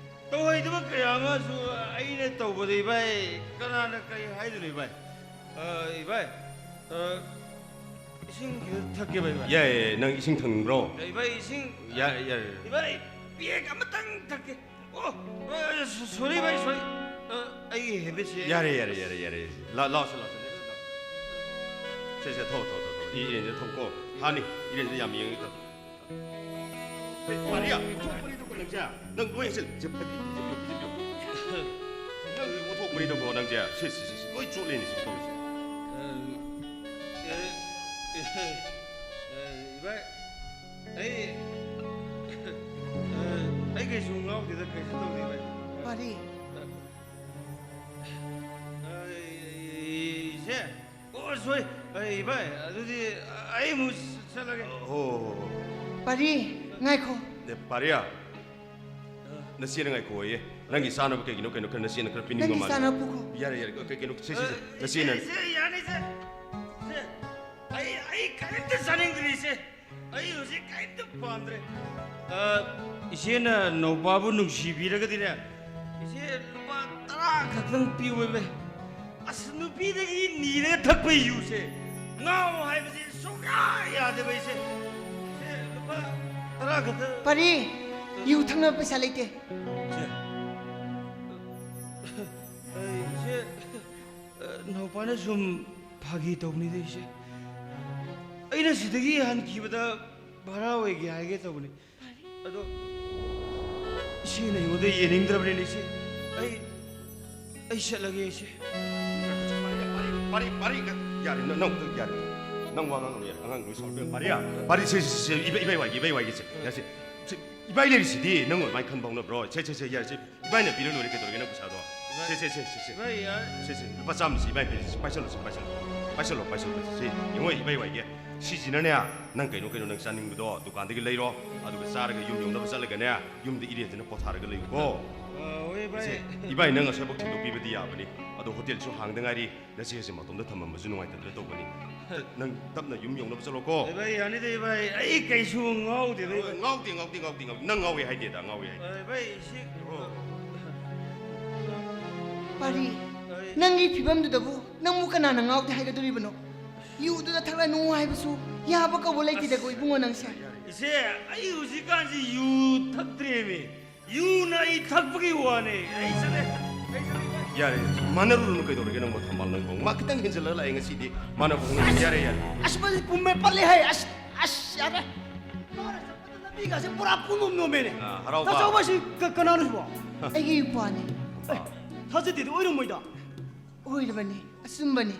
ꯇꯧꯍꯩꯗꯕ ꯀꯌꯥ ꯑꯃꯁꯨ ꯑꯩꯅ ꯇꯧꯕꯗ, ꯏꯕꯥꯏ, ꯀꯅꯥꯅ ꯀꯔꯤ ꯍꯥꯏꯗꯣꯏꯅꯣ, ꯏꯕꯥꯏ? ꯑ, ꯏꯕꯥꯏ, ꯑ, ꯏꯁꯤꯡ ꯈꯤꯇ ꯊꯛꯀꯦꯕ, ꯏꯕꯥꯏ꯫ ꯌꯥꯏ, ꯌꯥꯏ, ꯌꯥꯏ꯫ ꯅꯪ ꯏꯁꯤꯡ ꯊꯛꯅꯤꯡꯕ꯭ꯔꯣ? ꯏꯕꯥꯏ, ꯏꯁꯤꯡ, ꯌꯥꯏ, ꯌꯥꯏ, ꯌꯥꯏ꯫ ꯏꯕꯥꯏ, ꯄꯦꯛ ꯑꯃꯇꯪ ꯊꯛꯀꯦ꯫ ꯑꯣ, ꯑ, ꯁꯣ-, ꯁꯣꯔꯤ ꯚꯥꯏ, ꯁꯣꯔꯤ꯫ ꯑ, ꯑꯩꯒꯤ ꯍꯦꯕꯤꯠꯁꯦ꯫ ꯌꯥꯔꯦ, ꯌꯥꯔꯦ, ꯌꯥꯔꯦ, ꯌꯥꯔꯦ꯫ ꯂꯥ-, ꯂꯥꯎꯁꯦ, ꯂꯥꯎꯁꯦ, ꯂꯥꯎꯁꯦ, ꯂꯥꯎꯁꯦ꯫ ꯁꯦ, ꯁꯦ, ꯊꯣꯛ, ꯊꯣꯛ, ꯊꯣꯛ, ꯊꯣꯛ꯫ ꯏ-, ꯏꯔꯦꯟꯁꯦ ꯊꯣꯛꯀꯣ꯫ ꯍꯥꯅꯤ, ꯏꯔꯦꯟꯁꯦ ꯌꯥꯝ ꯌꯦꯡꯉꯤ꯫ ꯍꯦ, ꯃꯥꯔꯤꯌꯥ, ꯊꯣꯛꯄꯅꯤꯗꯣ ꯅꯪꯁꯦ꯫ ꯅꯪ ꯂꯣꯏ ꯍꯦꯟꯖꯤꯜ-, ꯁꯦ, ꯐꯠꯇꯦ, ꯐꯠꯇꯦ, ꯐꯠꯇꯦ, ꯐꯠꯇꯦ꯫ ꯅꯪ ꯑꯣꯟꯊꯣꯛꯄꯅꯤꯗꯀꯣ ꯅꯪꯁꯦ꯫ ꯁꯦ, ꯁꯦ, ꯁꯦ, ꯁꯦ, ꯂꯣꯏ ꯆꯣꯠꯂꯦꯅꯦ ꯁꯤ ꯇꯧꯔꯤꯁꯦ꯫ ꯑ, ꯑ, ꯑ, ꯏꯕꯥꯏ, ꯑꯩ, ꯑ, ꯑꯩ ꯀꯩꯁꯨ ꯉꯥꯎꯗꯦꯗ, ꯀꯩꯁꯨ ꯇꯧꯗꯦ, ꯏꯕꯥꯏ꯫ ꯄꯥꯔꯤ꯫ ꯑ, ꯑ, ꯏꯆꯦ, ꯑꯣ, ꯁꯣꯏ, ꯑ, ꯏꯕꯥꯏ, ꯑꯗꯨꯗꯤ ꯑꯩ ꯑꯃꯨꯛ ꯆꯠꯂꯒꯦ꯫ ꯍꯣ, ꯍꯣ, ꯍꯣ, ꯍꯣ꯫ ꯄꯥꯔꯤ, ꯉꯥꯏꯈꯣ꯫ ꯅꯦ, ꯄꯥꯔꯤꯌꯥ, ꯅꯆꯦꯅ ꯉꯥꯏꯈꯣꯌꯦ꯫ ꯅꯪꯒꯤ ꯆꯥꯅꯕ ꯀꯩꯒꯤꯅꯣ, ꯀꯩꯅꯣ ꯈꯔ ꯅꯆꯦꯅ ꯈꯔ ꯄꯤꯅꯤꯡꯕ ꯅꯪꯒꯤ ꯃꯥꯜꯂꯦ꯫ ꯆꯥꯅꯕ ꯄꯨꯈꯣ꯫ ꯌꯥꯔꯦ, ꯌꯥꯔꯦ, ꯀꯩ-, ꯀꯩꯅꯣ, ꯁꯦ, ꯁꯦ, ꯁꯦ, ꯑ, ꯅꯆꯦꯅ꯫ ꯏꯆꯦ, ꯏꯆꯦ, ꯌꯥꯅꯤ, ꯏꯆꯦ꯫ ꯏꯆꯦ, ꯑꯩ, ꯑꯩ ꯀꯔꯤꯝꯇ ꯆꯥꯅꯤꯡꯗ꯭ꯔꯤ, ꯏꯆꯦ꯫ ꯑꯩ ꯍꯧꯖꯤꯛ ꯀꯔꯤꯝꯇ ꯄꯥꯝꯗ꯭ꯔꯦ꯫ ꯑ, ꯏꯆꯦꯅ ꯅꯧꯄꯥꯕꯨ ꯅꯨꯡꯁꯤꯕꯤꯔꯒꯗꯤꯅꯦ, ꯏꯆꯦ, ꯂꯨꯄꯥ ꯇꯔꯥ ꯈꯛꯇꯪ ꯄꯤꯌꯨ, ꯏꯕꯦ꯫ ꯑꯁ, ꯅꯨꯄꯤꯗꯒꯤ ꯅꯤꯔꯒ ꯊꯛꯄ ꯌꯨꯁꯦ ꯉꯥꯎ ꯍꯥꯏꯕꯁꯦ ꯁꯨꯡꯌꯥ ꯌꯥꯗꯦꯕ, ꯏꯆꯦ꯫ ꯏꯆꯦ, ꯂꯨꯄꯥ ꯇꯔꯥ ꯈꯛꯇ꯫ ꯄꯥꯔꯤ, ꯌꯨ ꯊꯛꯅꯕ ꯄꯩꯁꯥ ꯂꯩꯇꯦ꯫ ꯏꯆꯦ, ꯑ, ꯏꯆꯦ, ꯑ, ꯅꯧꯄꯥꯅ ꯁꯨꯝ ꯐꯥꯒꯤ ꯇꯧꯕꯅꯤꯗ, ꯏꯆꯦ꯫ ꯑꯩꯅ ꯁꯤꯗꯒꯤ ꯍꯟꯈꯤꯕꯗ ꯚꯔꯥ ꯑꯣꯏꯒꯦ ꯍꯥꯏꯒꯦ ꯇꯧꯕꯅꯤ꯫ ꯑꯗꯣ ꯏꯆꯦꯅ ꯑꯩꯉꯣꯟꯗ ꯌꯦꯡꯅꯤꯡꯗ꯭ꯔꯕꯅꯤꯅ, ꯏꯆꯦ, ꯑꯩ, ꯑꯩ ꯆꯠꯂꯒꯦ, ꯏꯆꯦ꯫ ꯄꯥꯔꯤ, ꯄꯥꯔꯤ, ꯄꯥꯔꯤ, ꯄꯥꯔꯤ꯫ ꯌꯥꯔꯦ, ꯅꯪ, ꯅꯪ, ꯌꯥꯔꯦ꯫ ꯅꯪ ꯋꯥ ꯉꯥꯡꯒꯅꯨ, ꯌꯥꯔꯦ꯫ ꯑꯉꯥꯡ ꯂꯣꯏ ꯁꯥꯎꯔꯛꯇꯣꯏꯅꯦ꯫ ꯐꯔꯦ, ꯌꯥꯔꯦ꯫ ꯐꯔꯦ, ꯁꯦ, ꯁꯦ, ꯁꯦ, ꯏꯕꯥ-, ꯏꯕꯥꯏ ꯋꯥꯏꯒꯦ, ꯏꯕꯥꯏ ꯋꯥꯏꯒꯦ, ꯁꯦ꯫ ꯌꯥꯔꯦ, ꯁꯦ꯫ ꯁꯦ, ꯏꯕꯥꯏ ꯂꯩꯔꯤꯁꯤꯗꯤ ꯅꯪ ꯑꯗꯨꯃꯥꯏꯅ ꯈꯟꯕ ꯍꯧꯅꯕ꯭ꯔꯣ? ꯁꯦ, ꯁꯦ, ꯁꯦ, ꯌꯥꯔꯦ, ꯁꯦ꯫ ꯏꯕꯥꯏꯅ ꯄꯤꯔ ꯂꯣꯏꯔꯦ, ꯀꯩꯗꯧꯔꯒꯦ ꯅꯪ ꯄꯩꯁꯥꯗꯣ? ꯏꯕꯥꯏ-, ꯁꯦ, ꯁꯦ, ꯁꯦ, ꯁꯦ, ꯁꯦ꯫ ꯏꯕꯥꯏ, ꯌꯥꯔꯦ꯫ ꯁꯦ, ꯁꯦ, ꯂꯨꯄꯥ ꯆꯥꯝꯃꯁꯤ ꯏꯕꯥꯏ ꯄꯤꯔꯤꯁꯤ, ꯄꯥꯏꯁꯜꯂꯣ, ꯁꯦ, ꯄꯥꯏꯁꯜꯂꯣ꯫ ꯄꯥꯏꯁꯜꯂꯣ, ꯄꯥꯏꯁꯜꯂꯣ, ꯄꯥꯏꯁꯜꯂꯣ꯫ ꯁꯦ, ꯌꯦꯡꯉꯣ, ꯏꯕꯥꯏ ꯋꯥꯏꯒꯦ꯫ ꯁꯤꯁꯤꯅꯅꯦ, ꯅꯪ ꯀꯩꯅꯣ, ꯀꯩꯅꯣ ꯅꯪ ꯆꯥꯅꯤꯡꯕꯗꯣ ꯗꯨꯀꯥꯟꯗꯒꯤ ꯂꯩꯔꯣ, ꯑꯗꯨꯒ ꯆꯥꯔꯒ ꯌꯨꯝ ꯌꯧꯅꯕ ꯆꯠꯂꯒꯅꯦ, ꯌꯨꯝꯗ ꯏꯔꯦꯟꯖꯅ ꯄꯣꯊꯥꯔꯒ ꯂꯩꯌꯨꯀꯣ꯫ ꯑ, ꯍꯣꯏ, ꯏꯕꯥꯏ꯫ ꯁꯦ, ꯏꯕꯥꯏ ꯅꯪ ꯑꯁ꯭ꯋꯥꯏꯐꯥꯎ ꯊꯤꯟꯗꯣꯛꯄꯤꯕꯗꯤ ꯌꯥꯕꯅꯤ, ꯑꯗꯣ ꯍꯣꯇꯦꯜꯁꯨ ꯍꯥꯡꯗ ꯉꯥꯏꯔꯤ꯫ ꯅꯆꯦꯁꯦ ꯃꯇꯣꯝꯗ ꯊꯝꯃꯝꯕꯁꯨ ꯅꯨꯡꯉꯥꯏꯇꯗꯅ ꯇꯧꯕꯅꯤ꯫ ꯅꯪ ꯇꯞꯅ ꯌꯨꯝ ꯌꯧꯅꯕ ꯆꯠꯂꯣꯀꯣ꯫ ꯑꯦ, ꯚꯥꯏ, ꯌꯥꯅꯤꯗ, ꯚꯥꯏ꯫ ꯑꯩ ꯀꯩꯁꯨ ꯉꯥꯎꯗꯦꯗ, ꯚꯥꯏ꯫ ꯉꯥꯎꯗꯦ, ꯉꯥꯎꯗꯦ, ꯉꯥꯎꯗꯦ, ꯉꯥꯎꯗꯦ꯫ ꯅꯪ ꯉꯥꯎꯋꯦ ꯍꯥꯏꯗꯦꯗ, ꯉꯥꯎꯋꯦ ꯍꯥꯏꯗꯦ꯫ ꯑꯦ, ꯚꯥꯏ, ꯁꯤ ꯑꯣ꯫ ꯄꯥꯔꯤ, ꯑꯩ ꯅꯪꯒꯤ ꯐꯤꯕꯝꯗꯨꯗꯕꯨ ꯅꯪꯕꯨ ꯀꯅꯥꯅ ꯉꯥꯎꯗꯦ ꯍꯥꯏꯒꯗꯣꯔꯤꯕꯅꯣ? ꯌꯨꯗꯨꯗ ꯊꯛꯂꯅꯨ ꯍꯥꯏꯕꯁꯨ ꯌꯥꯕ ꯀꯧꯕ ꯂꯩꯇꯦꯗꯀꯣ, ꯑꯁ꯫ ꯏꯕꯨꯡꯉꯣ, ꯅꯪꯁꯦ꯫ ꯏꯆꯦ, ꯑꯩ ꯍꯧꯖꯤꯛꯀꯥꯟꯁꯤ ꯌꯨ ꯊꯛꯇ꯭ꯔꯦꯃꯤ꯫ ꯌꯨꯅ ꯑꯩ ꯊꯛꯄꯒꯤ ꯋꯥꯅꯦ꯫ ꯑꯩ ꯆꯠꯂꯦ꯫ ꯑꯩ ꯆꯠꯂꯦ꯫ ꯌꯥꯔꯦ, ꯌꯥꯔꯦ꯫ ꯃꯥꯟꯅꯔꯨꯔꯅꯨ ꯀꯩꯗꯧꯔꯒꯦ ꯅꯪꯕꯣ, ꯊꯝꯕꯥꯜ ꯅꯪꯕꯣ꯫ ꯃꯥ ꯈꯤꯇꯪ ꯍꯦꯟꯖꯜꯂꯒ ꯂꯥꯛꯑꯦ ꯉꯁꯤꯗꯤ꯫ ꯃꯥꯟꯅꯕ ꯍꯧꯅ-, ꯌꯥꯔꯦ, ꯌꯥꯔꯦ꯫ ꯑꯁ, ꯃꯁꯤ ꯄꯨꯝꯃꯦ ꯄꯠꯂꯦ ꯍꯥꯏ꯫ ꯑꯁ, ꯑꯁ, ꯌꯥꯔꯦ꯫ ꯃꯥꯅ ꯆꯠꯄꯗ ꯂꯝꯕꯤꯒꯁꯦ ꯄꯨꯔꯥ ꯄꯨꯝꯅꯣꯝ ꯅꯣꯝꯃꯦꯅꯦ꯫ ꯑꯥ, ꯍꯔꯥꯎꯕ꯫ ꯇꯥꯆꯧꯕ, ꯁꯤ ꯀ-, ꯀꯅꯥꯅꯣ ꯁꯤꯕꯣ? ꯑꯩꯒꯤ ꯏꯄ꯭ꯋꯥꯅꯤ꯫ ꯑꯦ, ꯊꯥꯖꯗꯦꯗ, ꯑꯣꯏꯔꯝꯃꯣꯏꯗ꯫ ꯑꯣꯏꯔꯕꯅꯤ, ꯑꯆꯨꯝꯕꯅꯤ꯫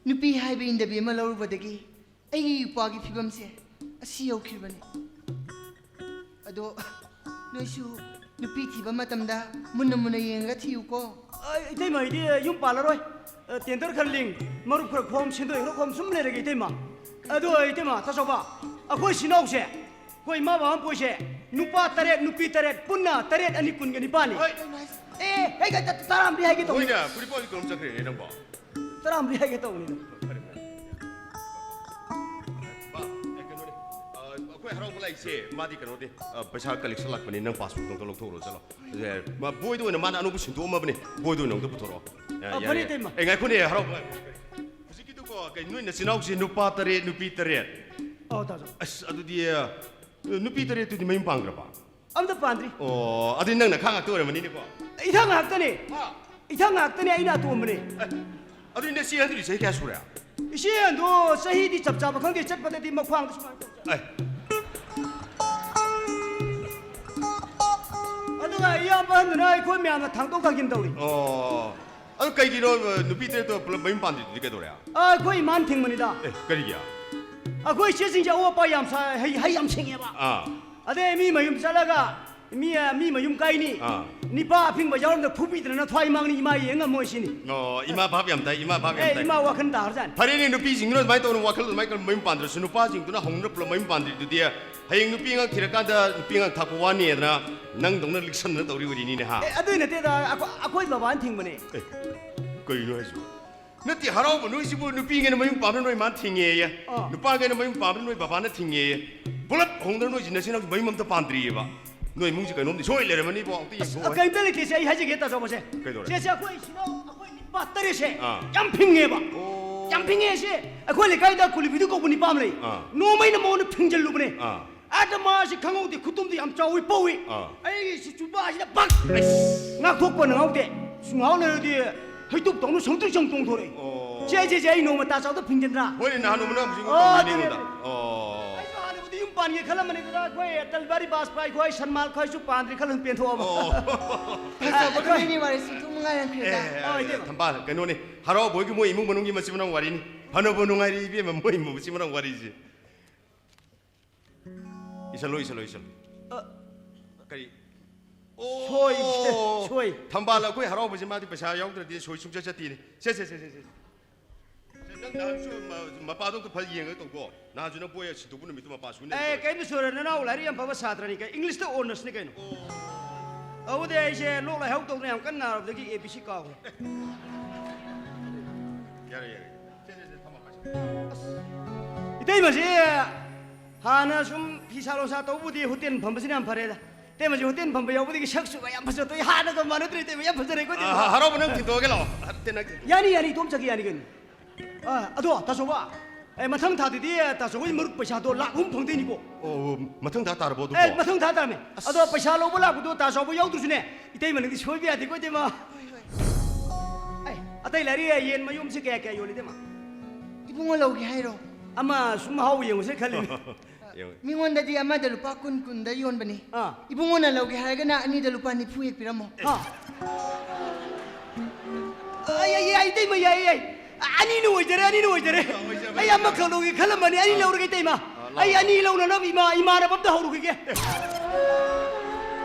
ꯅꯨꯄꯤ ꯍꯥꯏꯕ ꯏꯟꯗꯕꯤ ꯑꯃ ꯂꯧꯔꯨꯕꯗꯒꯤ ꯑꯩꯒꯤ ꯏꯄ꯭ꯋꯥꯒꯤ ꯐꯤꯕꯝꯁꯦ ꯑꯁꯤ ꯌꯧꯈꯤꯕꯅꯤ꯫ ꯑꯗꯣ ꯅꯣꯏꯁꯨ ꯅꯨꯄꯤ ꯊꯤꯕ ꯃꯇꯝꯗ ꯃꯨꯟꯅ ꯃꯨꯟꯅ ꯌꯦꯡꯉꯒ ꯊꯤꯌꯨꯀꯣ꯫ ꯑ, ꯏꯇꯩꯃ, ꯑꯩꯗꯤ ꯌꯨꯝ ꯄꯥꯜꯂꯔꯣꯏ꯫ ꯑ, ꯇꯦꯟꯗꯔ ꯈꯔ ꯂꯤꯡ, ꯃꯔꯨꯞ ꯈꯔ ꯈꯣꯝ, ꯁꯦꯟꯗꯣꯏ ꯈꯔ ꯈꯣꯝ, ꯁꯨꯝ ꯂꯩꯔꯒꯦ, ꯏꯇꯩꯃ꯫ ꯑꯗꯣ, ꯏꯇꯩꯃ, ꯇꯥꯆꯧꯕ, ꯑꯩꯈꯣꯏ ꯏꯆꯤꯟ ꯏꯅꯥꯎꯁꯦ, ꯑꯩꯈꯣꯏ ꯏꯃꯥ ꯕꯕꯥ ꯃꯄꯣꯏꯁꯦ, ꯅꯨꯄꯥ ꯇꯔꯦꯠ, ꯅꯨꯄꯤ ꯇꯔꯦꯠ, ꯄꯨꯟꯅ ꯇꯔꯦꯠ ꯑꯅꯤ ꯀꯨꯟꯒ ꯅꯤꯄꯥꯟꯅꯤ꯫ ꯍꯣꯏ꯫ ꯑꯦ, ꯑꯩ ꯇ-, ꯇ-, ꯇꯔꯥꯃꯔꯤ ꯍꯥꯏꯒꯦ ꯇꯧꯕꯅꯤ꯫ ꯍꯣꯏꯅꯦ, ꯐꯨꯔꯤꯠ ꯀꯣꯟ ꯀꯩꯅꯣꯝ ꯆꯠꯈ꯭ꯔꯦꯅꯦ ꯅꯪꯕꯣ꯫ ꯇꯔꯥꯃꯔꯤ ꯍꯥꯏꯒꯦ ꯇꯧꯕꯅꯤꯗ꯫ ꯐꯔꯦ, ꯐꯔꯦ꯫ ꯕꯥ, ꯑꯦ, ꯀꯩꯅꯣꯅꯦ, ꯑ, ꯑꯩꯈꯣꯏ ꯍꯔꯥꯎꯕ ꯂꯥꯛꯏꯁꯦ, ꯃꯥꯗꯤ ꯀꯩꯅꯣꯅꯦ, ꯑ, ꯄꯩꯁꯥ ꯀꯂꯦꯛꯁꯟ ꯂꯥꯛꯄꯅꯦ, ꯅꯪ ꯄꯥꯁꯕꯨꯛꯇꯣ ꯑꯝꯇ ꯂꯧꯊꯣꯛꯎꯔꯣ, ꯆꯠꯂꯣ꯫ ꯑꯦ, ꯃꯥ, ꯕꯣꯏꯗ ꯑꯣꯏꯅ ꯃꯥꯅ ꯑꯅꯧꯕ ꯁꯤꯟꯗꯣꯛꯑꯝꯃꯕꯅꯦ, ꯕꯣꯏꯗ ꯑꯣꯏꯅ ꯑꯝꯇ ꯄꯨꯊꯣꯔꯛꯑꯣ꯫ ꯑ, ꯑ, ꯌꯥꯔꯦ, ꯐꯔꯦ, ꯌꯥꯔꯦ꯫ ꯏꯇꯩꯃ꯫ ꯑꯦ, ꯉꯥꯏꯈꯣꯅꯦ, ꯍꯔꯥꯎꯕ ꯉꯥꯏꯈꯣ꯫ ꯍꯧꯖꯤꯛꯀꯤꯗꯨꯀꯣ, ꯀꯩ, ꯅꯣꯏ ꯅꯆꯤꯟ ꯏꯅꯥꯎꯁꯦ ꯅꯨꯄꯥ ꯇꯔꯦꯠ, ꯅꯨꯄꯤ ꯇꯔꯦꯠ? ꯑꯧ, ꯇꯥꯆꯧ꯫ ꯑꯁ, ꯑꯗꯨꯗꯤ, ꯑ, ꯅꯨꯄꯤ ꯇꯔꯦꯠꯇꯨꯗꯤ ꯃꯌꯨꯝ ꯄꯥꯟꯈ꯭ꯔꯕ? ꯑꯝꯇ ꯄꯥꯟꯗ꯭ꯔꯤ꯫ ꯑꯣ, ꯑꯗꯨꯗꯤ ꯅꯪ ꯅꯈꯥ ꯉꯥꯛꯇ ꯑꯣꯏꯔꯝꯃꯅꯤꯅꯦꯀꯣ? ꯏꯊꯛ ꯉꯥꯛꯇꯅꯦ꯫ ꯍꯥ? ꯏꯊꯛ ꯉꯥꯛꯇꯅꯦ, ꯑꯩꯅ ꯑꯇꯣꯝꯕꯅꯦ꯫ ꯑꯦ, ꯑꯗꯨꯗꯤ ꯅꯆꯦ ꯑꯍꯟꯗꯨꯗꯤ ꯆꯍꯤ ꯀꯌꯥ ꯁꯨꯔꯦ? ꯏꯆꯦ ꯑꯍꯟꯗꯣ ꯆꯍꯤꯗꯤ ꯆꯞ ꯆꯥꯕ ꯈꯪꯗꯦ, ꯆꯠꯄꯗꯗꯤ ꯃꯈ꯭ꯋꯥꯡꯗ ꯁꯨꯃꯥꯏꯅ ꯇꯧ ꯆꯠ-꯫ ꯑꯦ꯫ ꯑꯗꯨꯒ ꯏꯌꯥꯝꯕ ꯑꯍꯟꯗꯨꯅ ꯑꯩꯈꯣꯏ ꯃꯌꯥꯝꯅ ꯊꯥꯡꯗꯣꯛ ꯊꯥꯡꯖꯤꯟ ꯇꯧꯔꯤ꯫ ꯑꯣ꯫ ꯑꯗꯨ ꯀꯩꯒꯤꯅꯣ? ꯅꯨꯄꯤ ꯇꯔꯦꯠꯇꯣ ꯄꯨꯂꯞ ꯃꯌꯨꯝ ꯄꯥꯟꯗ꯭ꯔꯤꯗꯨꯗꯤ ꯀꯩꯗꯧꯔꯦ? ꯑ, ꯑꯩꯈꯣꯏ ꯏꯃꯥꯅ ꯊꯤꯡꯕꯅꯤꯗ꯫ ꯑꯦ, ꯀꯔꯤꯒꯤ? ꯑꯩꯈꯣꯏ ꯏꯆꯦꯁꯤꯡꯁꯦ ꯑꯋꯣꯠ ꯑꯄꯥ ꯌꯥꯝ ꯁꯥ-, ꯍꯩ, ꯍꯩ ꯌꯥꯝ ꯁꯤꯡꯉꯦꯕ꯫ ꯑꯥ꯫ ꯑꯗꯩ ꯃꯤ ꯃꯌꯨꯝ ꯆꯠꯂꯒ ꯃꯤ, ꯃꯤ ꯃꯌꯨꯝ ꯀꯥꯏꯅꯤ꯫ ꯑꯥ꯫ ꯅꯤꯄꯥ ꯑꯐꯤꯡꯕ ꯌꯥꯎꯔꯝꯗ ꯐꯨꯕꯤꯗꯅ ꯊ꯭ꯋꯥꯏ ꯃꯥꯡꯅꯤ, ꯏꯃꯥ ꯌꯦꯡ ꯉꯝꯃꯣꯏ ꯁꯤꯅꯤ꯫ ꯑꯣ, ꯏꯃꯥ ꯚꯥꯞ ꯌꯥꯝ ꯇꯥꯏ, ꯏꯃꯥ ꯚꯥꯞ ꯌꯥꯝ ꯑꯦ, ꯇꯥꯏ꯫ ꯏꯃꯥ ꯋꯥꯈꯜ ꯇꯥꯈ꯭ꯔꯖꯥꯠꯅꯤ꯫ ꯐꯔꯦꯅꯦ, ꯅꯨꯄꯤꯁꯤꯡꯗꯨꯅ ꯑꯗꯨꯃꯥꯏꯅ ꯇꯧꯅ ꯋꯥꯈꯜ ꯑꯗꯨꯃꯥꯏꯅ ꯃꯌꯨꯝ ꯄꯥꯟꯗ꯭ꯔꯁꯨ, ꯅꯨꯄꯥꯁꯤꯡꯗꯨꯅ ꯍꯧꯅ ꯄꯨꯂꯞ ꯃꯌꯨꯝ ꯄꯥꯟꯗ꯭ꯔꯤꯗꯨꯗꯤ ꯍꯌꯦꯡ ꯅꯨꯄꯤ ꯑꯉꯥꯡ ꯊꯤꯔꯀꯥꯟꯗ ꯅꯨꯄꯤ ꯑꯉꯥꯡ ꯊꯥꯛꯄ ꯋꯥꯅꯤꯗꯅ ꯅꯪꯗꯧꯅ ꯂꯤꯛꯁꯟꯗꯅ ꯇꯧꯔꯤ ꯑꯣꯏꯔꯤꯅꯤꯅꯦ ꯍꯥ? ꯑꯦ, ꯑꯗꯨꯏ ꯅꯠꯇꯦꯗ, ꯑꯩꯈꯣꯏ, ꯑꯩꯈꯣꯏ ꯕꯕꯥꯅ ꯊꯤꯡꯕꯅꯦ꯫ ꯑꯦ, ꯀꯩꯅꯣ ꯍꯥꯏꯁꯤꯕꯣ? ꯅꯠꯇꯦ, ꯍꯔꯥꯎꯕ ꯅꯣꯏꯁꯤꯕꯨ ꯅꯨꯄꯤꯉꯩꯅ ꯃꯌꯨꯝ ꯄꯥꯝꯕꯅ ꯅꯣꯏ ꯃꯥꯅ ꯊꯤꯡꯉꯦꯌꯦ꯫ ꯑꯥ꯫ ꯅꯨꯄꯥꯉꯩꯅ ꯃꯌꯨꯝ ꯄꯥꯝꯕꯅ ꯅꯣꯏ ꯕꯕꯥꯅ ꯊꯤꯡꯉꯦꯌꯦ꯫ ꯄꯨꯂꯞ ꯍꯧꯅ ꯅꯣꯏꯁꯤ ꯅꯆꯤꯟ ꯅꯅꯥꯎꯁꯤ ꯃꯌꯨꯝ ꯑꯝꯇ ꯄꯥꯟꯗ꯭ꯔꯤꯌꯦꯕ꯫ ꯅꯣꯏ ꯏꯃꯨꯡꯁꯤ ꯀꯩꯅꯣꯝꯗꯤ ꯁꯣꯏ ꯂꯩꯔꯝꯃꯅꯤꯕꯣ, ꯑꯝꯇ ꯑꯁ, ꯌꯦꯡꯊꯣꯛꯑꯣ꯫ ꯀꯩꯝꯇ ꯂꯩꯇꯦꯁꯦ, ꯑꯩ ꯍꯥꯏꯖꯒꯦ ꯇꯥꯆꯧꯕꯁꯦ꯫ ꯀꯩꯗꯧꯔꯦ? ꯁꯦ, ꯁꯦ, ꯑꯩꯈꯣꯏ ꯏꯆꯤꯟ ꯏꯅꯥꯎ, ꯑꯩꯈꯣꯏ ꯅꯤꯄꯥ ꯇꯔꯦꯠꯁꯦ ꯑꯥ꯫ ꯌꯥꯝ ꯐꯤꯡꯉꯦꯕ꯫ ꯑꯣ꯫ ꯌꯥꯝ ꯐꯤꯡꯉꯦ ꯁꯦ꯫ ꯑꯩꯈꯣꯏ ꯂꯩꯀꯥꯏꯗ ꯀꯨꯂꯤꯕꯤꯗꯨ ꯀꯧꯕ ꯅꯤꯄꯥ ꯑꯃ ꯂꯩ꯫ ꯑꯥ꯫ ꯅꯣꯡꯃꯩꯅ ꯃꯉꯣꯟꯗ ꯐꯤꯡꯖꯜꯂꯨꯕꯅꯦ꯫ ꯑꯥ꯫ ꯑꯗ ꯃꯥꯁꯤ ꯈꯪꯍꯧꯗꯦ, ꯈꯨꯇꯨꯝꯗꯤ ꯌꯥꯝ ꯆꯥꯎꯋꯤ, ꯄꯧꯏ꯫ ꯑꯥ꯫ ꯑꯩꯒꯤ ꯁꯤ ꯆꯨꯕꯥꯁꯤꯅ ꯕꯛ! ꯑꯩꯁ! ꯉꯥꯛꯊꯣꯛꯄ ꯅꯪꯍꯧꯗꯦ꯫ ꯁꯨꯡꯍꯥꯎ ꯂꯩꯔꯗꯤ ꯍꯩꯇꯨꯞ ꯇꯧꯅ ꯁꯪꯇ꯭ꯔꯤꯛ ꯁꯪ ꯆꯣꯡꯊꯣꯔꯛꯏ꯫ ꯑꯣ꯫ ꯁꯦ, ꯁꯦ, ꯁꯦ, ꯑꯩ ꯅꯣꯡꯃ ꯇꯥꯆꯧꯗ ꯐꯤꯡꯖꯤꯟꯗ꯭ꯔꯥ? ꯍꯣꯏꯅꯦ, ꯅꯍꯥꯟ ꯅꯣꯡꯃ ꯅꯪ ꯍꯧꯖꯤꯛ ꯑꯣ, ꯇꯧꯔꯝꯃꯤꯅꯦ ꯑꯗꯨꯅꯦ꯫ ꯑꯩꯉꯣꯟꯗ꯫ ꯑꯣ꯫ ꯑꯩꯁꯨ ꯍꯥꯟꯅꯕꯨꯗꯤ ꯌꯨꯝ ꯄꯥꯟꯒꯦ ꯈꯜꯂꯝꯕꯅꯤꯗꯅ, ꯑꯩꯈꯣꯏ ꯑꯇꯜ ꯕꯥꯔꯤ ꯕꯥꯖꯄꯥꯏ ꯈꯣꯏ, ꯁꯟꯃꯥꯜ ꯈꯣꯏꯁꯨ ꯄꯥꯟꯗ꯭ꯔꯤ ꯈꯜꯂ ꯄꯦꯟꯊꯣꯛꯑꯕ꯫ ꯑꯣ꯫ ꯐꯖꯕ ꯀꯩꯅꯣꯅꯤ ꯋꯥꯔꯤꯁꯤ ꯊꯨꯝ ꯉꯥꯏꯔꯛꯈ꯭ꯔꯦꯗ꯫ ꯑꯦ, ꯑꯥ, ꯏꯇꯩꯃ꯫ ꯊꯝꯕꯥꯜ, ꯀꯩꯅꯣꯅꯦ, ꯍꯔꯥꯎꯕꯣꯏꯒꯤ ꯃꯣꯏ ꯏꯃꯨꯡ ꯃꯅꯨꯡꯒꯤ ꯃꯆꯤꯟ ꯃꯅꯥꯎ ꯋꯥꯔꯤꯅꯤ꯫ ꯐꯅꯕꯨ ꯅꯨꯡꯉꯥꯏꯔꯤ ꯏꯕꯦꯝꯃ, ꯃꯣꯏ ꯏꯃꯨꯡ ꯃꯆꯤꯟ ꯃꯅꯥꯎ ꯋꯥꯔꯤꯁꯦ꯫ ꯏꯁꯜꯂꯣ, ꯏꯁꯜꯂꯣ, ꯏꯁꯜꯂꯣ꯫ ꯑ, ꯀꯔꯤ? ꯑꯣ! ꯁꯣꯏ, ꯁꯣꯏ꯫ ꯊꯝꯕꯥꯜ, ꯑꯩꯈꯣꯏ ꯍꯔꯥꯎꯕꯁꯦ ꯃꯥꯗꯤ ꯄꯩꯁꯥ ꯌꯥꯎꯗ꯭ꯔꯗꯤ ꯁꯣꯏ ꯁꯨꯡꯆꯠ ꯆꯠꯇꯦꯅꯦ꯫ ꯁꯦ, ꯁꯦ, ꯁꯦ, ꯁꯦ, ꯁꯦ꯫ ꯁꯦ, ꯅꯪ ꯅꯍꯥꯟꯁꯨ ꯃ-, ꯃꯄꯥꯗꯣ ꯑꯝꯇ ꯐꯖ ꯌꯦꯡꯉꯒ ꯇꯧꯀꯣ꯫ ꯅꯍꯥꯟꯁꯨ ꯅꯪ ꯕꯣꯏ ꯁꯤꯟꯗꯣꯛꯄ ꯅꯨꯃꯤꯠꯇꯨ ꯃꯄꯥ ꯁꯨꯅ ꯑꯦ, ꯂꯩꯍꯧꯔꯦ꯫ ꯀꯩꯝꯇ ꯁꯣꯏꯔꯣꯏ, ꯅꯅꯥꯎ ꯂꯥꯏꯔꯤꯛ ꯌꯥꯝ ꯐꯕ ꯁꯥꯇ꯭ꯔꯅꯤ ꯀꯩ, English ꯇ honours ꯅꯤ ꯀꯩꯅꯣ꯫ ꯑꯗꯨꯗꯤ ꯑꯩꯁꯦ ꯂꯣꯛ ꯂꯥꯏꯍꯧ ꯇꯧꯗꯅ ꯌꯥꯝ ꯀꯟꯅ ꯅꯥꯔꯕꯗꯒꯤ A B C ꯀꯥꯎꯈ꯭ꯔꯦ꯫ ꯌꯥꯔꯦ, ꯌꯥꯔꯦ꯫ ꯁꯦ, ꯁꯦ, ꯁꯦ, ꯊꯝꯃꯣ, ꯄꯥꯏꯁꯦ꯫ ꯏꯇꯩꯃꯁꯤ ꯍꯥꯟꯅ ꯁꯨꯝ ꯐꯤꯁꯥ ꯂꯣꯟꯁꯥ ꯇꯧꯕꯕꯨꯗꯤ ꯍꯣꯇꯦꯜ ꯐꯝꯕꯁꯤꯅ ꯌꯥꯝ ꯐꯔꯦꯗ꯫ ꯏꯇꯩꯃꯁꯤ ꯍꯣꯇꯦꯜ ꯐꯝꯕ ꯌꯥꯎꯕꯗꯒꯤ ꯁꯛꯁꯨ ꯌꯥꯝ ꯐꯖꯊꯣꯛꯏ, ꯍꯥꯟꯅꯒ ꯃꯥꯟꯅꯗ꯭ꯔꯦ ꯏꯇꯩꯃ, ꯌꯥꯝ ꯐꯖꯔꯦꯀꯣ ꯏꯇꯩꯃ꯫ ꯑ, ꯍꯔꯥꯎꯕ, ꯅꯪ ꯊꯤꯟꯇꯣꯛꯑꯒꯦ ꯂꯥꯛꯑꯣ꯫ ꯅꯠꯇꯦ, ꯅꯪ ꯊꯤꯟꯇꯣꯛꯑꯣ꯫ ꯌꯥꯅꯤ, ꯌꯥꯅꯤ, ꯏꯇꯣꯝ ꯆꯠꯀꯦ ꯌꯥꯅꯤ ꯀꯩꯅꯣ꯫ ꯑ, ꯑꯗꯣ ꯇꯥꯆꯧꯕ, ꯑꯦ, ꯃꯊꯪ ꯊꯥꯗꯗꯤ ꯇꯥꯆꯧꯕꯒꯤ ꯃꯔꯨꯞ ꯄꯩꯁꯥꯗꯣ ꯂꯥꯛ ꯑꯍꯨꯝ ꯐꯪꯗꯣꯏꯅꯤꯀꯣ꯫ ꯑꯣ, ꯃꯊꯪ ꯊꯥ ꯇꯥꯔꯕꯣ ꯑꯗꯨꯕꯣ? ꯑꯦ, ꯃꯊꯪ ꯊꯥ ꯇꯥꯔꯝꯃꯦ꯫ ꯑꯗꯣ ꯄꯩꯁꯥ ꯂꯧꯕ ꯂꯥꯛꯄꯗꯣ ꯇꯥꯆꯧꯕ ꯌꯥꯎꯗ꯭ꯔꯁꯨꯅꯦ, ꯏꯇꯩꯃ ꯅꯪꯗꯤ ꯁꯣꯏꯕ ꯌꯥꯗꯦꯀꯣ ꯏꯇꯩꯃ꯫ ꯑꯦ, ꯑꯇꯩ ꯂꯥꯏꯔꯤ ꯌꯦꯟ ꯃꯌꯣꯝꯁꯦ ꯀꯌꯥ ꯀꯌꯥ ꯌꯣꯜꯂꯤ ꯏꯇꯩꯃ? ꯏꯕꯨꯡꯉꯣ ꯂꯧꯒꯦ ꯍꯥꯏꯔꯣ? ꯑꯃ ꯁꯨꯝ ꯃꯍꯥꯎ ꯌꯦꯡꯉꯨꯁꯦ ꯈꯜꯂꯤꯅꯤ꯫ ꯌꯦꯡꯉꯨ꯫ ꯃꯤꯉꯣꯟꯗꯗꯤ ꯑꯃꯗ ꯂꯨꯄꯥ ꯀꯨꯟ ꯀꯨꯟꯗ ꯌꯣꯟꯕꯅꯤ꯫ ꯑꯥ꯫ ꯏꯕꯨꯡꯉꯣꯅ ꯂꯧꯒꯦ ꯍꯥꯏꯔꯒꯅ ꯑꯅꯤꯗ ꯂꯨꯄꯥ ꯅꯤꯐꯨ ꯍꯦꯛ ꯄꯤꯔꯝꯃꯣ꯫ ꯍꯥ꯫ ꯑꯩ, ꯑꯩ, ꯑꯩ, ꯏꯇꯩꯃ, ꯌꯥꯏ, ꯌꯥꯏ꯫ ꯑꯅꯤꯅ ꯑꯣꯏꯖꯔꯦ, ꯑꯅꯤꯅ ꯑꯣꯏꯖꯔꯦ꯫ ꯑꯣꯏꯖꯔꯦ, ꯑꯩ ꯑꯣꯏꯖꯔꯦ꯫ ꯑꯃꯈꯛ ꯂꯧꯒꯦ ꯈꯜꯂꯝꯕꯅꯤ, ꯑꯅꯤ ꯑꯥ꯫ ꯂꯧꯔꯒꯦ, ꯏꯇꯩꯃ꯫ ꯑꯥ, ꯂꯧꯔꯣ꯫ ꯑꯩ ꯑꯅꯤ ꯂꯧꯅꯅꯕ ꯏꯃꯥ, ꯏꯃꯥꯟꯅꯕ ꯑꯝꯇ ꯍꯧꯔꯨꯈꯤꯒꯦ꯫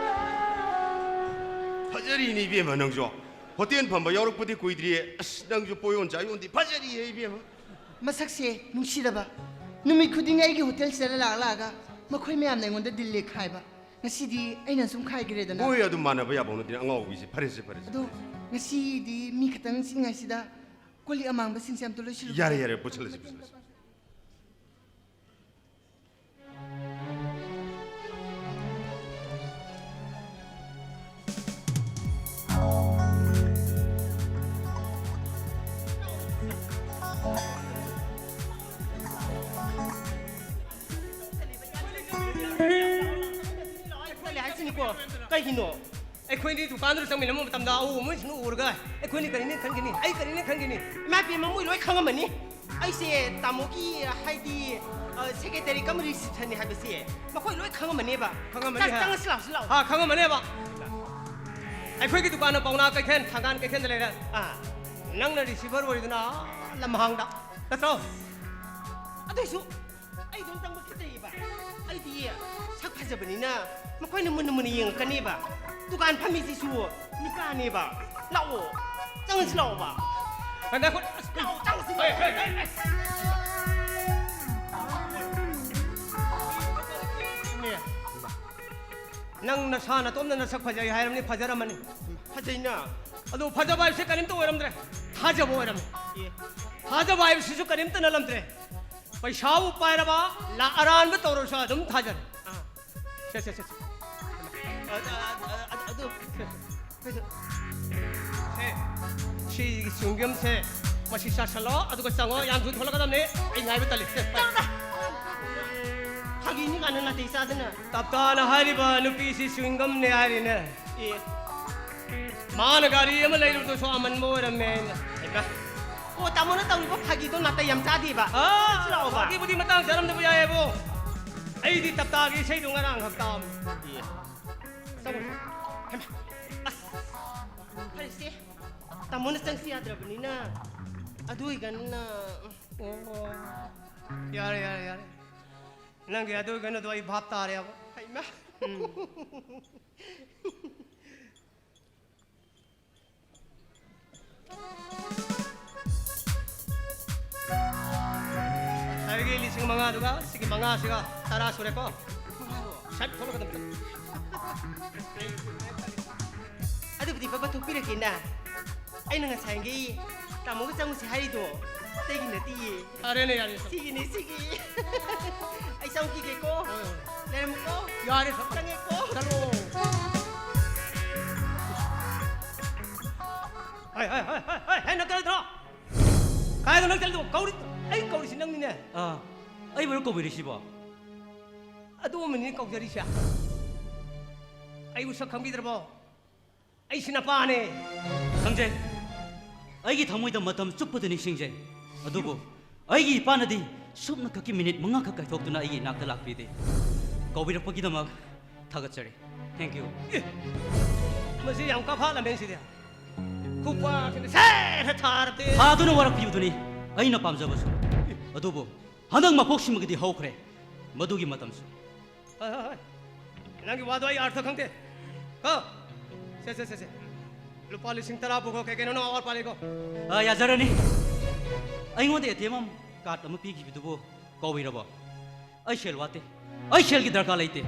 ꯐꯖꯔꯤꯅꯦ, ꯏꯕꯦꯝꯃ, ꯅꯪꯁꯨ꯫ ꯍꯣꯇꯦꯜ ꯐꯝꯕ ꯌꯥꯎꯔꯛꯄꯗꯤ ꯀꯨꯏꯗ꯭ꯔꯤꯌꯦ꯫ ꯑꯁ, ꯅꯪꯁꯨ ꯄꯣꯌꯣꯟ ꯆꯥꯌꯣꯟꯗꯤ ꯐꯖꯔꯤꯌꯦ, ꯏꯕꯦꯝꯃ꯫ ꯃꯁꯛꯁꯦ ꯅꯨꯡꯁꯤꯔꯕ, ꯅꯨꯃꯤꯠ ꯈꯨꯗꯤꯡꯒꯤ ꯑꯩꯒꯤ ꯍꯣꯇꯦꯜꯁꯤꯗ ꯂꯥꯛ ꯂꯥꯛꯑꯒ ꯃꯈꯣꯏ ꯃꯌꯥꯝꯅ ꯑꯩꯉꯣꯟꯗ ꯗꯤꯜ ꯂꯦꯛꯈꯥꯏꯕ꯫ ꯉꯁꯤꯗꯤ ꯑꯩꯅ ꯁꯨꯝ ꯈꯥꯏꯈ꯭ꯔꯦꯗꯅ꯫ ꯃꯣꯏ ꯑꯗꯨꯝ ꯃꯥꯟꯅꯕ ꯌꯥꯕ ꯅꯠꯇꯦ, ꯑꯉꯥꯎꯕꯤꯁꯦ꯫ ꯐꯔꯦꯁꯦ, ꯐꯔꯦꯁꯦ꯫ ꯑꯗꯣ ꯉꯁꯤꯗꯤ ꯃꯤ ꯈꯛꯇꯪ ꯆꯤꯛꯉꯥꯏꯁꯤꯗ ꯀꯣꯜ ꯂꯤꯛ ꯑꯃꯥꯡꯕꯁꯤꯡꯁꯦ ꯑꯝꯇ ꯂꯣꯏꯁꯤꯜꯂꯨ꯫ ꯌꯥꯔꯦ, ꯌꯥꯔꯦ, ꯄꯨꯁꯜꯂꯁꯤ, ꯄꯨꯁꯜꯂꯁꯤ꯫ ꯆꯠꯂꯦ ꯍꯥꯏꯁꯤꯅꯤꯀꯣ꯫ ꯀꯩꯒꯤꯅꯣ? ꯑꯩꯈꯣꯏꯅꯤ ꯗꯨꯀꯥꯟꯗꯨꯗ ꯆꯪꯃꯤꯟꯅꯕ ꯃꯇꯝꯗ ꯑꯎ ꯑꯃꯣꯏꯁꯤꯡ ꯎꯔꯒ ꯑꯩꯈꯣꯏꯅꯤ ꯀꯔꯤꯅꯦ ꯈꯟꯒꯅꯤ? ꯑꯩ ꯀꯔꯤꯅꯦ ꯈꯟꯒꯅꯤ? ꯏꯃꯥ ꯏꯕꯦꯝꯃ, ꯃꯣꯏ ꯂꯣꯏ ꯈꯪꯉꯝꯃꯅꯤ꯫ ꯑꯩꯁꯦ ꯇꯥꯃꯣꯒꯤ, ꯍꯥꯏꯗꯤ, ꯑ, ꯁꯦꯀ꯭ꯔꯦꯇꯔꯤ ꯀꯝ ꯔꯤꯁꯤꯞꯁꯟꯅꯤ ꯍꯥꯏꯕꯁꯦ ꯃꯈꯣꯏ ꯂꯣꯏ ꯈꯪꯉꯝꯃꯅꯦꯕ꯫ ꯈꯪꯉꯝꯃꯅꯤ, ꯆꯪ-, ꯍꯥ꯫ ꯆꯪꯉꯁꯤ ꯂꯥꯛꯑꯣ, ꯁꯤ ꯂꯥꯛꯑꯣ꯫ ꯍꯥ, ꯈꯪꯉꯝꯃꯅꯦꯕ꯫ ꯑꯩꯈꯣꯏꯒꯤ ꯗꯨꯀꯥꯟꯅ ꯄꯥꯎꯅꯥ ꯀꯩꯊꯦꯜ, ꯊꯥꯡꯒꯥꯟ ꯀꯩꯊꯦꯜꯗ ꯂꯩꯔꯦ꯫ ꯑꯥ꯫ ꯅꯪꯅ ꯔꯤꯁꯤꯚꯔ ꯑꯣꯏꯔꯤꯗꯨꯅ ꯑꯥ ꯂꯝꯍꯥꯡꯗ꯫ ꯅꯠꯇ꯭ꯔꯣ? ꯑꯗꯨꯏꯁꯨ ꯑꯩ ꯑꯗꯨꯝ ꯆꯪꯕ ꯈꯤꯠꯇꯩꯕ꯫ ꯑꯩꯗꯤ ꯁꯛ ꯐꯖꯕꯅꯤꯅ ꯃꯈꯣꯏꯅ ꯃꯨꯟꯅ ꯃꯨꯟꯅ ꯌꯦꯡꯉꯛꯀꯅꯦꯕ꯫ ꯗꯨꯀꯥꯟ ꯐꯝꯃꯤꯁꯤꯁꯨ ꯅꯨꯄꯥꯅꯦꯕ꯫ ꯂꯥꯛꯑꯣ, ꯆꯪꯉꯁꯤ ꯂꯥꯛꯑꯣꯕ꯫ ꯉꯥꯏꯈꯣ, ꯑꯁ, ꯂꯥꯛꯑꯣ, ꯆꯪꯉꯁꯤ꯫ ꯍꯣꯏ, ꯍꯣꯏ, ꯍꯣꯏ, ꯍꯣꯏ꯫ ꯅꯦ, ꯅꯪ ꯅꯁꯥ ꯅꯇꯣꯝꯇ ꯅꯁꯛ ꯐꯖꯩ ꯍꯥꯏꯔꯝꯅꯤ, ꯐꯖꯔꯝꯃꯅꯤ꯫ ꯐꯖꯩꯅ꯫ ꯑꯗꯨ ꯐꯖꯕ ꯍꯥꯏꯕꯁꯤ ꯀꯔꯤꯝꯇ ꯑꯣꯏꯔꯝꯗ꯭ꯔꯦ, ꯊꯥꯖꯕ ꯑꯣꯏꯔꯝꯃꯤ꯫ ꯑꯦ꯫ ꯊꯥꯖꯕ ꯍꯥꯏꯕꯁꯤꯁꯨ ꯀꯔꯤꯝꯇ ꯅꯠꯂꯝꯗ꯭ꯔꯦ꯫ ꯄꯩꯁꯥꯕꯨ ꯄꯥꯏꯔꯕ, ꯂꯥꯛ ꯑꯔꯥꯟꯕ ꯇꯧꯔꯁꯨ ꯑꯗꯨꯝ ꯊꯥꯖꯔꯦ꯫ ꯑꯥ꯫ ꯁꯦ, ꯁꯦ, ꯁꯦ, ꯁꯦ꯫ ꯑ, ꯑ, ꯑ, ꯑ, ꯑꯗꯨ, ꯀꯩꯁꯨ꯫ ꯁꯦ, ꯁꯤꯒꯤ ꯆ꯭ꯋꯤꯡꯒꯝꯁꯦ ꯃꯁꯤ ꯆꯥꯁꯜꯂꯣ, ꯑꯗꯨꯒ ꯆꯪꯉꯣ, ꯌꯥꯝ ꯊꯨꯅ ꯊꯣꯛꯂꯛꯀꯗꯕꯅꯤ꯫ ꯑꯩ ꯉꯥꯏꯕ ꯇꯜꯂꯤ꯫ ꯁꯦ, ꯐꯥꯒꯤꯅꯤ ꯀꯥꯏꯅ ꯅꯥꯇꯩ ꯆꯥꯗꯅ꯫ ꯇꯞꯇꯥꯅ ꯍꯥꯏꯔꯤꯕ ꯅꯨꯄꯤꯁꯤ ꯆ꯭ꯋꯤꯡꯒꯝꯅꯦ ꯍꯥꯏꯔꯤꯅꯦ꯫ ꯑꯦ꯫ ꯃꯥꯅ ꯒꯥꯔꯤ ꯑꯃ ꯂꯩꯔꯨꯕꯗꯨꯁꯨ ꯑꯃꯟꯕ ꯑꯣꯏꯔꯝꯃꯦ ꯍꯥꯏꯅ꯫ ꯍꯩꯃꯥ꯫ ꯑꯣ, ꯇꯥꯃꯣꯅ ꯇꯧꯔꯤꯕ ꯐꯥꯒꯤꯗꯣ ꯅꯥꯇꯩ ꯌꯥꯝ ꯆꯥꯗꯦꯕ꯫ ꯑꯥ, ꯁꯤ ꯂꯥꯛꯑꯣꯕ꯫ ꯐꯥꯒꯤꯕꯨꯗꯤ ꯃꯇꯥꯡ ꯆꯥꯔꯝꯗꯕ ꯌꯥꯏꯌꯦꯕꯣ꯫ ꯑꯩꯗꯤ ꯇꯞꯇꯥꯒꯤ ꯏꯁꯩꯗꯣ ꯉꯔꯥꯡ ꯈꯛ ꯇꯥꯕꯅꯤ꯫ ꯑꯦ꯫ ꯆꯪꯉꯣ꯫ ꯍꯩꯃꯥ꯫ ꯑꯁ꯫ ꯐꯔꯦꯁꯦ꯫ ꯇꯥꯃꯣꯅ ꯆꯪꯁꯤ ꯌꯥꯗ꯭ꯔꯕꯅꯤꯅ ꯑꯗꯨ ꯑꯣꯏꯒꯅ꯫ ꯑꯣ, ꯌꯥꯔꯦ, ꯌꯥꯔꯦ, ꯌꯥꯔꯦ꯫ ꯅꯪꯒꯤ ꯑꯗꯨ ꯑꯣꯏꯒꯅꯗꯣ ꯑꯩ ꯚꯥꯞ ꯇꯥꯔꯦꯕ꯫ ꯍꯩꯃꯥ꯫ ꯎꯝ꯫ ꯉꯁꯥꯏꯒꯤ ꯂꯤꯁꯤꯡ ꯃꯉꯥꯗꯨꯒ ꯁꯤꯒꯤ ꯃꯉꯥꯁꯤꯒ ꯇꯔꯥ ꯁꯨꯔꯦꯀꯣ꯫ ꯁꯠ ꯊꯣꯛꯂꯛꯀꯗꯕꯅꯤ꯫ ꯑꯗꯨꯕꯨꯗꯤ ꯄꯥꯄꯥ ꯊꯣꯛꯄꯤꯔꯛꯀꯦꯅ꯫ ꯑꯩꯅ ꯉꯁꯥꯏꯒꯤ ꯇꯥꯃꯣꯒ ꯆꯪꯉꯨꯁꯤ ꯍꯥꯏꯔꯤꯗꯣ ꯑꯇꯩꯒꯤ ꯅꯠꯇꯤꯌꯦ꯫ ꯐꯔꯦꯅꯦ, ꯌꯥꯔꯦ, ꯁꯛ꯫ ꯁꯤꯒꯤꯅꯦ, ꯁꯤꯒꯤ꯫ ꯑꯩ ꯆꯪꯈꯤꯒꯦꯀꯣ꯫ ꯍꯣꯏ, ꯍꯣꯏ꯫ ꯂꯩꯔꯝꯃꯨꯀꯣ꯫ ꯌꯥꯔꯦ, ꯁꯛ꯫ ꯆꯪꯉꯦꯀꯣ꯫ ꯆꯠꯂꯣ꯫ ꯍꯥꯏ, ꯍꯥꯏ, ꯍꯥꯏ, ꯍꯥꯏ, ꯍꯥꯏ, ꯍꯥꯏ, ꯅꯪ ꯀꯔꯤꯗꯅꯣ? ꯀꯥꯏꯗ ꯅꯪ ꯆꯠꯂꯤꯗꯣ? ꯀꯧꯔꯤ-, ꯑꯩ ꯀꯧꯔꯤꯁꯤ ꯅꯪꯅꯤꯅꯦ꯫ ꯑꯥ, ꯑꯩꯕꯨꯔꯣ ꯀꯧꯕꯤꯔꯤꯁꯤꯕꯣ? ꯑꯗꯨꯒꯨꯝꯕꯅꯤ ꯀꯧꯖꯔꯤꯁꯦ꯫ ꯑꯩꯕꯨ ꯁꯛ ꯈꯪꯕꯤꯗ꯭ꯔꯕꯣ? ꯑꯩꯁꯤ ꯅꯄꯥꯅꯦ꯫ ꯈꯪꯖꯩ꯫ ꯑꯩꯒꯤ ꯊꯃꯣꯏꯗ ꯃꯇꯝ ꯆꯨꯞꯄꯗ ꯅꯤꯡꯁꯤꯡꯖꯩ꯫ ꯑꯗꯨꯕꯨ ꯑꯩꯒꯤ ꯏꯄꯥꯅꯗꯤ ꯁꯨꯞꯅꯈꯛꯀꯤ ꯃꯤꯅꯤꯠ ꯃꯉꯥꯈꯛ ꯀꯥꯏꯊꯣꯛꯇꯨꯅ ꯑꯩꯒꯤ ꯏꯅꯥꯛꯇ ꯂꯥꯛꯄꯤꯗꯦ꯫ ꯀꯧꯕꯤꯔꯛꯄꯒꯤꯗꯃꯛ ꯊꯥꯒꯠꯆꯔꯤ꯫ Thank you꯫ ꯑꯦ, ꯃꯁꯤ ꯌꯥꯝ ꯀꯥꯐꯥꯠꯂꯝꯃꯦ ꯁꯤꯗꯤ꯫ ꯈꯨꯄꯥꯛꯁꯤꯅ ꯁꯦꯠ ꯍꯦꯛ ꯊꯥꯔꯗꯤ꯫ ꯊꯥꯗꯨꯅ ꯋꯥꯔꯛꯄꯤꯕꯗꯨꯅꯤ ꯑꯩꯅ ꯄꯥꯝꯖꯕꯁꯨ꯫ ꯑꯦ꯫ ꯑꯗꯨꯕꯨ ꯍꯟꯗꯛ ꯃꯄꯣꯛꯁꯤꯃꯒꯤꯗꯤ ꯍꯧꯈ꯭ꯔꯦ ꯃꯗꯨꯒꯤ ꯃꯇꯝꯁꯨ꯫ ꯍꯣꯏ, ꯍꯣꯏ, ꯍꯣꯏ꯫ ꯅꯪꯒꯤ ꯋꯥꯗꯣ ꯑꯩ ꯑꯔꯊ ꯈꯪꯗꯦ꯫ ꯀꯣ? ꯁꯦ, ꯁꯦ, ꯁꯦ, ꯁꯦ꯫ ꯂꯨꯄꯥ ꯂꯤꯁꯤꯡ ꯇꯔꯥ ꯄꯨꯈꯣ, ꯀꯩ ꯀꯩꯅꯣ ꯅꯪ ꯑꯋꯥꯠ ꯑꯄꯥ ꯂꯩꯀꯣ? ꯑ, ꯌꯥꯖꯔꯅꯤ꯫ ꯑꯩꯉꯣꯟꯗ ATM ꯑꯃ, card ꯑꯃ ꯄꯤꯈꯤꯕꯗꯨꯕꯨ ꯀꯧꯕꯤꯔꯕꯣ? ꯑꯩ ꯁꯦꯜ ꯋꯥꯠꯇꯦ꯫ ꯑꯩ ꯁꯦꯜꯒꯤ ꯗꯔꯀꯥꯔ ꯂꯩꯇꯦ꯫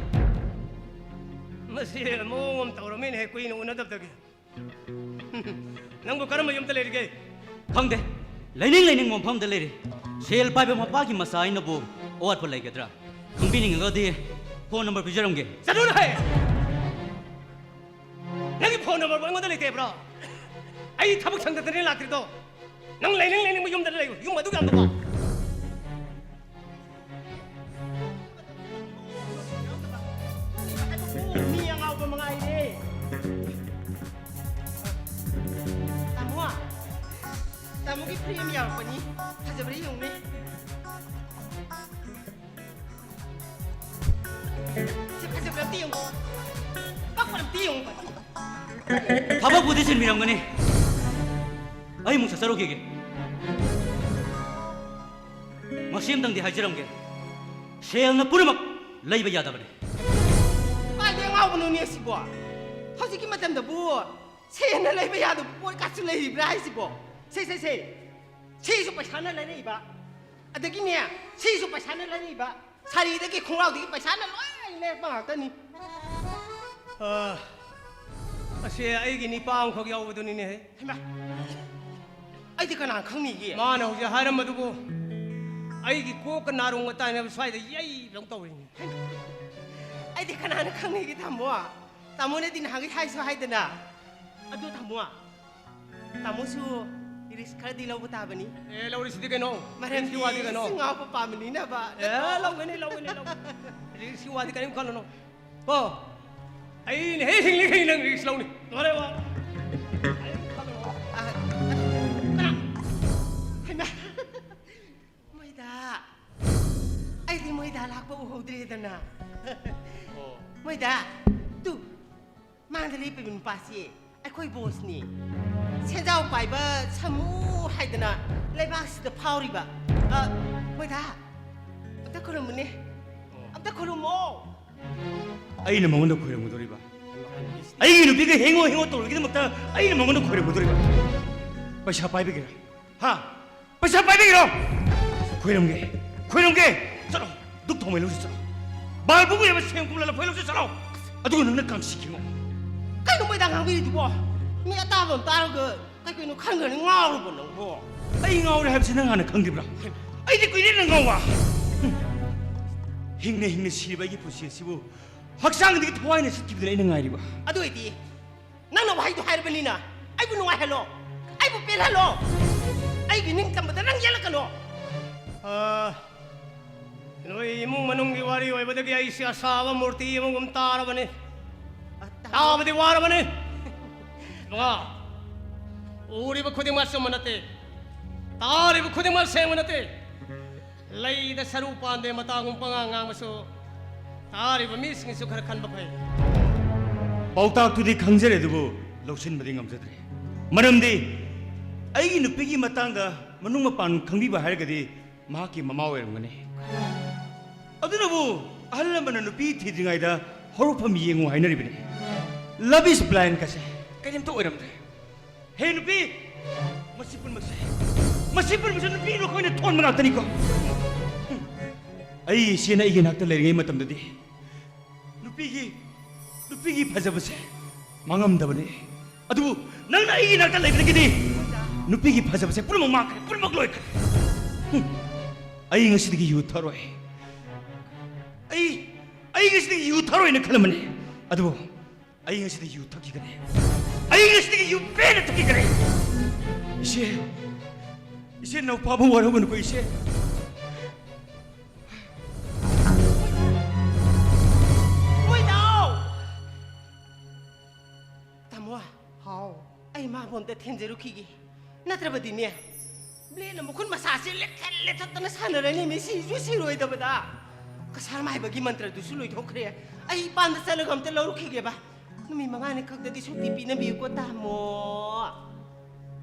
ꯃꯁꯤ ꯃꯑꯣꯡ ꯑꯃ ꯇꯧꯔꯝꯃꯤꯅꯦ, ꯀꯨꯏꯅ ꯎꯅꯗꯕꯗꯒꯤ꯫ ꯅꯪꯕꯨ ꯀꯔꯝꯕ ꯌꯨꯝꯗ ꯂꯩꯔꯤꯒꯦ? ꯈꯪꯗꯦ꯫ ꯂꯩꯅꯤꯡ ꯂꯩꯅꯤꯡꯕ ꯃꯐꯝꯗ ꯂꯩꯔꯤ꯫ ꯁꯦꯜ ꯄꯥꯏꯕ ꯃꯄꯥꯒꯤ ꯃꯆꯥ ꯑꯩꯅꯕꯨ ꯑꯋꯥꯠꯄ ꯂꯩꯒꯗ꯭ꯔꯥ? ꯈꯪꯕꯤꯅꯤꯡꯉꯒꯗꯤ phone number ꯄꯤꯖꯔꯝꯒꯦ꯫ ꯆꯠꯂꯨꯅꯦ ꯍꯦ! ꯅꯪꯒꯤ phone number ꯕꯨ ꯑꯩꯉꯣꯟꯗ ꯂꯩꯇꯦ ꯍꯥꯏꯕ꯭ꯔꯣ? ꯑꯩ ꯊꯕꯛ ꯁꯪꯗꯗꯅ ꯂꯥꯛꯇ꯭ꯔꯤꯗꯣ꯫ ꯅꯪ ꯂꯩꯅꯤꯡ ꯂꯩꯅꯤꯡꯕ ꯌꯨꯝꯗ ꯂꯩꯌꯨ꯫ ꯌꯨꯝ ꯑꯗꯨꯛ ꯌꯥꯝꯕꯀꯣ꯫ ꯃꯤ ꯑꯉꯥꯎꯕ ꯃꯉꯥꯏꯔꯦ꯫ ꯇꯥꯃꯣ, ꯇꯥꯃꯣꯒꯤ ꯐꯨꯔꯤꯠ ꯑꯃ ꯌꯥꯎꯔꯛꯄꯅꯤ꯫ ꯐꯖꯕ꯭ꯔꯥ ꯌꯦꯡꯉꯨꯅꯦ꯫ ꯁꯤ ꯐꯖꯕ꯭ꯔꯥ ꯑꯝꯇ ꯌꯦꯡꯉꯨ꯫ ꯄꯛꯄ꯭ꯔꯥ ꯑꯝꯇ ꯌꯦꯡꯉꯨ꯫ ꯊꯕꯛꯄꯨꯗꯤ ꯆꯤꯟꯕꯤꯔꯝꯒꯅꯤ꯫ ꯑꯩ ꯑꯃꯨꯛ ꯆꯠꯆꯔꯨꯈꯤꯒꯦ꯫ ꯃꯁꯤ ꯑꯝꯇꯪꯗꯤ ꯍꯥꯏꯖꯔꯝꯒꯦ, ꯁꯦꯜꯅ ꯄꯨꯝꯅꯃꯛ ꯂꯩꯕ ꯌꯥꯗꯕꯅꯤ꯫ ꯀꯥꯏꯗꯩ ꯑꯉꯥꯎꯕꯅꯣꯅꯦ ꯁꯤꯕꯣ? ꯍꯧꯖꯤꯛꯀꯤ ꯃꯇꯝꯗꯕꯨ ꯁꯦꯜꯅ ꯂꯩꯕ ꯌꯥꯗꯕ ꯄꯣꯠ ꯀꯥꯁꯨ ꯂꯩꯔꯤꯕ꯭ꯔꯥ ꯍꯥꯏꯁꯤꯕꯣ? ꯁꯦ, ꯁꯦ, ꯁꯦ, ꯁꯤꯁꯨ ꯄꯩꯁꯥꯅ ꯂꯩꯔꯛꯏꯕ, ꯑꯗꯒꯤꯅꯦ, ꯁꯤꯁꯨ ꯄꯩꯁꯥꯅ ꯂꯩꯔꯛꯏꯕ, ꯁꯥꯔꯤꯗꯒꯤ ꯈꯣꯡꯒ꯭ꯔꯥꯎꯗꯒꯤ ꯄꯩꯁꯥꯅ ꯂꯣꯏ ꯂꯩꯔꯛꯄ ꯉꯥꯛꯇꯅꯤ꯫ ꯑ, ꯑꯁꯦ ꯑꯩꯒꯤ ꯅꯤꯄꯥ ꯑꯃꯈꯛ ꯌꯥꯎꯕꯗꯨꯅꯤꯅꯦꯍꯦ꯫ ꯍꯩꯃꯥ, ꯑꯩꯗꯤ ꯀꯅꯥꯅ ꯈꯪꯅꯤꯒꯦ? ꯃꯥꯅ ꯍꯧꯖꯤꯛ ꯍꯥꯏꯔꯝꯕꯗꯨꯕꯨ ꯑꯩꯒꯤ ꯀꯣꯛꯀ ꯅꯥꯔꯣꯡꯒ ꯇꯥꯏꯅꯕ ꯁ꯭ꯋꯥꯏꯗ ꯌꯩꯕꯗꯧ ꯇꯧꯔꯤꯅꯤ꯫ ꯑꯩꯗꯤ ꯀꯅꯥꯅ ꯈꯪꯅꯤꯒꯦ, ꯇꯥꯃꯣ? ꯇꯥꯃꯣꯅꯗꯤ ꯅꯍꯥꯟꯒꯩ ꯍꯥꯏꯁꯨ ꯍꯥꯏꯗꯅ꯫ ꯑꯗꯨ ꯇꯥꯃꯣ, ꯇꯥꯃꯣꯁꯨ risk ꯈꯔꯗꯤ ꯂꯧꯕ ꯇꯥꯕꯅꯤ꯫ ꯑꯦ, ꯂꯧꯔꯤꯁꯤꯗꯤ ꯀꯩꯅꯣ? ꯃꯔꯝꯗꯤ risk ꯀꯤ ꯋꯥꯗꯤ ꯀꯩꯅꯣ? ꯏꯁꯤꯡ ꯉꯥꯎꯕ ꯄꯥꯝꯕꯅꯤꯅꯕ꯫ ꯑꯦ, ꯂꯧꯒꯅꯤ, ꯂꯧꯒꯅꯤ, ꯂꯧꯒꯅꯤ꯫ Risk ꯀꯤ ꯋꯥꯗꯤ ꯀꯔꯤꯝ ꯈꯜꯂꯨꯅꯨ꯫ ꯀꯣ, ꯑꯩꯅ ꯍꯦꯛ ꯍꯤꯡꯂꯤꯈꯩ ꯅꯪ risk ꯂꯧꯅꯤ꯫ ꯂꯣꯏꯔꯦ ꯋꯥ꯫ ꯑ, ꯀꯅꯥ? ꯍꯩꯃꯥ꯫ ꯃꯣꯏꯗ꯫ ꯑꯩꯗꯤ ꯃꯣꯏꯗ ꯂꯥꯛꯄ ꯎꯍꯧꯗ꯭ꯔꯦꯗꯅ꯫ ꯑꯣ꯫ ꯃꯣꯏꯗ꯫ ꯇꯨ꯫ ꯃꯥꯡꯗ ꯂꯦꯞꯄꯤꯕ ꯅꯨꯄꯥꯁꯤ ꯑꯩꯈꯣꯏ boss ꯅꯤ꯫ ꯁꯦꯟꯖꯥꯎ ꯄꯥꯏꯕ ꯁꯥꯃꯨ ꯍꯥꯏꯗꯅ ꯂꯩꯕꯥꯛꯁꯤꯗ ꯐꯥꯎꯔꯤꯕ꯫ ꯑ, ꯃꯣꯏꯗ, ꯑꯝꯇ ꯈꯨꯔꯨꯝꯃꯨꯅꯦ꯫ ꯑꯝꯇ ꯈꯨꯔꯨꯝꯃꯣ꯫ ꯑꯩꯅ ꯃꯉꯣꯟꯗ ꯈꯣꯏꯔꯝꯒꯗꯧꯔꯤꯕ? ꯑꯩꯒꯤ ꯅꯨꯄꯤꯒ ꯍꯦꯡꯉꯣ ꯍꯦꯡꯉꯣ ꯇꯧꯔꯤꯒꯤꯗꯃꯛꯇ ꯑꯩꯅ ꯃꯉꯣꯟꯗ ꯈꯣꯏꯔꯝꯒꯗꯧꯔꯤꯕ? ꯄꯩꯁꯥ ꯄꯥꯏꯕꯒꯤꯔ? ꯍꯥ? ꯄꯩꯁꯥ ꯄꯥꯏꯕꯤꯔꯣ? ꯈꯣꯏꯔꯝꯒꯦ, ꯈꯣꯏꯔꯝꯒꯦ꯫ ꯆꯠꯂꯣ, ꯗꯨꯛ ꯊꯥꯎꯃꯩ ꯂꯧꯁꯤ ꯆꯠꯂꯣ꯫ ꯕꯥꯜꯕꯨ ꯀꯨꯏꯔꯕ ꯁꯦꯝ ꯀꯨꯝꯂ ꯂꯐꯣꯏ ꯂꯧꯁꯤ ꯆꯠꯂꯣ꯫ ꯑꯗꯨꯒ ꯅꯪꯅ ꯀꯥꯡꯁꯤ ꯈꯤꯉꯣ꯫ ꯀꯩꯅꯣ ꯃꯣꯏꯗ ꯉꯥꯡꯕꯤꯔꯤꯗꯨꯕꯣ? ꯃꯤ ꯑꯇꯥꯕ ꯑꯃ ꯇꯥꯔꯒ ꯀꯩ ꯀꯩꯅꯣ ꯈꯟꯈ꯭ꯔꯅꯤ, ꯉꯥꯎꯔꯕꯣ ꯅꯪꯕꯣ? ꯑꯩ ꯉꯥꯎꯔꯦ ꯍꯥꯏꯕꯁꯤ ꯅꯪ ꯍꯥꯟꯅ ꯈꯪꯗ꯭ꯔꯤꯕ꯭ꯔꯥ? ꯑꯩꯗꯤ ꯀꯨꯏꯔꯦ ꯅꯪ ꯉꯥꯎꯕ꯫ ꯍꯤꯡꯅ ꯍꯤꯡꯅ ꯁꯤꯔꯤꯕ ꯑꯩꯒꯤ ꯄꯨꯟꯁꯤ ꯑꯁꯤꯕꯨ ꯍꯛꯆꯥꯡꯗꯒꯤ ꯊꯋꯥꯏꯅ ꯆꯠꯈꯤꯕꯗꯨꯅ ꯑꯩꯅ ꯉꯥꯏꯔꯤꯕ꯫ ꯑꯗꯨ ꯑꯣꯏꯗꯤ ꯅꯪꯅ ꯋꯥꯍꯩꯗꯣ ꯍꯥꯏꯔꯕꯅꯤꯅ ꯑꯩꯕꯨ ꯅꯨꯡꯉꯥꯏꯍꯜꯂꯣ, ꯑꯩꯕꯨ ꯄꯦꯜꯍꯜꯂꯣ, ꯑꯩꯒꯤ ꯅꯤꯡꯇꯝꯕꯗ ꯅꯪ ꯌꯦꯠꯂꯛꯀꯅꯣ꯫ ꯑꯥ, ꯅꯣꯏ ꯏꯃꯨꯡ ꯃꯅꯨꯡꯒꯤ ꯋꯥꯔꯤ ꯑꯣꯏꯕꯗꯒꯤ ꯑꯩꯁꯦ ꯑꯁꯥꯕ ꯃꯨꯔꯇꯤ ꯑꯃꯒꯨꯝ ꯇꯥꯔꯕꯅꯤ꯫ ꯇꯥꯕꯗꯤ ꯋꯥꯔꯕꯅꯤ꯫ ꯏꯕꯨꯡꯉꯣ, ꯎꯔꯤꯕ ꯈꯨꯗꯤꯡꯃꯛ ꯑꯆꯨꯝꯕ ꯅꯠꯇꯦ, ꯇꯥꯔꯤꯕ ꯈꯨꯗꯤꯡꯃꯛ ꯑꯁꯦꯡꯕ ꯅꯠꯇꯦ꯫ ꯂꯩꯗ ꯁꯔꯨ ꯄꯥꯟꯗꯦ ꯃꯇꯥꯒꯨꯝ ꯄꯉꯥꯡ ꯉꯥꯡꯕꯁꯨ ꯇꯥꯔꯤꯕ ꯃꯤꯁꯤꯡꯁꯨ ꯈꯔ ꯈꯟꯕ ꯐꯩ꯫ ꯄꯥꯎꯇꯥꯛꯇꯨꯗꯤ ꯈꯪꯖꯔꯦ, ꯑꯗꯨꯕꯨ ꯂꯧꯁꯤꯟꯕꯗꯤ ꯉꯝꯖꯗ꯭ꯔꯦ꯫ ꯃꯔꯝꯗꯤ ꯑꯩꯒꯤ ꯅꯨꯄꯤꯒꯤ ꯃꯇꯥꯡꯗ ꯃꯅꯨꯡ ꯃꯄꯥꯟ ꯈꯪꯕꯤꯕ ꯍꯥꯏꯔꯒꯗꯤ ꯃꯍꯥꯛꯀꯤ ꯃꯃꯥ ꯑꯣꯏꯔꯝꯒꯅꯤ꯫ ꯑꯗꯨꯅꯕꯨ ꯑꯍꯜ ꯂꯃꯟꯅ ꯅꯨꯄꯤ ꯊꯤꯗ꯭ꯔꯤꯉꯩꯗ ꯍꯧꯔꯛꯐꯝ ꯌꯦꯡꯉꯨ ꯍꯥꯏꯅꯔꯤꯕꯅꯤ꯫ Love is blind ꯀꯁꯦ ꯀꯔꯤꯝꯇ ꯑꯣꯏꯔꯝꯗ꯭ꯔꯦ꯫ ꯍꯦ ꯅꯨꯄꯤ, ꯃꯁꯤ ꯄꯨꯝꯅꯃꯛꯁꯦ, ꯃꯁꯤ ꯄꯨꯝꯅꯃꯛꯁꯦ ꯅꯨꯄꯤ ꯅꯈꯣꯏꯅ ꯊꯣꯟꯕ ꯉꯥꯛꯇꯅꯤꯀꯣ꯫ ꯍꯨꯝ꯫ ꯑꯩ ꯏꯆꯦꯅ ꯑꯩꯒꯤ ꯅꯥꯛꯇ ꯂꯩꯔꯤꯉꯩ ꯃꯇꯝꯗꯗꯤ ꯅꯨꯄꯤꯒꯤ, ꯅꯨꯄꯤꯒꯤ ꯐꯖꯕꯁꯦ ꯃꯥꯡꯉꯝꯗꯕꯅꯤ꯫ ꯑꯗꯨꯕꯨ ꯅꯪꯅ ꯑꯩꯒꯤ ꯅꯥꯛꯇ ꯂꯩꯕꯗꯒꯤꯗꯤ ꯅꯨꯄꯤꯒꯤ ꯐꯖꯕꯁꯦ ꯄꯨꯝꯅꯃꯛ ꯃꯥꯡꯈ꯭ꯔꯦ, ꯄꯨꯝꯅꯃꯛ ꯂꯣꯏꯈ꯭ꯔꯦ꯫ ꯍꯨꯝ꯫ ꯑꯩ ꯉꯁꯤꯗꯒꯤ ꯌꯨ ꯊꯛꯑꯔꯣꯏ꯫ ꯑꯩ, ꯑꯩ ꯉꯁꯤꯗꯒꯤ ꯌꯨ ꯊꯛꯑꯔꯣꯏꯅ ꯈꯜꯂꯝꯕꯅꯤ꯫ ꯑꯗꯨꯕꯨ ꯑꯩ ꯉꯁꯤꯗꯤ ꯌꯨ ꯊꯛꯈꯤꯒꯅꯤ꯫ ꯑꯩ ꯉꯁꯤꯗꯒꯤ ꯌꯨ ꯄꯦꯟꯅ ꯊꯛꯈꯤꯒꯅꯤ꯫ ꯏꯆꯦ, ꯏꯆꯦ, ꯅꯧꯄꯥꯕꯨ ꯋꯥꯔꯧꯒꯅꯨꯀꯣ, ꯏꯆꯦ꯫ ꯃꯣꯏꯗꯥꯎ! ꯇꯥꯃꯣ꯫ ꯍꯥꯎ꯫ ꯑꯩ ꯃꯥꯕꯨ ꯑꯝꯇ ꯊꯦꯝꯖꯔꯨꯈꯤꯒꯦ꯫ ꯅꯠꯇ꯭ꯔꯕꯗꯤꯅꯦ, ꯕ꯭ꯂꯦꯗꯅ ꯃꯈꯨꯠ ꯃꯁꯥꯁꯦ ꯂꯦꯛꯊꯠ ꯂꯦꯛꯊꯠꯇꯅ ꯁꯥꯟꯅꯔꯅꯤꯅꯦ, ꯁꯤꯁꯨ ꯁꯤꯔꯣꯏꯗꯕꯗ꯫ ꯀꯁꯥꯔ ꯃꯥꯏꯕꯒꯤ ꯃꯟꯇ꯭ꯔꯗꯨꯁꯨ ꯂꯣꯏꯊꯣꯛꯈ꯭ꯔꯦ꯫ ꯑꯩ ꯏꯄꯥꯝꯗ ꯆꯠꯂꯒ ꯑꯝꯇ ꯂꯧꯔꯨꯈꯤꯒꯦꯕ꯫ ꯅꯨꯃꯤꯠ ꯃꯉꯥꯅꯤ ꯈꯛꯇꯗꯤ ꯁꯨꯇꯤ ꯄꯤꯅꯕꯤꯌꯨꯀꯣ, ꯇꯥꯃꯣ꯫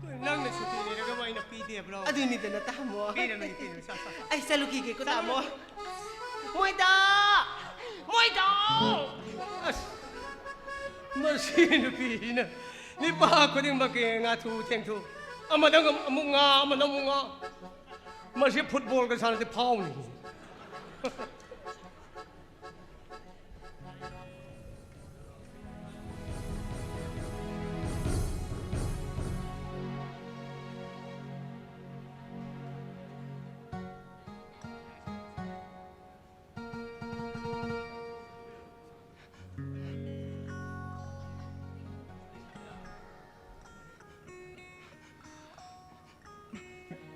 ꯀꯩꯅꯣ, ꯅꯪꯅ ꯁꯨꯇꯤ ꯂꯩꯔꯒ ꯑꯩꯅ ꯄꯤꯗꯦꯕ꯭ꯔꯣ? ꯑꯗꯨꯅꯤꯗꯅ, ꯇꯥꯃꯣ꯫ ꯄꯤꯔꯕꯅꯤ, ꯄꯤꯔꯕꯅꯤ, ꯁꯥ, ꯁꯥ, ꯁꯥ꯫ ꯑꯩ ꯆꯠꯂꯨꯈꯤꯒꯦꯀꯣ, ꯇꯥꯃꯣ꯫ ꯃꯣꯏꯗ! ꯃꯣꯏꯗ! ꯑꯁ, ꯃꯁꯤ ꯅꯨꯄꯤꯁꯤꯅ ꯅꯤꯄꯥ ꯈꯨꯗꯤꯡꯃꯛꯀꯤ ꯉꯥꯊꯨ ꯊꯦꯡꯊꯨ, ꯑꯃꯗ ꯑꯃꯨꯛ ꯉꯥ, ꯑꯃꯗ ꯑꯃꯨꯛ ꯉꯥ꯫ ꯃꯁꯤ ꯐꯨꯠꯕꯣꯜꯒ ꯁꯥꯟꯅꯗꯤ ꯐꯥꯎꯅꯤ꯫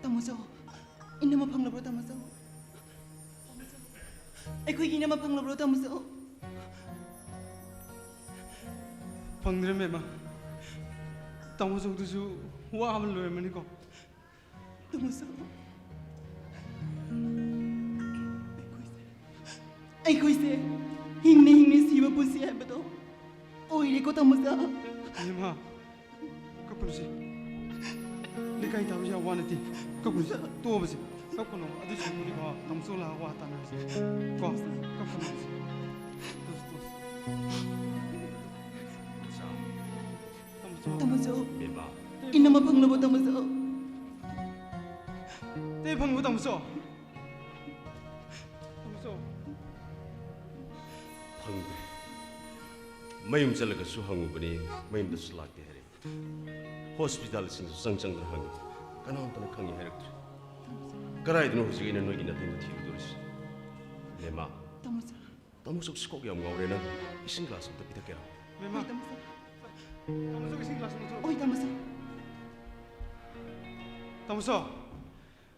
ꯇꯥꯃꯣꯆꯧ, ꯏꯅꯝꯃ ꯐꯪꯂꯕ꯭ꯔꯣ, ꯇꯥꯃꯣꯆꯧ? ꯑꯩꯈꯣꯏꯒꯤ ꯏꯅꯝꯃ ꯐꯪꯂꯕ꯭ꯔꯣ, ꯇꯥꯃꯣꯆꯧ? ꯐꯪꯗ꯭ꯔꯦ, ꯃꯦꯝꯃ꯫ ꯇꯥꯃꯣꯆꯧꯗꯨꯁꯨ ꯋꯥꯕꯅ ꯂꯣꯏꯔꯝꯃꯅꯤꯀꯣ꯫ ꯇꯥꯃꯣꯆꯧ, ꯑꯩꯈꯣꯏꯁꯦ, ꯑꯩꯈꯣꯏꯁꯦ ꯍꯤꯡꯅ ꯍꯤꯡꯅ ꯁꯤꯕ ꯄꯨꯟꯁꯤ ꯍꯥꯏꯕꯗꯣ ꯑꯣꯏꯔꯦꯀꯣ, ꯇꯥꯃꯣꯆꯧ꯫ ꯃꯦꯝꯃ, ꯀꯞꯀꯅꯨꯁꯦ꯫ ꯂꯩꯀꯥꯏ ꯇꯥꯕꯁꯦ ꯌꯥꯝ ꯋꯥ ꯅꯠꯇꯦ꯫ ꯀꯞꯀꯅꯨ, ꯇꯣꯛꯑꯕꯁꯦ꯫ ꯀꯞꯀꯅꯨ꯫ ꯑꯗꯨꯏ ꯁꯔꯨꯛꯄꯨꯗꯤꯀꯣ, ꯇꯥꯃꯣꯆꯧ ꯂꯥꯛꯑꯒ ꯋꯥ ꯇꯥꯟꯅꯔꯁꯦ꯫ ꯀꯣ, ꯀꯞꯀꯅꯨ꯫ ꯇꯣꯛꯁꯤ, ꯇꯣꯛꯁꯤ꯫ ꯇꯥꯃꯣꯆꯧ꯫ ꯇꯥꯃꯣꯆꯧ꯫ ꯕꯦꯝꯃ꯫ ꯏꯅꯝꯃ ꯐꯪꯂꯕꯣ, ꯇꯥꯃꯣꯆꯧ? ꯏꯇꯩ ꯐꯪꯂꯕꯣ, ꯇꯥꯃꯣꯆꯧ? ꯇꯥꯃꯣꯆꯧ꯫ ꯐꯪꯗ꯭ꯔꯦ꯫ ꯃꯌꯨꯝ ꯆꯠꯂꯒꯁꯨ ꯍꯪꯉꯨꯕꯅꯤ, ꯃꯌꯨꯝꯗꯁꯨ ꯂꯥꯛꯇꯦ ꯍꯥꯏꯔꯦ꯫ ꯍꯣꯁꯄꯤꯇꯥꯜꯁꯤꯡꯗꯁꯨ ꯆꯪ ꯆꯪꯗꯅ ꯍꯪꯉꯤ, ꯀꯅꯥꯝꯇꯅ ꯈꯪꯉꯤ ꯍꯥꯏꯔꯛꯇ꯭ꯔꯦ꯫ ꯀꯗꯥꯏꯗꯅꯣ ꯍꯧꯖꯤꯛ ꯑꯩꯅ ꯅꯣꯏꯒꯤ ꯅꯇꯦꯡꯗꯣ ꯊꯤꯔꯨꯗꯣꯔꯤꯁꯤ? ꯕꯦꯝꯃ, ꯇꯥꯃꯣꯆꯧ꯫ ꯇꯥꯃꯣꯆꯧꯁꯤ ꯀꯣꯛ ꯌꯥꯝ ꯉꯥꯎꯔꯦ꯫ ꯅꯪ ꯏꯁꯤꯡ ꯒ꯭ꯂꯥꯁ ꯑꯝꯇ ꯄꯤꯊꯛꯀꯦꯔꯣ? ꯕꯦꯝꯃ꯫ ꯍꯣꯏ, ꯇꯥꯃꯣꯆꯧ꯫ ꯇꯥꯃꯣꯆꯧ, ꯏꯁꯤꯡ ꯒ꯭ꯂꯥꯁ ꯑꯃ ꯂꯧꯊꯣꯔꯛꯑꯣ꯫ ꯍꯣꯏ, ꯇꯥꯃꯣꯆꯧ꯫ ꯇꯥꯃꯣꯆꯧ,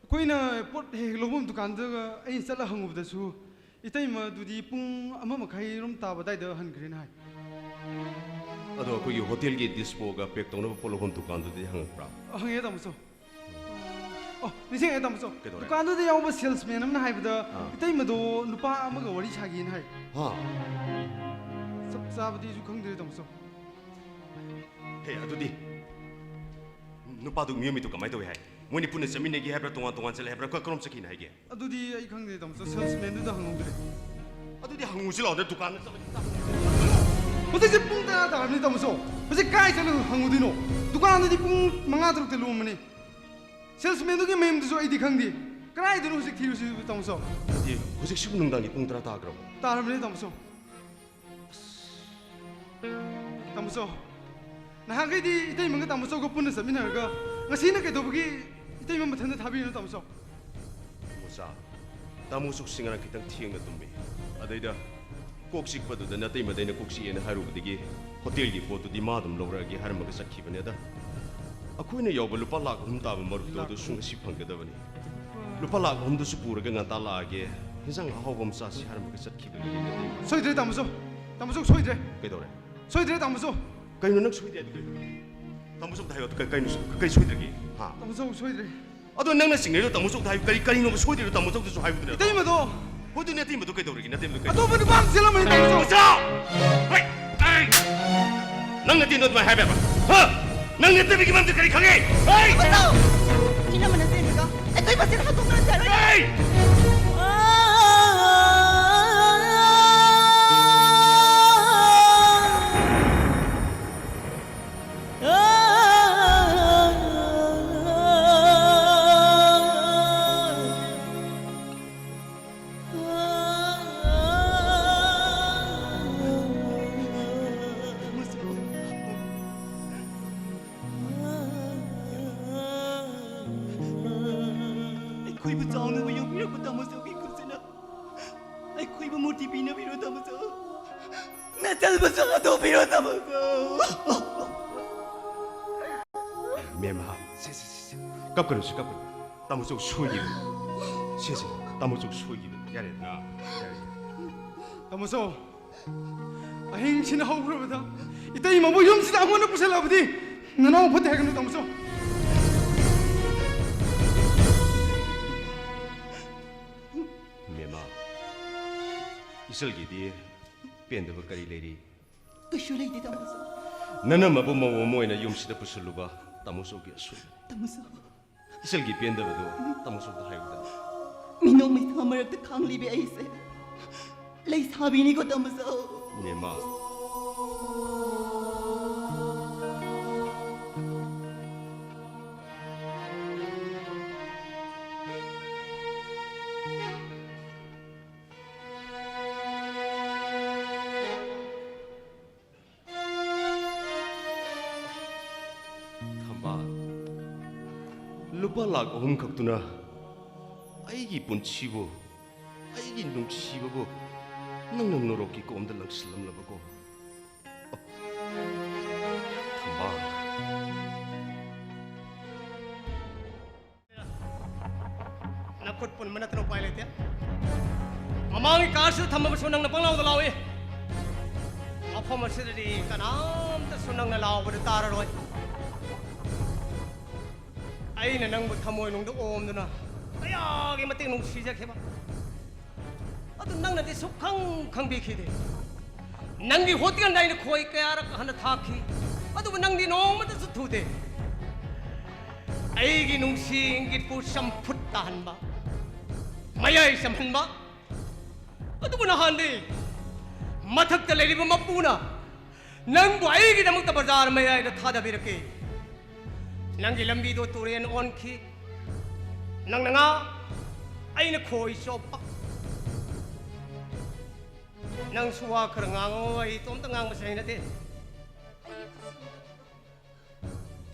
ꯑꯩꯈꯣꯏꯅ ꯄꯣꯠ ꯍꯦꯛ ꯍꯦꯛ ꯂꯧꯐꯝ ꯗꯨꯀꯥꯟꯗꯨꯒ ꯑꯩꯅ ꯆꯠꯂ ꯍꯪꯉꯨꯕꯗꯁꯨ, ꯏꯇꯩꯃꯗꯨꯗꯤ ꯄꯨꯡ ꯑꯃ ꯃꯈꯥꯏ ꯔꯣꯝ ꯇꯥꯕ ꯑꯗꯥꯏꯗ ꯍꯟꯈ꯭ꯔꯦꯅ ꯍꯥꯏ꯫ ꯑꯗꯣ ꯑꯩꯈꯣꯏꯒꯤ ꯍꯣꯇꯦꯜꯒꯤ ꯗꯤꯁꯄꯣꯒ ꯄꯦꯛ ꯇꯧꯅꯕ ꯄꯣꯠ ꯂꯧꯐꯝ ꯗꯨꯀꯥꯟꯗꯨꯗꯤ ꯍꯪꯉꯛꯄ꯭ꯔꯥ? ꯍꯪꯉꯛꯑꯦ, ꯇꯥꯃꯣꯆꯧ꯫ ꯑꯣ, ꯅꯤꯡꯁꯤꯡꯉꯦ, ꯇꯥꯃꯣꯆꯧ꯫ ꯀꯩꯗꯧꯔꯦ? ꯗꯨꯀꯥꯟꯗꯨꯗ ꯌꯥꯎꯕ ꯁꯦꯜꯁꯃꯦꯟ ꯑꯃꯅ ꯍꯥꯏꯕꯗ, ꯑꯥ꯫ ꯏꯇꯩꯃꯗꯣ ꯅꯨꯄꯥ ꯑꯃꯒ ꯋꯥꯔꯤ ꯁꯥꯒꯦꯅ ꯍꯥꯏ꯫ ꯍꯥ? ꯆꯞ ꯆꯥꯕꯗꯤ ꯑꯩꯁꯨ ꯈꯪꯗ꯭ꯔꯦ, ꯇꯥꯃꯣꯆꯧ꯫ ꯍꯦ, ꯑꯗꯨꯗꯤ ꯅꯨꯄꯥꯗꯨ ꯃꯤꯑꯣꯏ ꯃꯤꯗꯨ ꯀꯃꯥꯏꯅ ꯇꯧꯏ ꯍꯥꯏ? ꯃꯣꯏꯅꯤ ꯄꯨꯟꯅ ꯆꯠꯃꯤꯟꯅꯒꯦ ꯍꯥꯏꯕ꯭ꯔꯥ, ꯇꯣꯉꯥꯟ ꯇꯣꯉꯥꯟ ꯆꯠꯂꯦ ꯍꯥꯏꯕ꯭ꯔꯥ, ꯀ-, ꯀꯔꯣꯝ ꯆꯠꯈꯤꯅ ꯍꯥꯏꯒꯦ? ꯑꯗꯨꯗꯤ ꯑꯩ ꯈꯪꯗꯦ, ꯇꯥꯃꯣꯆꯧ, ꯁꯦꯜꯁꯃꯦꯟꯗꯨꯗ ꯍꯪꯍꯧꯗ꯭ꯔꯦ꯫ ꯑꯗꯨꯗꯤ ꯍꯪꯉꯨꯁꯤ ꯂꯥꯛꯑꯣꯗ, ꯗꯨꯀꯥꯟꯗ ꯆꯠꯂꯒ ꯆꯥꯛ ꯍꯧꯖꯤꯛꯁꯦ ꯄꯨꯡ ꯇꯔꯥ ꯇꯥꯔꯕꯅꯤ, ꯇꯥꯃꯣꯆꯧ꯫ ꯍꯧꯖꯤꯛ ꯀꯥꯏ ꯆꯠꯂꯒ ꯍꯪꯉꯨꯗꯣꯏꯅꯣ? ꯗꯨꯀꯥꯟꯗꯗꯤ ꯄꯨꯡ ꯃꯉꯥ ꯇꯔꯨꯛꯇ ꯂꯣꯟꯕꯅꯤ꯫ ꯁꯦꯜꯁꯃꯦꯟꯗꯨꯒꯤ ꯃꯌꯨꯝꯗꯨꯁꯨ ꯑꯩꯗꯤ ꯈꯪꯗꯦ꯫ ꯀꯗꯥꯏꯗꯅꯣ ꯍꯧꯖꯤꯛ ꯊꯤꯔꯨꯁꯤ, ꯇꯥꯃꯣꯆꯧ? ꯅꯠꯇꯦ, ꯍꯧꯖꯤꯛꯁꯤꯕꯨ ꯅꯨꯡꯗꯥꯡꯒꯤ ꯄꯨꯡ ꯇꯔꯥ ꯇꯥꯈ꯭ꯔꯕꯣ? ꯇꯥꯔꯕꯅꯤ, ꯇꯥꯃꯣꯆꯧ꯫ ꯇꯥꯃꯣꯆꯧ, ꯅꯍꯥꯟꯈꯩꯗꯤ ꯏꯇꯩꯃꯒ ꯇꯥꯃꯣꯆꯧꯒ ꯄꯨꯟꯅ ꯆꯠꯃꯤꯟꯅꯔꯒ, ꯉꯁꯤꯅ ꯀꯩꯗꯧꯕꯒꯤ ꯏꯇꯩꯃ ꯃꯊꯟꯇ ꯊꯥꯕꯤꯔꯤꯅꯣ, ꯇꯥꯃꯣꯆꯧ? ꯃꯣꯆꯥ, ꯇꯥꯃꯣ ꯆꯧꯁꯤ ꯉꯔꯥꯡ ꯈꯤꯇꯪ ꯊꯦꯡꯅ ꯇꯨꯝꯃꯤ꯫ ꯑꯗꯩꯗ ꯀꯣꯛ ꯆꯤꯛꯄꯗꯨꯗ ꯅꯇꯩꯃꯗ ꯑꯩꯅ ꯀꯣꯛ ꯆꯤꯛꯑꯦꯅ ꯍꯥꯏꯔꯨꯕꯗꯒꯤ ꯍꯣꯇꯦꯜꯒꯤ ꯄꯣꯠꯇꯨꯗꯤ ꯃꯥ ꯑꯗꯨꯝ ꯂꯧꯔꯛꯑꯒꯦ ꯍꯥꯏꯔꯝꯃꯒ ꯆꯠꯈꯤꯕꯅꯦ꯫ ꯑꯗ ꯑꯩꯈꯣꯏꯅ ꯌꯥꯎꯕ ꯂꯨꯄꯥ ꯂꯥꯈ ꯑꯍꯨꯝ ꯇꯥꯕ ꯃꯔꯨꯞꯇꯣ ꯑꯗꯨꯁꯨ ꯉꯁꯤ ꯐꯪꯒꯗꯕꯅꯤ꯫ ꯂꯨꯄꯥ ꯂꯥꯈ ꯑꯍꯨꯝꯗꯨꯁꯨ ꯄꯨꯔꯒ ꯉꯟꯇꯥ ꯂꯥꯛꯑꯒꯦ, ꯍꯤꯟꯖꯥꯡ ꯑꯍꯥꯎꯕ ꯑꯃ ꯆꯥꯁꯤ ꯍꯥꯏꯔꯝꯃꯒ ꯆꯠꯈꯤꯕꯅꯤ ꯅꯇꯩꯃ꯫ ꯁꯣꯏꯗ꯭ꯔꯦ, ꯇꯥꯃꯣ ꯆꯧ꯫ ꯇꯥꯃꯣ ꯆꯧ, ꯁꯣꯏꯗ꯭ꯔꯦ꯫ ꯀꯩꯗꯧꯔꯦ? ꯁꯣꯏꯗ꯭ꯔꯦ, ꯇꯥꯃꯣ ꯆꯧ꯫ ꯀꯩꯅꯣ ꯅꯪ ꯁꯣꯏꯗꯦ ꯍꯥꯏꯗꯣ ꯀꯩꯅꯣ? ꯇꯥꯃꯣ ꯆꯧꯗ ꯍꯥꯏꯌꯣ꯫ ꯀ-, ꯀꯩꯅꯣ ꯁꯣ-, ꯀꯩ ꯁꯣꯏꯗ꯭ꯔꯒꯦ? ꯍꯥ? ꯇꯥꯃꯣ ꯆꯧ, ꯁꯣꯏꯗ꯭ꯔꯦ꯫ ꯑꯗꯣ ꯅꯪꯅ ꯆꯤꯡꯅꯔꯤꯗꯣ ꯇꯥꯃꯣ ꯆꯧꯗ ꯍꯥꯏꯌꯨ꯫ ꯀꯔꯤ, ꯀꯔꯤꯅꯣꯕ ꯁꯣꯏꯗ꯭ꯔꯤꯗꯣ? ꯇꯥꯃꯣ ꯆꯧꯗꯁꯨ ꯍꯥꯏꯌꯨꯗꯅ꯫ ꯏꯇꯩꯃꯗꯣ꯫ ꯍꯣꯏ, ꯑꯗꯨ ꯅꯇꯩꯃꯗꯣ ꯀꯩꯗꯧꯔꯒꯦ? ꯅꯇꯩꯃꯗꯣ ꯀꯩ- ꯑꯇꯣꯞꯄ ꯅꯨꯄꯥ ꯑꯃ ꯆꯦꯜꯂꯝꯃꯅꯤ, ꯇꯥꯃꯣ ꯆꯧ꯫ ꯃꯣꯆꯥ! ꯍꯣꯏ! ꯑꯩ! ꯅꯪ ꯅꯇꯩꯃꯗꯣ ꯑꯗꯨꯃꯥꯏꯅ ꯍꯥꯏꯕ ꯌꯥꯕ꯭ꯔꯥ? ꯍꯥ? ꯅꯪ ꯅꯠꯇꯕꯤꯒꯤ ꯃꯔꯝꯗ ꯀꯔꯤ ꯈꯪꯉꯤ? ꯍꯩ! ꯃꯇꯧ! ꯏꯅꯝꯃꯅ ꯆꯦꯟꯈ꯭ꯔꯒ ꯑꯩꯈꯣꯏ ꯃꯁꯦꯟ ꯍꯥꯠꯇꯣꯛꯅꯔꯁꯦ ꯍꯥꯏꯔꯣ? ꯍꯩ! ꯑꯩꯈꯣꯏꯕꯨ ꯆꯥꯎꯅꯕ ꯌꯣꯛꯄꯤꯔꯛꯄ ꯇꯥꯃꯣ ꯆꯧꯒꯤ ꯈꯨꯠꯁꯤꯅ ꯑꯩꯈꯣꯏꯕꯨ ꯃꯨꯔꯇꯤ ꯄꯤꯅꯕꯤꯔꯣ, ꯇꯥꯃꯣ ꯆꯧ꯫ ꯃꯦꯇꯜꯕꯨꯁꯨ ꯍꯥꯠꯇꯣꯛꯄꯤꯔꯣ, ꯇꯥꯃꯣ ꯆꯧ꯫ ꯃꯦꯝꯃ, ꯁꯦ, ꯁꯦ, ꯁꯦ, ꯁꯦ꯫ ꯀꯞꯀꯅꯨ, ꯁꯦ, ꯀꯞꯀꯅꯨ꯫ ꯇꯥꯃꯣ ꯆꯧ ꯁꯣꯏꯈꯤꯕꯅꯤ꯫ ꯁꯦ, ꯁꯦ, ꯇꯥꯃꯣ ꯆꯧ ꯁꯣꯏꯈꯤꯕꯅꯤ꯫ ꯌꯥꯔꯦꯗꯅ? ꯌꯥꯔꯦ꯫ ꯇꯥꯃꯣ ꯆꯧ, ꯑꯍꯤꯡꯁꯤꯅ ꯍꯧꯈ꯭ꯔꯕꯗ ꯏꯇꯩꯃꯕꯨ ꯌꯨꯝꯁꯤꯗ ꯑꯩꯉꯣꯟꯗ ꯄꯨꯁꯜꯂꯛꯑꯕꯗꯤ ꯅꯅꯥꯎ ꯐꯠꯇꯦ ꯍꯥꯏꯒꯅꯨ, ꯇꯥꯃꯣ ꯆꯧ꯫ ꯃꯦꯝꯃ, ꯏꯆꯜꯒꯤꯗꯤ ꯄꯦꯟꯗꯕ ꯀꯔꯤ ꯂꯩꯔꯤ? ꯀꯩꯁꯨ ꯂꯩꯇꯦ, ꯇꯥꯃꯣ ꯆꯧ꯫ ꯅꯅꯝꯃꯕꯨ ꯃꯧ ꯑꯃ ꯑꯣꯏꯅ ꯌꯨꯝꯁꯤꯗ ꯄꯨꯁꯜꯂꯨꯕ ꯇꯥꯃꯣ ꯆꯧꯒꯤ ꯑꯁꯣꯏꯕꯅꯤ꯫ ꯇꯥꯃꯣ ꯆꯧ꯫ ꯏꯆꯜꯒꯤ ꯄꯦꯟꯗꯕꯗꯨ ꯇꯥꯃꯣ ꯆꯧꯗ ꯍꯥꯏꯌꯨꯗꯅ꯫ ꯃꯤꯅꯣꯛ ꯃꯩꯁꯥ ꯃꯔꯛꯇ ꯈꯥꯡꯂꯤꯕꯤ ꯑꯩꯁꯦ ꯂꯩꯁꯥꯕꯤꯅꯤꯀꯣ, ꯇꯥꯃꯣ ꯆꯧ꯫ ꯃꯦꯝꯃ꯫ ꯊꯝꯕꯥꯜ, ꯂꯨꯄꯥ ꯂꯥꯈ ꯑꯍꯨꯝ ꯈꯛꯇꯨꯅ ꯑꯩꯒꯤ ꯄꯨꯟꯁꯤꯕꯨ, ꯑꯩꯒꯤ ꯅꯨꯡꯁꯤꯕꯕꯨ ꯅꯪꯅ ꯅꯣꯔꯣꯛꯀꯤ ꯀꯣꯝꯗ ꯂꯪꯁꯤꯜꯂꯝꯂꯕꯀꯣ? ꯊꯝꯕꯥꯜ꯫ ꯅꯈꯨꯠ ꯄꯨꯟꯕ ꯅꯠꯇꯅ ꯎꯄꯥꯏ ꯂꯩꯇꯦ꯫ ꯃꯃꯥꯡꯒꯤ ꯀꯥꯔꯁꯤꯗ ꯊꯝꯃꯕꯁꯨ ꯅꯪꯅ ꯄꯪꯂꯥꯎꯗ ꯂꯥꯎꯏ꯫ ꯃꯐꯝ ꯑꯁꯤꯗꯗꯤ ꯀꯅꯥꯝꯇꯁꯨ ꯅꯪꯅ ꯂꯥꯎꯕꯗꯨ ꯇꯥꯔꯔꯣꯏ꯫ ꯑꯩꯅ ꯅꯪꯕꯨ ꯊꯃꯣꯏꯅꯨꯡꯗ ꯑꯣꯝꯗꯨꯅ ꯀꯌꯥꯒꯤ ꯃꯇꯤꯛ ꯅꯨꯡꯁꯤꯖꯈꯤꯕ ꯑꯗꯨ ꯅꯪꯅꯗꯤ ꯁꯨꯛꯈꯪ ꯈꯪꯕꯤꯈꯤꯗꯦ꯫ ꯅꯪꯒꯤ ꯍꯣꯇꯦꯜꯗ ꯑꯩꯅ ꯈꯣꯏ ꯀꯌꯥꯔꯛ ꯍꯟꯅ ꯊꯥꯛꯈꯤ꯫ ꯑꯗꯨꯕꯨ ꯅꯪꯗꯤ ꯅꯣꯡꯃꯇꯁꯨ ꯊꯨꯗꯦ꯫ ꯑꯩꯒꯤ ꯅꯨꯡꯁꯤ ꯏꯪꯒꯤꯠꯄꯨ ꯆꯝꯐꯨꯠ ꯇꯥꯍꯟꯕ, ꯃꯌꯥꯏ ꯆꯝꯍꯟꯕ꯫ ꯑꯗꯨꯕꯨ ꯅꯍꯥꯟꯗꯤ ꯃꯊꯛꯇ ꯂꯩꯔꯤꯕ ꯃꯄꯨꯅ ꯅꯪꯕꯨ ꯑꯩꯒꯤꯗꯃꯛꯇ ꯕꯖꯥꯔ ꯃꯌꯥꯏꯗ ꯊꯥꯗꯕꯤꯔꯛꯀꯦ꯫ ꯅꯪꯒꯤ ꯂꯝꯕꯤꯗꯣ ꯇꯨꯔꯦꯟ ꯑꯣꯟꯈꯤ꯫ ꯅꯪꯅ ꯉꯥ, ꯑꯩꯅ ꯈꯣꯏ ꯆꯣꯞꯄ꯫ ꯅꯪꯁꯨ ꯋꯥ ꯈꯔ ꯉꯥꯡꯉꯣ, ꯑꯩ ꯏꯇꯣꯝꯇ ꯉꯥꯡꯕꯁꯦ ꯍꯩꯅꯗꯦ꯫ ꯑꯩ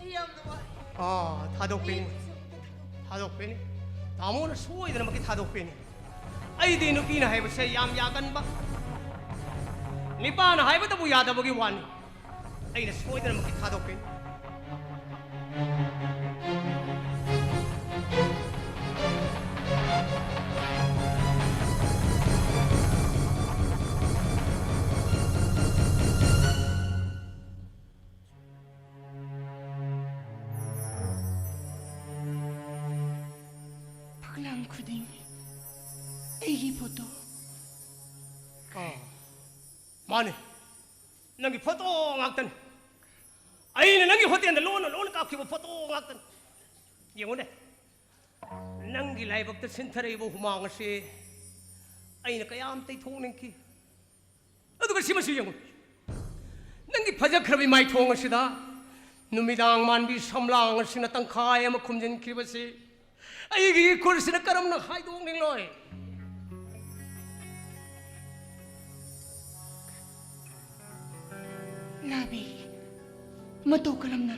ꯑꯩ ꯌꯥꯝꯅ ꯋꯥꯏ꯫ ꯑꯥ, ꯊꯥꯗꯣꯛꯄꯤꯅꯤ꯫ ꯑꯩ ꯊꯥꯗꯣꯛꯄꯤꯅꯤ꯫ ꯇꯥꯃꯣꯅ ꯁꯣꯏꯗꯅꯃꯛꯀꯤ ꯊꯥꯗꯣꯛꯄꯤꯅꯤ꯫ ꯑꯩꯗꯤ ꯅꯨꯄꯤꯅ ꯍꯥꯏꯕꯁꯦ ꯌꯥꯝ ꯌꯥꯒꯟꯕ, ꯅꯤꯄꯥꯅ ꯍꯥꯏꯕꯗꯕꯨ ꯌꯥꯗꯕꯒꯤ ꯋꯥꯅꯤ꯫ ꯑꯩꯅ ꯁꯣꯏꯗꯅꯃꯛꯀꯤ ꯊꯥꯗꯣꯛꯄꯤꯅꯤ꯫ ꯐꯛꯂꯥꯡ ꯈꯨꯗꯤꯡ ꯑꯩꯒꯤ ꯐꯣꯇꯣ꯫ ꯑꯥ, ꯃꯥꯅꯤ, ꯅꯪꯒꯤ ꯐꯣꯇꯣ ꯉꯥꯛꯇꯅꯤ꯫ ꯑꯩꯅ ꯅꯪꯒꯤ ꯍꯣꯇꯦꯜꯗ ꯂꯣꯟꯅ ꯂꯣꯟꯅ ꯀꯥꯞꯈꯤꯕ ꯐꯣꯇꯣ ꯉꯥꯛꯇꯅꯤ꯫ ꯌꯦꯡꯉꯨꯅꯦ, ꯅꯪꯒꯤ ꯂꯥꯏꯕꯛꯇ ꯁꯤꯟꯊꯔꯛꯏꯕ ꯍꯨꯃꯥꯡ ꯑꯁꯤ ꯑꯩꯅ ꯀꯌꯥꯝ ꯇꯩꯊꯣꯛꯅꯤꯡꯈꯤ꯫ ꯑꯗꯨꯒ ꯁꯤꯃꯁꯨ ꯌꯦꯡꯉꯨ, ꯅꯪꯒꯤ ꯐꯖꯈ꯭ꯔꯕ ꯏꯃꯥꯏꯊꯣꯡ ꯑꯁꯤꯗ ꯅꯨꯃꯤꯗꯥꯡ ꯃꯥꯟꯕꯤ ꯁꯝꯂꯥꯡ ꯑꯁꯤꯅ ꯇꯪꯈꯥꯏ ꯑꯃ ꯈꯨꯝꯖꯤꯟꯈꯤꯕꯁꯤ ꯑꯩꯒꯤ ꯏꯈꯨꯜꯁꯤꯅ ꯀꯔꯝꯅ ꯍꯥꯏꯗꯣꯛꯅꯤꯡꯂꯣꯏ? ꯂꯥꯕꯤ, ꯃꯇꯧ ꯀꯔꯝꯅ?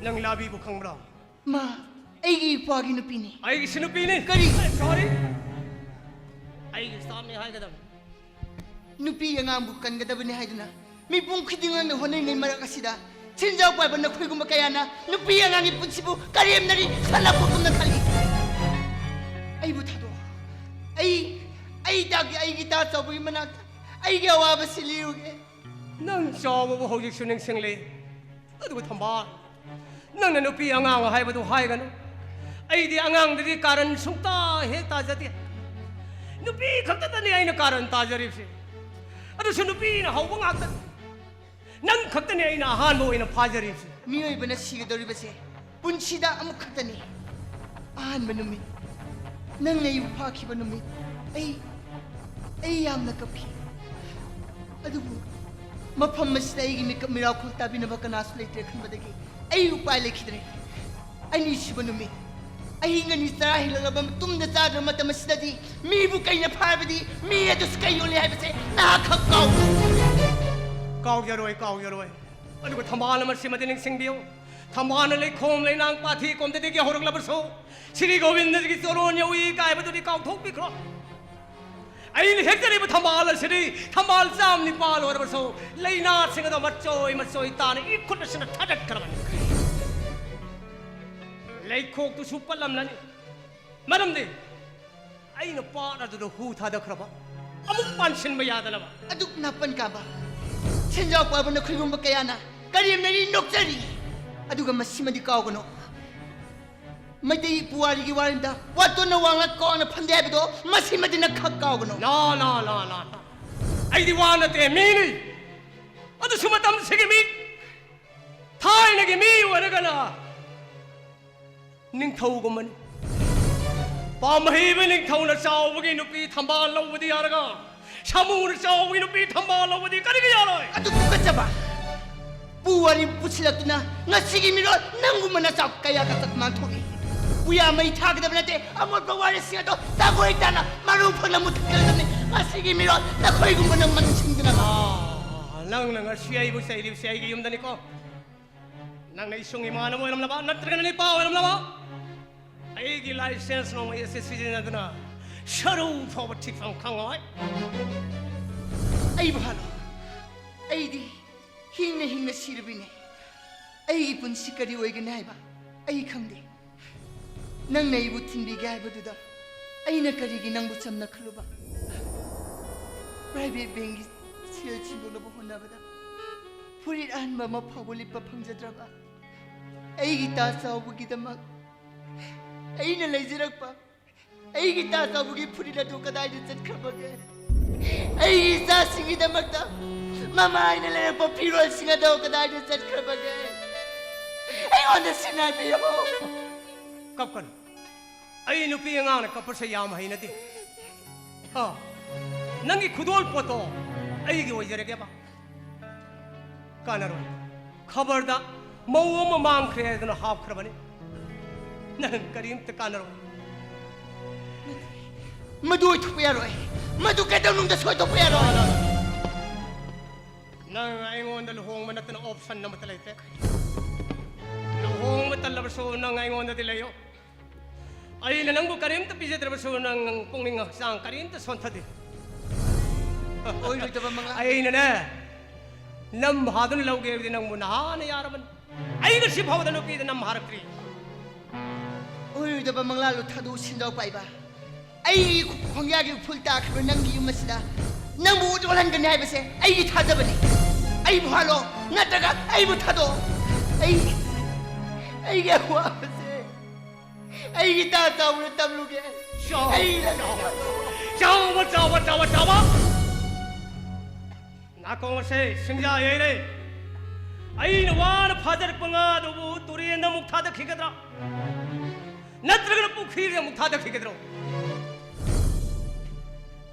ꯅꯪ ꯂꯥꯕꯤꯕꯨ ꯈꯪꯕ꯭ꯔꯥ? ꯃꯥ ꯑꯩꯒꯤ ꯏꯄ꯭ꯋꯥꯒꯤ ꯅꯨꯄꯤꯅꯤ꯫ ꯑꯩꯒꯤꯁꯨ ꯅꯨꯄꯤꯅꯤ꯫ ꯀꯔꯤ? ꯑꯩ sorry꯫ ꯑꯩꯒꯤ staff ꯅꯤ ꯍꯥꯏꯒꯗꯕꯅꯤ꯫ ꯅꯨꯄꯤ ꯑꯉꯥꯡꯕꯨ ꯀꯟꯒꯗꯕꯅꯤ ꯍꯥꯏꯗꯨꯅ ꯃꯤꯄꯨꯝ ꯈꯨꯗꯤꯡꯃꯛꯅ ꯍꯣꯠꯅꯔꯤꯉꯩ ꯃꯔꯛ ꯑꯁꯤꯗ, ꯁꯦꯟꯖꯥꯎ ꯄꯥꯏꯕ ꯅꯈꯣꯏꯒꯨꯝꯕ ꯀꯌꯥꯅ ꯅꯨꯄꯤ ꯑꯉꯥꯡꯒꯤ ꯄꯨꯟꯁꯤꯕꯨ ꯀꯔꯦꯝꯅꯔꯤ, ꯁꯥꯟꯅꯄꯣꯠꯀꯨꯝꯅ ꯈꯜꯂꯤ꯫ ꯑꯩꯕꯨ ꯊꯥꯗꯣꯛꯑꯣ꯫ ꯑꯩ, ꯑꯩ ꯇꯥꯛꯀꯦ, ꯑꯩꯒꯤ ꯏꯇꯥ ꯆꯥꯎꯕꯒꯤ ꯃꯅꯥꯛꯇ ꯑꯩꯒꯤ ꯑꯋꯥꯕꯁꯤ ꯂꯤꯔꯨꯒꯦ꯫ ꯅꯪ ꯆꯥꯎꯕꯕꯨ ꯍꯧꯖꯤꯛꯁꯨ ꯅꯤꯡꯁꯤꯡꯂꯤ꯫ ꯑꯗꯨꯕꯨ ꯊꯝꯕꯥꯜ, ꯅꯪꯅ ꯅꯨꯄꯤ ꯑꯉꯥꯡ ꯍꯥꯏꯕꯗꯨ ꯍꯥꯏꯒꯅꯨ꯫ ꯑꯩꯗꯤ ꯑꯉꯥꯡꯗꯗꯤ ꯀꯥꯔꯟ ꯁꯨꯡꯇꯥ ꯍꯦꯛ ꯇꯥꯖꯗꯦ꯫ ꯅꯨꯄꯤ ꯈꯛꯇꯗꯅꯤ ꯑꯩꯅ ꯀꯥꯔꯟ ꯇꯥꯖꯔꯤꯕꯁꯦ꯫ ꯑꯗꯨꯁꯨ ꯅꯨꯄꯤꯅ ꯍꯧꯕ ꯉꯥꯛꯇꯅꯤ꯫ ꯅꯪ ꯈꯛꯇꯅꯦ ꯑꯩꯅ ꯑꯍꯥꯟꯕ ꯑꯣꯏꯅ ꯐꯥꯖꯔꯤꯕꯁꯦ꯫ ꯃꯤꯑꯣꯏꯕꯅ ꯁꯤꯒꯗꯧꯔꯤꯕꯁꯦ ꯄꯨꯟꯁꯤꯗ ꯑꯃꯨꯛ ꯈꯛꯇꯅꯤ꯫ ꯑꯍꯥꯟꯕ ꯅꯨꯃꯤꯠ, ꯅꯪꯅ ꯑꯩꯕꯨ ꯐꯥꯈꯤꯕ ꯅꯨꯃꯤꯠ, ꯑꯩ, ꯑꯩ ꯌꯥꯝꯅ ꯀꯞꯈꯤ꯫ ꯑꯗꯨꯕꯨ ꯃꯐꯝ ꯑꯁꯤꯗ ꯑꯩꯒꯤ ꯃꯤꯀꯞ ꯃꯤꯔꯥꯎꯈꯣꯜ ꯇꯥꯕꯤꯅꯕ ꯀꯅꯥꯁꯨ ꯂꯩꯇ꯭ꯔꯦ ꯈꯟꯕꯗꯒꯤ ꯑꯩ ꯎꯄꯥꯏ ꯂꯩꯈꯤꯗ꯭ꯔꯦ꯫ ꯑꯅꯤꯁꯨꯕ ꯅꯨꯃꯤꯠ, ꯑꯍꯤꯡ ꯑꯅꯤ ꯆꯔꯥ ꯍꯦꯜꯂꯛꯂꯕ ꯃꯇꯨꯡꯗ ꯆꯥꯗ꯭ꯔꯕ ꯃꯇꯝ ꯑꯁꯤꯗꯗꯤ ꯃꯤꯕꯨ ꯀꯩꯅ ꯐꯥꯔꯕꯗꯤ ꯃꯤ ꯑꯗꯨꯁꯨ ꯀꯩ ꯌꯣꯜꯂꯤ ꯍꯥꯏꯕꯁꯦ ꯅꯍꯥꯛ ꯈꯛ ꯀꯥꯎ-, ꯀꯥꯎꯖꯔꯣꯏ, ꯀꯥꯎꯖꯔꯣꯏ꯫ ꯑꯗꯨꯒ ꯊꯝꯕꯥꯜ ꯑꯃ ꯁꯤꯃꯗꯤ ꯅꯤꯡꯁꯤꯡꯕꯤꯌꯨ꯫ ꯊꯝꯕꯥꯜꯅ ꯂꯩꯈꯣꯝ ꯂꯩꯅꯥꯡ ꯄꯥꯊꯤ ꯀꯣꯝꯗꯗꯒꯤ ꯍꯧꯔꯛꯂꯕꯁꯨ ꯁ꯭ꯔꯤ ꯒꯣꯕꯤꯟꯗꯒꯤ ꯆꯣꯔꯣꯟ ꯌꯧꯏ ꯀꯥꯏꯕꯗꯨꯗꯤ ꯀꯥꯎꯊꯣꯛꯄꯤꯈ꯭ꯔꯣ꯫ ꯑꯩꯅ ꯍꯦꯛꯆꯔꯤꯕ ꯊꯝꯕꯥꯜ ꯑꯁꯤꯗꯤ ꯊꯝꯕꯥꯜ ꯆꯥꯝ ꯅꯤꯄꯥꯜ ꯑꯣꯏꯔꯕꯁꯨ ꯂꯩꯅꯥꯁꯤꯡ ꯑꯗꯣ ꯃꯆꯣꯏ ꯃꯆꯣꯏ ꯇꯥꯅ ꯏꯈꯨꯠ ꯑꯁꯤꯅ ꯊꯥꯗꯠꯈ꯭ꯔꯕꯅꯤ꯫ ꯂꯩꯈꯣꯛꯇꯨꯁꯨ ꯄꯠꯂꯝꯂꯅꯤ꯫ ꯃꯔꯝꯗꯤ ꯑꯩꯅ ꯄꯥꯠ ꯑꯗꯨꯗ ꯍꯨ ꯊꯥꯗꯈ꯭ꯔꯕ ꯑꯃꯨꯛ ꯄꯥꯟꯁꯤꯟꯕ ꯌꯥꯗꯅꯕ꯫ ꯑꯗꯨꯛ ꯅꯥꯄꯟ ꯀꯥꯕ ꯁꯦꯟꯖꯥꯎ ꯄꯥꯏꯕ ꯅꯈꯣꯏꯒꯨꯝꯕ ꯀꯌꯥꯅ ꯀꯔꯦꯝꯅꯔꯤ ꯅꯣꯛꯆꯔꯤ꯫ ꯑꯗꯨꯒ ꯃꯁꯤꯃꯗꯤ ꯀꯥꯎꯒꯅꯨ, ꯃꯩꯇꯩ ꯄꯨꯋꯥꯔꯤꯒꯤ ꯋꯥꯔꯦꯝꯗ ꯋꯥꯇꯣꯟꯅ ꯋꯥꯡꯅ ꯀꯥꯎꯅ ꯐꯝꯗꯦ ꯍꯥꯏꯕꯗꯣ ꯃꯁꯤꯃꯗꯤ ꯅꯈꯛ ꯀꯥꯎꯒꯅꯨ꯫ ꯅꯥ, ꯅꯥ, ꯅꯥ, ꯅꯥ, ꯅꯥ꯫ ꯑꯩꯗꯤ ꯋꯥ ꯅꯠꯇꯦ, ꯃꯤꯅꯤ꯫ ꯑꯗꯨꯁꯨ ꯃꯇꯝꯁꯤꯒꯤ ꯃꯤ, ꯊꯥꯏꯅꯒꯤ ꯃꯤ ꯑꯣꯏꯔꯒꯅ ꯅꯤꯡꯊꯧꯒꯨꯝꯕꯅꯤ꯫ ꯄꯥꯝꯍꯩꯕ ꯅꯤꯡꯊꯧꯅ ꯆꯥꯎꯕꯒꯤ ꯅꯨꯄꯤ ꯊꯝꯕꯥꯜ ꯂꯧꯕꯗꯤ ꯌꯥꯔꯒ, ꯁꯥꯃꯨꯅ ꯆꯥꯎꯕꯒꯤ ꯅꯨꯄꯤ ꯊꯝꯕꯥꯜ ꯂꯧꯕꯗꯤ ꯀꯔꯤꯒꯤ ꯌꯥꯔꯣꯏ? ꯑꯗꯨ ꯇꯨꯀꯠꯆꯕ! ꯄꯨ ꯋꯥꯔꯤ ꯄꯨꯁꯤꯜꯂꯛꯇꯨꯅ ꯉꯁꯤꯒꯤ ꯃꯤꯔꯣꯜ ꯅꯪꯒꯨꯝꯕ ꯅꯆꯥ ꯀꯌꯥ ꯈꯛꯇ ꯃꯥꯡꯊꯣꯛꯏ꯫ ꯄꯨꯌꯥ ꯃꯩ ꯊꯥꯒꯗꯕ ꯅꯠꯇꯦ, ꯑꯃꯣꯠꯄ ꯋꯥꯔꯤꯁꯤꯡ ꯑꯗꯣ ꯇꯥꯒꯣꯏ ꯇꯥꯅ ꯃꯔꯨ ꯐꯪꯅ ꯃꯨꯊꯠꯀꯗꯕꯅꯤ꯫ ꯉꯁꯤꯒꯤ ꯃꯤꯔꯣꯜ ꯅꯈꯣꯏꯒꯨꯝꯕꯅ ꯃꯟꯁꯤꯟꯗꯅꯕ꯫ ꯑꯥ, ꯅꯪꯅ ꯉꯁꯤ ꯑꯩꯕꯨ ꯆꯩꯔꯤꯕꯁꯦ ꯑꯩꯒꯤ ꯌꯨꯝꯗꯅꯤꯀꯣ꯫ ꯅꯪꯅ ꯏꯁꯨꯡ ꯏꯃꯥꯟꯅꯕ ꯑꯣꯏꯔꯝꯂꯕ ꯅꯠꯇ꯭ꯔꯒꯅ ꯅꯤꯄꯥ ꯑꯣꯏꯔꯝꯂꯕ? ꯑꯩꯒꯤ ꯂꯥꯏꯁꯦꯟꯁ ꯅꯣꯡꯃꯩ ꯑꯁꯤ ꯁꯤꯖꯤꯟꯅꯗꯨꯅ ꯁꯔꯨ ꯐꯥꯎꯕ ꯊꯤꯐꯝ ꯈꯪꯉꯣꯏ꯫ ꯑꯩꯕꯨ ꯍꯥꯠꯂꯣ, ꯑꯩꯗꯤ ꯍꯤꯡꯅ ꯍꯤꯡꯅ ꯁꯤꯔꯕꯤꯅꯦ꯫ ꯑꯩꯒꯤ ꯄꯨꯟꯁꯤ ꯀꯔꯤ ꯑꯣꯏꯒꯅꯤ ꯍꯥꯏꯕ ꯑꯩ ꯈꯪꯗꯦ꯫ ꯅꯪꯅ ꯑꯩꯕꯨ ꯊꯤꯟꯕꯤꯒꯦ ꯍꯥꯏꯕꯗꯨꯗ ꯑꯩꯅ ꯀꯔꯤꯒꯤ ꯅꯪꯕꯨ ꯆꯝꯅ ꯈꯜꯂꯨꯕ? ꯄ꯭ꯔꯥꯏꯚꯦꯠ ꯕꯦꯡꯒꯤ ꯁꯦꯜ ꯁꯤꯡꯗꯣꯛꯅꯕ ꯍꯣꯠꯅꯕꯗ ꯐꯨꯔꯤꯠ ꯑꯍꯟꯕ ꯑꯃ ꯐꯥꯎꯕ ꯂꯤꯠꯄ ꯐꯪꯖꯗ꯭ꯔꯕ ꯑꯩꯒꯤ ꯇꯥ ꯆꯥꯎꯕꯒꯤꯗꯃꯛ ꯑꯩꯅ ꯂꯩꯖꯔꯛꯄ ꯑꯩꯒꯤ ꯇꯥ ꯆꯥꯎꯕꯒꯤ ꯐꯨꯔꯤꯠ ꯑꯗꯨ ꯀꯗꯥꯏꯗ ꯆꯠꯈ꯭ꯔꯕꯒꯦ? ꯑꯩꯒꯤ ꯏꯆꯥꯁꯤꯡꯒꯤꯗꯃꯛꯇ ꯃꯃꯥꯏꯅ ꯂꯩꯔꯛꯄ ꯐꯤꯔꯣꯜꯁꯤꯡ ꯑꯗꯣ ꯀꯗꯥꯏꯗ ꯆꯠꯈ꯭ꯔꯕꯒꯦ? ꯑꯩꯉꯣꯟꯗ ꯁꯤꯟꯅꯕꯤꯌꯨ꯫ ꯀꯞꯀꯅꯨ꯫ ꯑꯩ ꯅꯨꯄꯤ ꯑꯉꯥꯡꯅ ꯀꯞꯄꯁꯦ ꯌꯥꯝ ꯍꯩꯅꯗꯦ꯫ ꯍꯥ? ꯅꯪꯒꯤ ꯈꯨꯗꯣꯜ ꯄꯣꯠꯇꯣ ꯑꯩꯒꯤ ꯑꯣꯏꯖꯔꯒꯦꯕ꯫ ꯀꯥꯟꯅꯔꯣꯏ꯫ ꯈꯕꯔꯗ ꯃꯧ ꯑꯃ ꯃꯥꯡꯈ꯭ꯔꯦ ꯍꯥꯏꯗꯅ ꯍꯥꯞꯈ꯭ꯔꯕꯅꯤ꯫ ꯅꯪ ꯀꯔꯤꯝꯇ ꯀꯥꯟꯅꯔꯣꯏ꯫ ꯃꯗꯨ ꯑꯣꯏꯊꯣꯛꯄ ꯌꯥꯔꯣꯏ꯫ ꯃꯗꯨ ꯀꯩꯗꯧꯅꯨꯡꯗ ꯁꯣꯏꯗꯣꯛꯄ ꯌꯥꯔꯣꯏ꯫ ꯅꯪ ꯑꯩꯉꯣꯟꯗ ꯂꯨꯍꯣꯡꯕ ꯅꯠꯇꯅ option ꯑꯃꯠꯇ ꯂꯩꯇ꯭ꯔꯦ꯫ ꯂꯨꯍꯣꯡꯕ ꯇꯜꯂꯕꯁꯨ ꯅꯪ ꯑꯩꯉꯣꯟꯗꯗꯤ ꯂꯩꯌꯣ꯫ ꯑꯩꯅ ꯅꯪꯕꯨ ꯀꯔꯤꯝꯇ ꯄꯤꯖꯗ꯭ꯔꯕꯁꯨ ꯅꯪ ꯄꯨꯛꯅꯤꯡ ꯍꯛꯆꯥꯡ ꯀꯔꯤꯝꯇ ꯁꯣꯟꯊꯗꯦ꯫ ꯑꯣꯏꯔꯣꯏꯗꯕ ꯃꯪꯂꯥꯟ꯫ ꯑꯩꯅꯅꯦ, ꯅꯝ ꯍꯥꯗꯨꯅ ꯂꯧꯒꯦ ꯍꯥꯏꯕꯗꯤ ꯅꯪꯕꯨ ꯅꯍꯥꯟꯅ ꯌꯥꯔꯕꯅꯤ꯫ ꯑꯩ ꯉꯁꯤ ꯐꯥꯎꯕꯗ ꯅꯨꯄꯤꯗ ꯅꯝ ꯍꯥꯔꯛꯇ꯭ꯔꯤ꯫ ꯑꯣꯏꯔꯣꯏꯗꯕ ꯃꯪꯂꯥꯟ ꯂꯣ ꯊꯥꯗꯣꯛꯎ, ꯁꯦꯟꯖꯥꯎ ꯄꯥꯏꯕ꯫ ꯑꯩꯒꯤ ꯈꯣꯡꯌꯥꯒꯤ ꯎꯐꯨꯜ ꯇꯥꯈꯤꯕ ꯅꯪꯒꯤ ꯌꯨꯝ ꯑꯁꯤꯗ ꯅꯪꯕꯨ ꯎꯠ ꯑꯣꯜꯍꯟꯒꯅꯤ ꯍꯥꯏꯕꯁꯦ ꯑꯩꯒꯤ ꯊꯥꯖꯕꯅꯤ꯫ ꯑꯩꯕꯨ ꯍꯥꯠꯂꯣ, ꯅꯠꯇ꯭ꯔꯒ ꯑꯩꯕꯨ ꯊꯥꯗꯣꯛꯑꯣ꯫ ꯑꯩ, ꯑꯩꯒꯤ ꯑꯋꯥꯕꯁꯦ ꯑꯩꯒꯤ ꯏꯇꯥ ꯆꯥꯎꯕꯅ ꯇꯝꯂꯨꯒꯦ꯫ ꯆꯥꯎ, ꯑꯩ ꯆꯥꯎ, ꯆꯥꯎꯕ, ꯆꯥꯎꯕ, ꯆꯥꯎꯕ, ꯆꯥꯎꯕ꯫ ꯅꯥꯀꯣꯡ ꯑꯁꯦ ꯁꯤꯡꯖꯥ ꯌꯩꯔꯦ꯫ ꯑꯩꯅ ꯋꯥꯅ ꯐꯥꯖꯔꯛꯄ ꯉꯥ ꯑꯗꯨꯕꯨ ꯇꯨꯔꯦꯟꯗ ꯑꯃꯨꯛ ꯊꯥꯗꯈꯤꯒꯗ꯭ꯔꯥ? ꯅꯠꯇ꯭ꯔꯒꯅ ꯄꯨꯈ꯭ꯔꯤꯗ ꯑꯃꯨꯛ ꯊꯥꯗꯈꯤꯒꯗ꯭ꯔꯣ?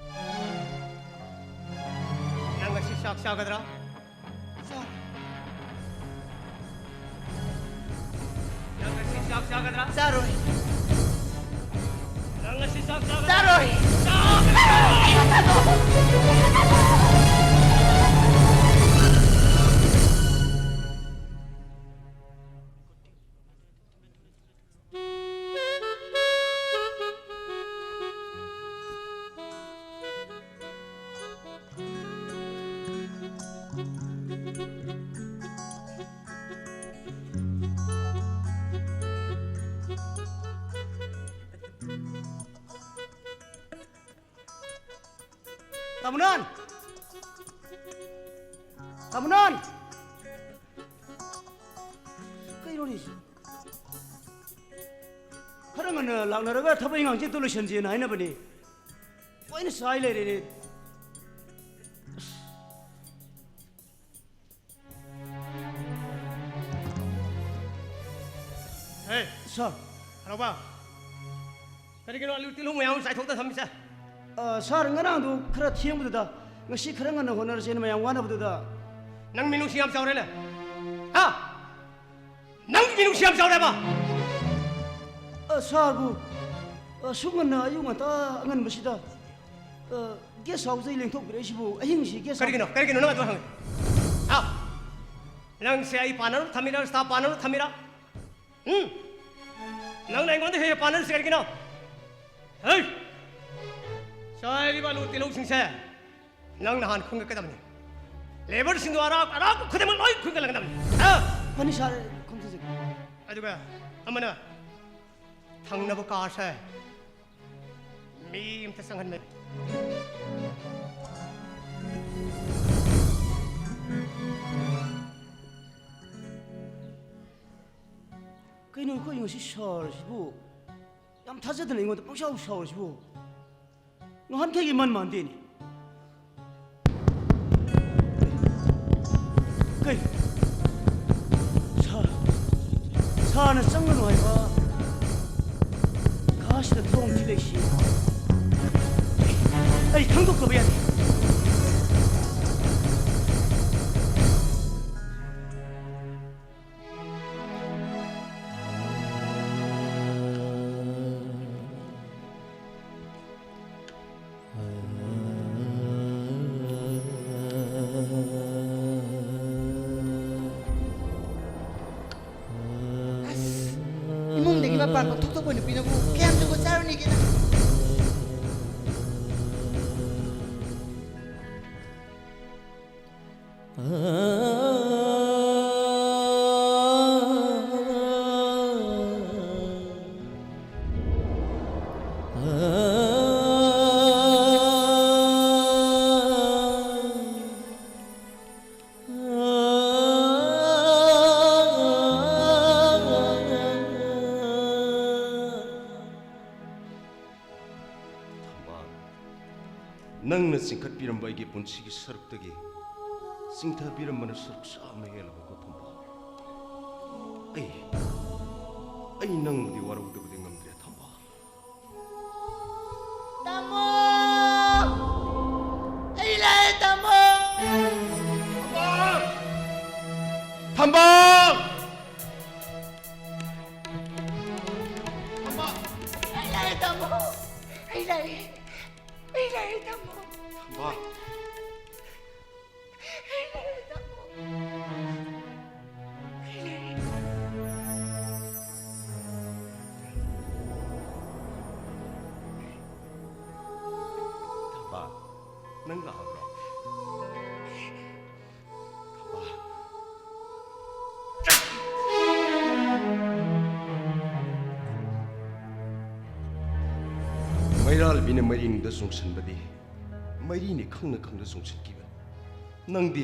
ꯅꯪ ꯉꯁꯤ ꯆꯥꯛ ꯆꯥꯒꯗ꯭ꯔꯥ? ꯆꯥ- ꯅꯪ ꯉꯁꯤ ꯆꯥꯛ ꯆꯥꯒꯗ꯭ꯔꯥ? ꯆꯥꯔꯣꯏ꯫ ꯅꯪ ꯉꯁꯤ ꯆꯥꯛ ꯆꯥꯒꯗ꯭ꯔꯥ? ꯆꯥꯔꯣꯏ꯫ ꯆꯥ- ꯇꯥꯃꯨꯅꯥꯟ! ꯇꯥꯃꯨꯅꯥꯟ! ꯀꯩꯅꯣꯅꯦ ꯁꯤ? ꯈꯔ ꯉꯟꯅ ꯂꯥꯛꯅꯔꯒ ꯊꯕꯛ ꯏꯪꯈꯥꯡꯁꯦ ꯑꯝꯇ ꯂꯣꯏꯁꯟꯁꯦꯅ ꯍꯥꯏꯅꯕꯅꯦ꯫ ꯂꯣꯏꯅ ꯆꯥꯏ ꯂꯩꯔꯦꯅꯦ꯫ ꯑꯁ, ꯑꯦ, ꯁꯥꯔ꯫ ꯍꯔꯥꯎꯕ, ꯀꯔꯤꯒꯤꯅꯣ ꯑꯂꯨ ꯇꯤꯜꯍꯧ ꯃꯌꯥꯝ ꯑꯃ ꯆꯥꯏꯊꯣꯛꯇ ꯊꯝꯃꯤꯁꯦ? ꯑ, ꯁꯥꯔ, ꯉꯔꯥꯡꯗꯨ ꯈꯔ ꯊꯦꯡꯕꯗꯨꯗ ꯉꯁꯤ ꯈꯔ ꯉꯟꯅ ꯍꯣꯠꯅꯔꯁꯦꯅ ꯃꯌꯥꯝ ꯋꯥꯅꯕꯗꯨꯗ꯫ ꯅꯪ ꯃꯤꯅꯨꯡꯁꯤ ꯌꯥꯝ ꯆꯥꯎꯔꯦꯅꯦ꯫ ꯍꯥ? ꯅꯪ ꯃꯤꯅꯨꯡꯁꯤ ꯌꯥꯝ ꯆꯥꯎꯔꯦꯕ꯫ ꯑ, ꯁꯥꯔꯕꯨ, ꯑ, ꯁꯨꯛ ꯉꯟꯅ ꯑꯌꯨꯛ ꯉꯟꯇꯥ ꯑꯉꯟꯕꯁꯤꯗ, ꯑ, ꯒꯦꯁ ꯍꯥꯎꯁꯇ ꯂꯦꯡꯊꯣꯛꯄꯤꯔꯛꯏꯁꯤꯕꯨ, ꯑꯍꯤꯡꯁꯤ ꯒꯦꯁ ꯍꯥꯎꯁ ꯀꯔꯤꯒꯤꯅꯣ? ꯀꯔꯤꯒꯤꯅꯣ ꯅꯪ ꯑꯗꯨ ꯍꯪꯉꯤ? ꯍꯥ? ꯅꯪꯁꯦ ꯑꯩ ꯄꯥꯅꯔ ꯊꯝꯃꯤꯔ, ꯁ꯭ꯇꯥꯐ ꯄꯥꯅꯔ ꯊꯝꯃꯤꯔ? ꯎꯝ? ꯅꯪꯅ ꯑꯩꯉꯣꯟꯗ ꯍꯦꯛ ꯍꯦꯛ ꯄꯥꯅꯔꯤꯁꯤ ꯀꯔꯤꯒꯤꯅꯣ? ꯍꯩ! ꯆꯥꯏꯔꯤꯕ ꯑꯂꯨ ꯇꯤꯜꯍꯧꯁꯤꯡꯁꯦ ꯅꯪ ꯅꯍꯥꯟ ꯈꯨꯟꯒꯠꯀꯗꯕꯅꯤ꯫ ꯂꯦꯕꯔꯁꯤꯡꯗꯣ ꯑꯔꯥꯛ ꯑꯔꯥꯛꯄ ꯈꯨꯗꯤꯡꯃꯛ ꯂꯣꯏ ꯈꯨꯟꯒꯠꯂꯒꯗꯕꯅꯤ꯫ ꯍꯥ? ꯐꯅꯤ ꯁꯥꯔ, ꯈꯨꯟꯒꯠꯆꯒꯦ꯫ ꯑꯗꯨꯒ ꯑꯃꯅ ꯊꯪꯅꯕ ꯀꯥꯁꯦ ꯃꯤ ꯑꯝꯇ ꯆꯪꯍꯟꯕ꯫ ꯀꯩꯅꯣ ꯑꯩꯈꯣꯏ ꯉꯁꯤ ꯁꯥꯔꯁꯤꯕꯨ ꯌꯥꯝ ꯊꯥꯖꯗꯅ ꯑꯩꯉꯣꯟꯗ ꯄꯪꯁꯥꯎ ꯁꯥꯎꯔꯤꯁꯤꯕꯨ? ꯅꯍꯥꯟꯈꯩꯒꯤ ꯃꯟ ꯃꯥꯟꯗꯦꯅꯦ꯫ ꯀꯩ? ꯁꯥꯔ, ꯁꯥꯔꯅ ꯆꯪꯒꯅꯨ ꯍꯥꯏꯕ ꯀꯥꯁꯤꯗ ꯊꯣꯡ ꯊꯤꯜꯂꯛꯏꯁꯤ ꯑꯩ ꯈꯪꯗꯣꯛꯇꯕ ꯌꯥꯗꯦ꯫ ꯑꯁ, ꯏꯃꯨꯡꯗꯒꯤ ꯃꯄꯥꯟ ꯄꯪꯊꯣꯛ ꯊꯣꯛꯄ ꯅꯨꯄꯤꯅꯕꯨ ꯀꯌꯥꯝ ꯖꯨꯒꯣꯠ ꯆꯥꯔꯨꯅꯤꯒꯦꯗ꯫ ꯊꯝꯕꯥꯜ, ꯅꯪꯅ ꯆꯤꯡꯈꯠꯄꯤꯔꯝꯕ ꯑꯩꯒꯤ ꯄꯨꯟꯁꯤꯒꯤ ꯁꯔꯨꯛꯇꯒꯤ ꯆꯤꯡꯊꯕꯤꯔꯝꯕꯅ ꯁꯔꯨꯛ ꯆꯥꯝꯃ ꯍꯦꯜꯂꯕꯀꯣ, ꯊꯝꯕꯥꯜ꯫ ꯑꯩ ꯑꯩ ꯅꯪꯕꯨꯗꯤ ꯋꯥꯔꯧꯗꯕꯗꯤ ꯉꯝꯗ꯭ꯔꯦ, ꯊꯝꯕꯥꯜ꯫ ꯇꯥꯃꯣ! ꯑꯩ ꯂꯥꯛꯑꯦ, ꯇꯥꯃꯣ! ꯊꯝꯕꯥꯜ! ꯊꯝꯕꯥꯜ! ꯊꯝꯕꯥꯜ! ꯑꯩ ꯂꯥꯛꯑꯦ, ꯇꯥꯃꯣ! ꯑꯩ ꯂꯥꯛꯑꯦ! ꯑꯩ ꯂꯥꯛꯑꯦ, ꯇꯥꯃꯣ! ꯊꯝꯕꯥꯜ! ꯑꯩ ꯂꯥꯛꯑꯦ, ꯇꯥꯃꯣ! ꯑꯩ ꯂꯥꯛꯑꯦ! ꯊꯝꯕꯥꯜ, ꯅꯪ ꯂꯥꯛꯑꯕ꯭ꯔꯣ? ꯊꯝꯕꯥꯜ꯫ ꯃꯩꯔꯥꯜꯕꯤꯅ ꯃꯩꯔꯤꯅꯨꯡꯗ ꯆꯣꯡꯁꯤꯟꯕꯗꯤ ꯃꯩꯔꯤꯅꯤ ꯈꯪꯅ ꯈꯪꯅ ꯆꯣꯡꯁꯤꯟꯈꯤꯕꯅꯤ꯫ ꯅꯪꯗꯤ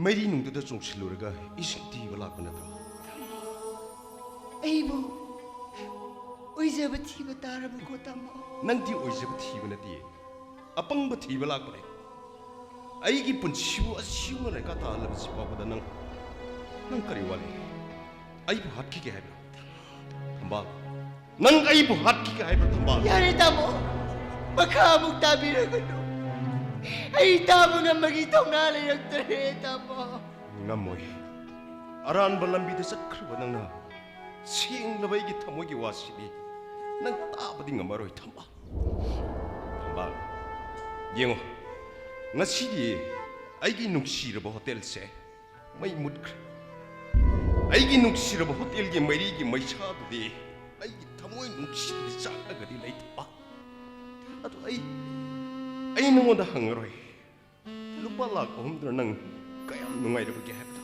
ꯃꯩꯔꯤꯅꯨꯡꯗꯨꯗ ꯆꯣꯡꯁꯤꯜꯂꯨꯔꯒ ꯏꯁꯤꯡ ꯊꯤꯕ ꯂꯥꯛꯄ ꯅꯠꯇ꯭ꯔꯣ? ꯑꯩꯕꯨ ꯑꯣꯏꯖꯕ ꯊꯤꯕ ꯇꯥꯔꯕꯀꯣ, ꯇꯥꯃꯣ? ꯅꯪꯗꯤ ꯑꯣꯏꯖꯕ ꯊꯤꯕ ꯅꯠꯇꯦ, ꯑꯄꯪꯕ ꯊꯤꯕ ꯂꯥꯛꯄꯅꯦ꯫ ꯑꯩꯒꯤ ꯄꯨꯟꯁꯤꯕꯨ ꯑꯁꯤꯒꯨꯝꯅ ꯂꯩꯀꯥ ꯇꯥꯍꯜꯂꯕꯁꯤ ꯐꯥꯎꯕꯗ ꯅꯪ, ꯅꯪ ꯀꯔꯤ ꯋꯥꯠꯂꯤ? ꯑꯩꯕꯨ ꯍꯥꯠꯈꯤꯒꯦ ꯍꯥꯏꯕ꯭ꯔꯥ? ꯊꯝꯕꯥꯜ, ꯅꯪ ꯑꯩꯕꯨ ꯍꯥꯠꯈꯤꯒꯦ ꯍꯥꯏꯕ꯭ꯔꯥ, ꯊꯝꯕꯥꯜ? ꯌꯥꯔꯦ, ꯇꯥꯃꯣ꯫ ꯃꯈꯥ ꯑꯃꯨꯛ ꯇꯥꯕꯤꯔꯒꯅꯨ꯫ ꯑꯩ ꯇꯥꯕ ꯉꯝꯕꯒꯤ ꯊꯧꯅꯥ ꯂꯩꯔꯛꯇꯔꯦ, ꯇꯥꯃꯣ꯫ ꯉꯝꯃꯣꯏ꯫ ꯑꯔꯥꯟꯕ ꯂꯝꯕꯤꯗ ꯆꯠꯈ꯭ꯔꯕ ꯅꯪꯅ ꯁꯦꯡꯂꯕ ꯑꯩꯒꯤ ꯊꯃꯣꯏꯒꯤ ꯋꯥꯁꯤꯗꯤ ꯅꯪ ꯇꯥꯕꯗꯤ ꯉꯝꯃꯔꯣꯏ, ꯊꯝꯕꯥꯜ꯫ ꯊꯝꯕꯥꯜ, ꯌꯦꯡꯉꯣ, ꯉꯁꯤꯗꯤ ꯑꯩꯒꯤ ꯅꯨꯡꯁꯤꯔꯕ ꯍꯣꯇꯦꯜꯁꯦ ꯃꯩ ꯃꯨꯠꯈ꯭ꯔꯦ꯫ ꯑꯩꯒꯤ ꯅꯨꯡꯁꯤꯔꯕ ꯍꯣꯇꯦꯜꯒꯤ ꯃꯩꯔꯤꯒꯤ ꯃꯩꯁꯥꯗꯨꯗꯤ ꯑꯩꯒꯤ ꯊꯃꯣꯏ ꯅꯨꯡꯁꯤꯕꯗꯤ ꯆꯥꯛꯂꯒꯗꯤ ꯂꯩꯇꯕ꯫ ꯑꯗꯨ ꯑꯩ, ꯑꯩ ꯅꯉꯣꯟꯗ ꯍꯪꯉꯔꯣꯏ꯫ ꯂꯨꯄꯥ ꯂꯥꯛ ꯑꯍꯨꯝꯗꯨꯅ ꯅꯪ ꯀꯌꯥꯝ ꯅꯨꯡꯉꯥꯏꯔꯕꯒꯦ ꯍꯥꯏꯕꯗꯣ꯫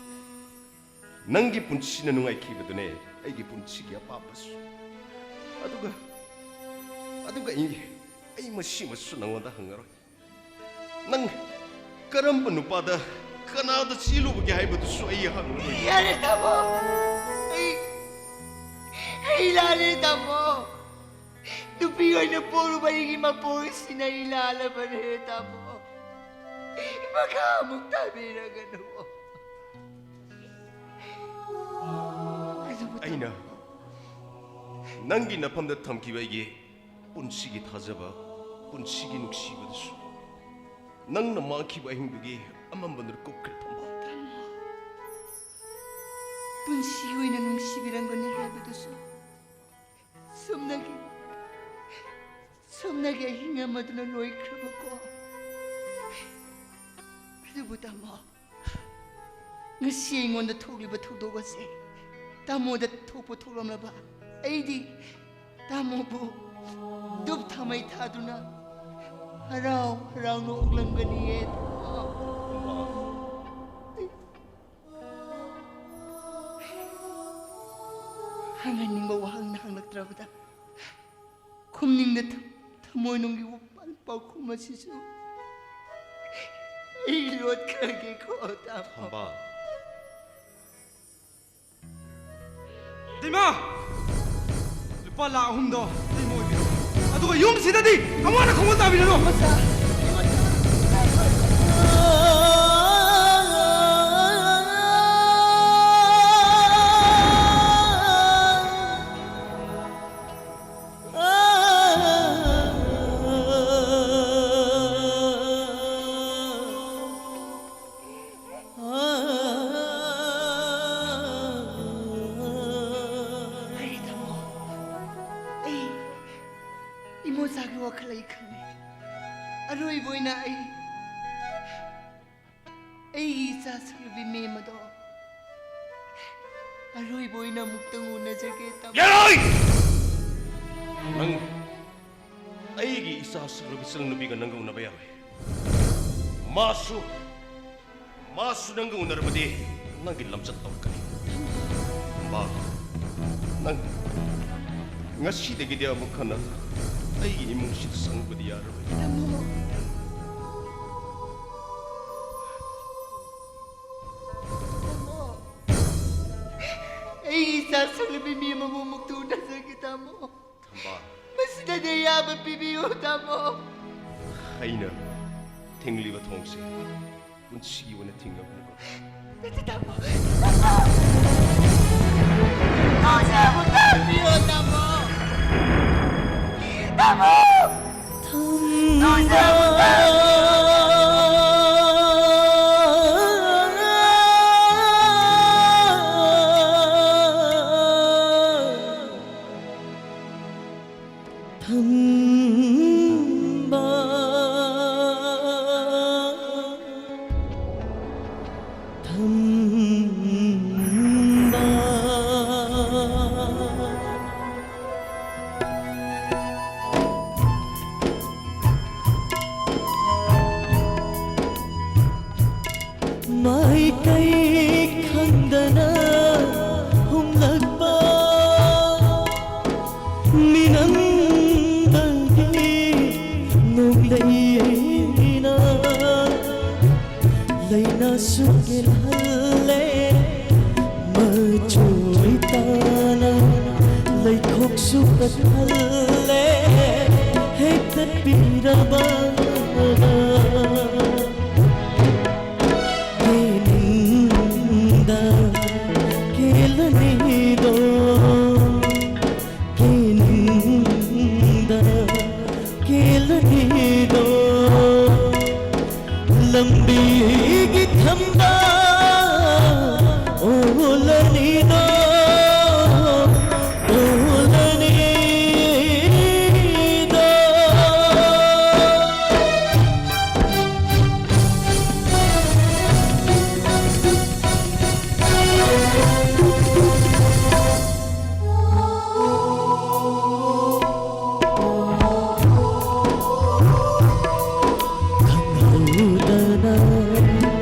ꯅꯪꯒꯤ ꯄꯨꯟꯁꯤꯅ ꯅꯨꯡꯉꯥꯏꯈꯤꯕꯗꯨꯅꯦ ꯑꯩꯒꯤ ꯄꯨꯟꯁꯤꯒꯤ ꯑꯄꯥꯝꯕꯁꯨ꯫ ꯑꯗꯨꯒ, ꯑꯗꯨꯒ ꯑꯩ, ꯑꯩ ꯃꯁꯤꯃꯁꯨ ꯅꯉꯣꯟꯗ ꯍꯪꯉꯔꯣꯏ꯫ ꯅꯪ ꯀꯔꯝꯕ ꯅꯨꯄꯥꯗ, ꯀꯅꯥꯗ ꯆꯦꯜꯂꯨꯕꯒꯦ ꯍꯥꯏꯕꯗꯨꯁꯨ ꯑꯩ ꯍꯪꯉꯔꯣꯏ꯫ ꯌꯥꯔꯦ, ꯇꯥꯃꯣ꯫ ꯑꯩ, ꯑꯩ ꯂꯥꯜꯂꯦ, ꯇꯥꯃꯣ꯫ ꯅꯨꯄꯤ ꯑꯣꯏꯅ ꯄꯣꯛꯂꯨꯕ ꯑꯩꯒꯤ ꯃꯄꯣꯛꯁꯤꯅ ꯑꯩ ꯂꯥꯜꯂꯕꯅꯦ, ꯇꯥꯃꯣ꯫ ꯃꯈꯥ ꯑꯃꯨꯛ ꯇꯥꯕꯤꯔꯒꯅꯨ꯫ ꯑꯗꯨꯕꯨ, ꯇꯥꯃꯣ, ꯑꯩꯅ ꯅꯪꯒꯤ ꯅꯐꯝꯗ ꯊꯝꯈꯤꯕ ꯑꯩꯒꯤ ꯄꯨꯟꯁꯤꯒꯤ ꯊꯥꯖꯕ, ꯄꯨꯟꯁꯤꯒꯤ ꯅꯨꯡꯁꯤꯕꯗꯨꯁꯨ ꯅꯪꯅ ꯃꯥꯡꯈꯤꯕ ꯑꯍꯤꯡꯗꯨꯒꯤ ꯑꯃꯝꯕꯗꯨꯅ ꯀꯨꯞꯈ꯭ꯔꯦ, ꯊꯝꯕꯥꯜ꯫ ꯄꯨꯟꯁꯤ ꯑꯣꯏꯅ ꯅꯨꯡꯁꯤꯕꯤꯔꯝꯒꯅꯤ ꯍꯥꯏꯕꯗꯨꯁꯨ ꯁꯨꯞꯅꯒꯤ, ꯁꯨꯞꯅꯒꯤ ꯑꯍꯤꯡ ꯑꯃꯗꯨꯅ ꯂꯣꯏꯈ꯭ꯔꯕꯀꯣ꯫ ꯑꯗꯨꯕꯨ ꯇꯥꯃꯣ, ꯉꯁꯤ ꯑꯩꯉꯣꯟꯗ ꯊꯣꯛꯂꯤꯕ ꯊꯧꯗꯣꯛ ꯑꯁꯦ ꯇꯥꯃꯣꯗ ꯊꯣꯛꯄ ꯊꯣꯛꯂꯝꯂꯕ, ꯑꯩꯗꯤ ꯇꯥꯃꯣꯕꯨ ꯙꯨꯞ ꯊꯥꯃꯩ ꯊꯥꯗꯨꯅ ꯍꯔꯥꯎ ꯍꯔꯥꯎꯅ ꯑꯣꯛꯂꯝꯒꯅꯤꯌꯦ, ꯇꯥꯃꯣ꯫ ꯍꯪꯍꯟꯅꯤꯡꯕ ꯋꯥꯍꯪꯅ ꯍꯪꯂꯛꯇ꯭ꯔꯕꯗ ꯈꯨꯝꯅꯤꯡꯗ ꯊ-, ꯊꯃꯣꯏꯅꯨꯡꯒꯤ ꯋꯥꯄꯥꯜ ꯄꯥꯎꯈꯨꯝ ꯑꯁꯤꯁꯨ ꯑꯩ ꯂꯣꯠꯈ꯭ꯔꯒꯦꯀꯣ, ꯇꯥꯃꯣ꯫ ꯊꯝꯕꯥꯜ꯫ ꯗꯤꯃꯥ! ꯂꯨꯄꯥ ꯂꯥꯈ ꯑꯍꯨꯝꯗꯣ ꯗꯤꯃꯥ ꯑꯣꯏꯕꯤꯔꯣ꯫ ꯑꯗꯨꯒ ꯌꯨꯝꯁꯤꯗꯗꯤ ꯑꯃꯨꯛ ꯍꯟꯅ ꯈꯣꯡꯒꯨꯜ ꯇꯥꯕꯤꯔꯅꯨ꯫ ꯐꯔꯦ, ꯇꯥꯃꯣ꯫ ꯑꯩ ꯏꯃꯣꯆꯥꯒꯤ ꯋꯥꯈꯜ ꯑꯩ ꯈꯪꯉꯦ꯫ ꯑꯔꯣꯏꯕ ꯑꯣꯏꯅ ꯑꯩ, ꯑꯩꯒꯤ ꯏꯆꯥ ꯁꯛꯂꯕꯤ ꯃꯦꯝ ꯑꯗꯣ ꯑꯔꯣꯏꯕ ꯑꯣꯏꯅ ꯑꯃꯨꯛꯇꯪ ꯎꯅꯖꯒꯦ, ꯇꯥꯃꯣ꯫ ꯌꯥꯔꯣꯏ! ꯅꯪ ꯑꯩꯒꯤ ꯏꯆꯥ ꯁꯛꯂꯕꯤ ꯏꯆꯟ ꯅꯨꯄꯤꯒ ꯅꯪꯒ ꯎꯅꯕ ꯌꯥꯔꯣꯏ꯫ ꯃꯥꯁꯨ, ꯃꯥꯁꯨ ꯅꯪꯒ ꯎꯅꯔꯕꯗꯤ ꯅꯪꯒꯤ ꯂꯝꯆꯠ ꯇꯧꯔꯛꯀꯅꯤ꯫ ꯃꯥ, ꯅꯪ ꯉꯁꯤꯗꯒꯤꯗꯤ ꯑꯃꯨꯛ ꯍꯟꯅ ꯑꯩꯒꯤ ꯏꯃꯨꯡꯁꯤꯗ ꯆꯪꯕꯗꯤ ꯌꯥꯔꯣꯏ꯫ ꯇꯥꯃꯣ꯫ ꯇꯥꯃꯣ꯫ ꯑꯩꯒꯤ ꯏꯆꯥ ꯁꯛꯂꯕꯤ ꯃꯤ ꯑꯃꯕꯨ ꯑꯃꯨꯛꯇ ꯎꯅꯖꯒꯦ, ꯇꯥꯃꯣ꯫ ꯊꯝꯕꯥꯜ꯫ ꯃꯁꯤꯗꯗꯤ ꯑꯌꯥꯕ ꯄꯤꯕꯤꯌꯨ, ꯇꯥꯃꯣ꯫ ꯑꯩꯅ ꯊꯤꯡꯂꯤꯕ ꯊꯣꯡꯁꯦ ꯄꯨꯟꯁꯤꯒꯤ ꯑꯣꯏꯅ ꯊꯤꯡꯂꯕꯅꯤꯀꯣ꯫ ꯅꯠꯇꯦ, ꯇꯥꯃꯣ꯫ ꯇꯥꯃꯣ! ꯇꯥꯃꯣ! ꯇꯥꯃꯣ! ꯌꯦꯡꯅꯤꯡꯗ ꯀꯦꯜꯂꯅꯤꯗꯣ, ꯌꯦꯡꯅꯤꯡꯗ ꯀꯦꯜꯂꯅꯤꯗꯣ, ꯂꯝꯕꯤꯒꯤ ꯊꯝꯕꯥꯜ ꯑꯣꯜꯂꯅꯤꯗꯣ, ꯑꯣꯜꯂꯅꯤꯗꯣ꯫ ꯈꯪꯍꯧꯗꯅ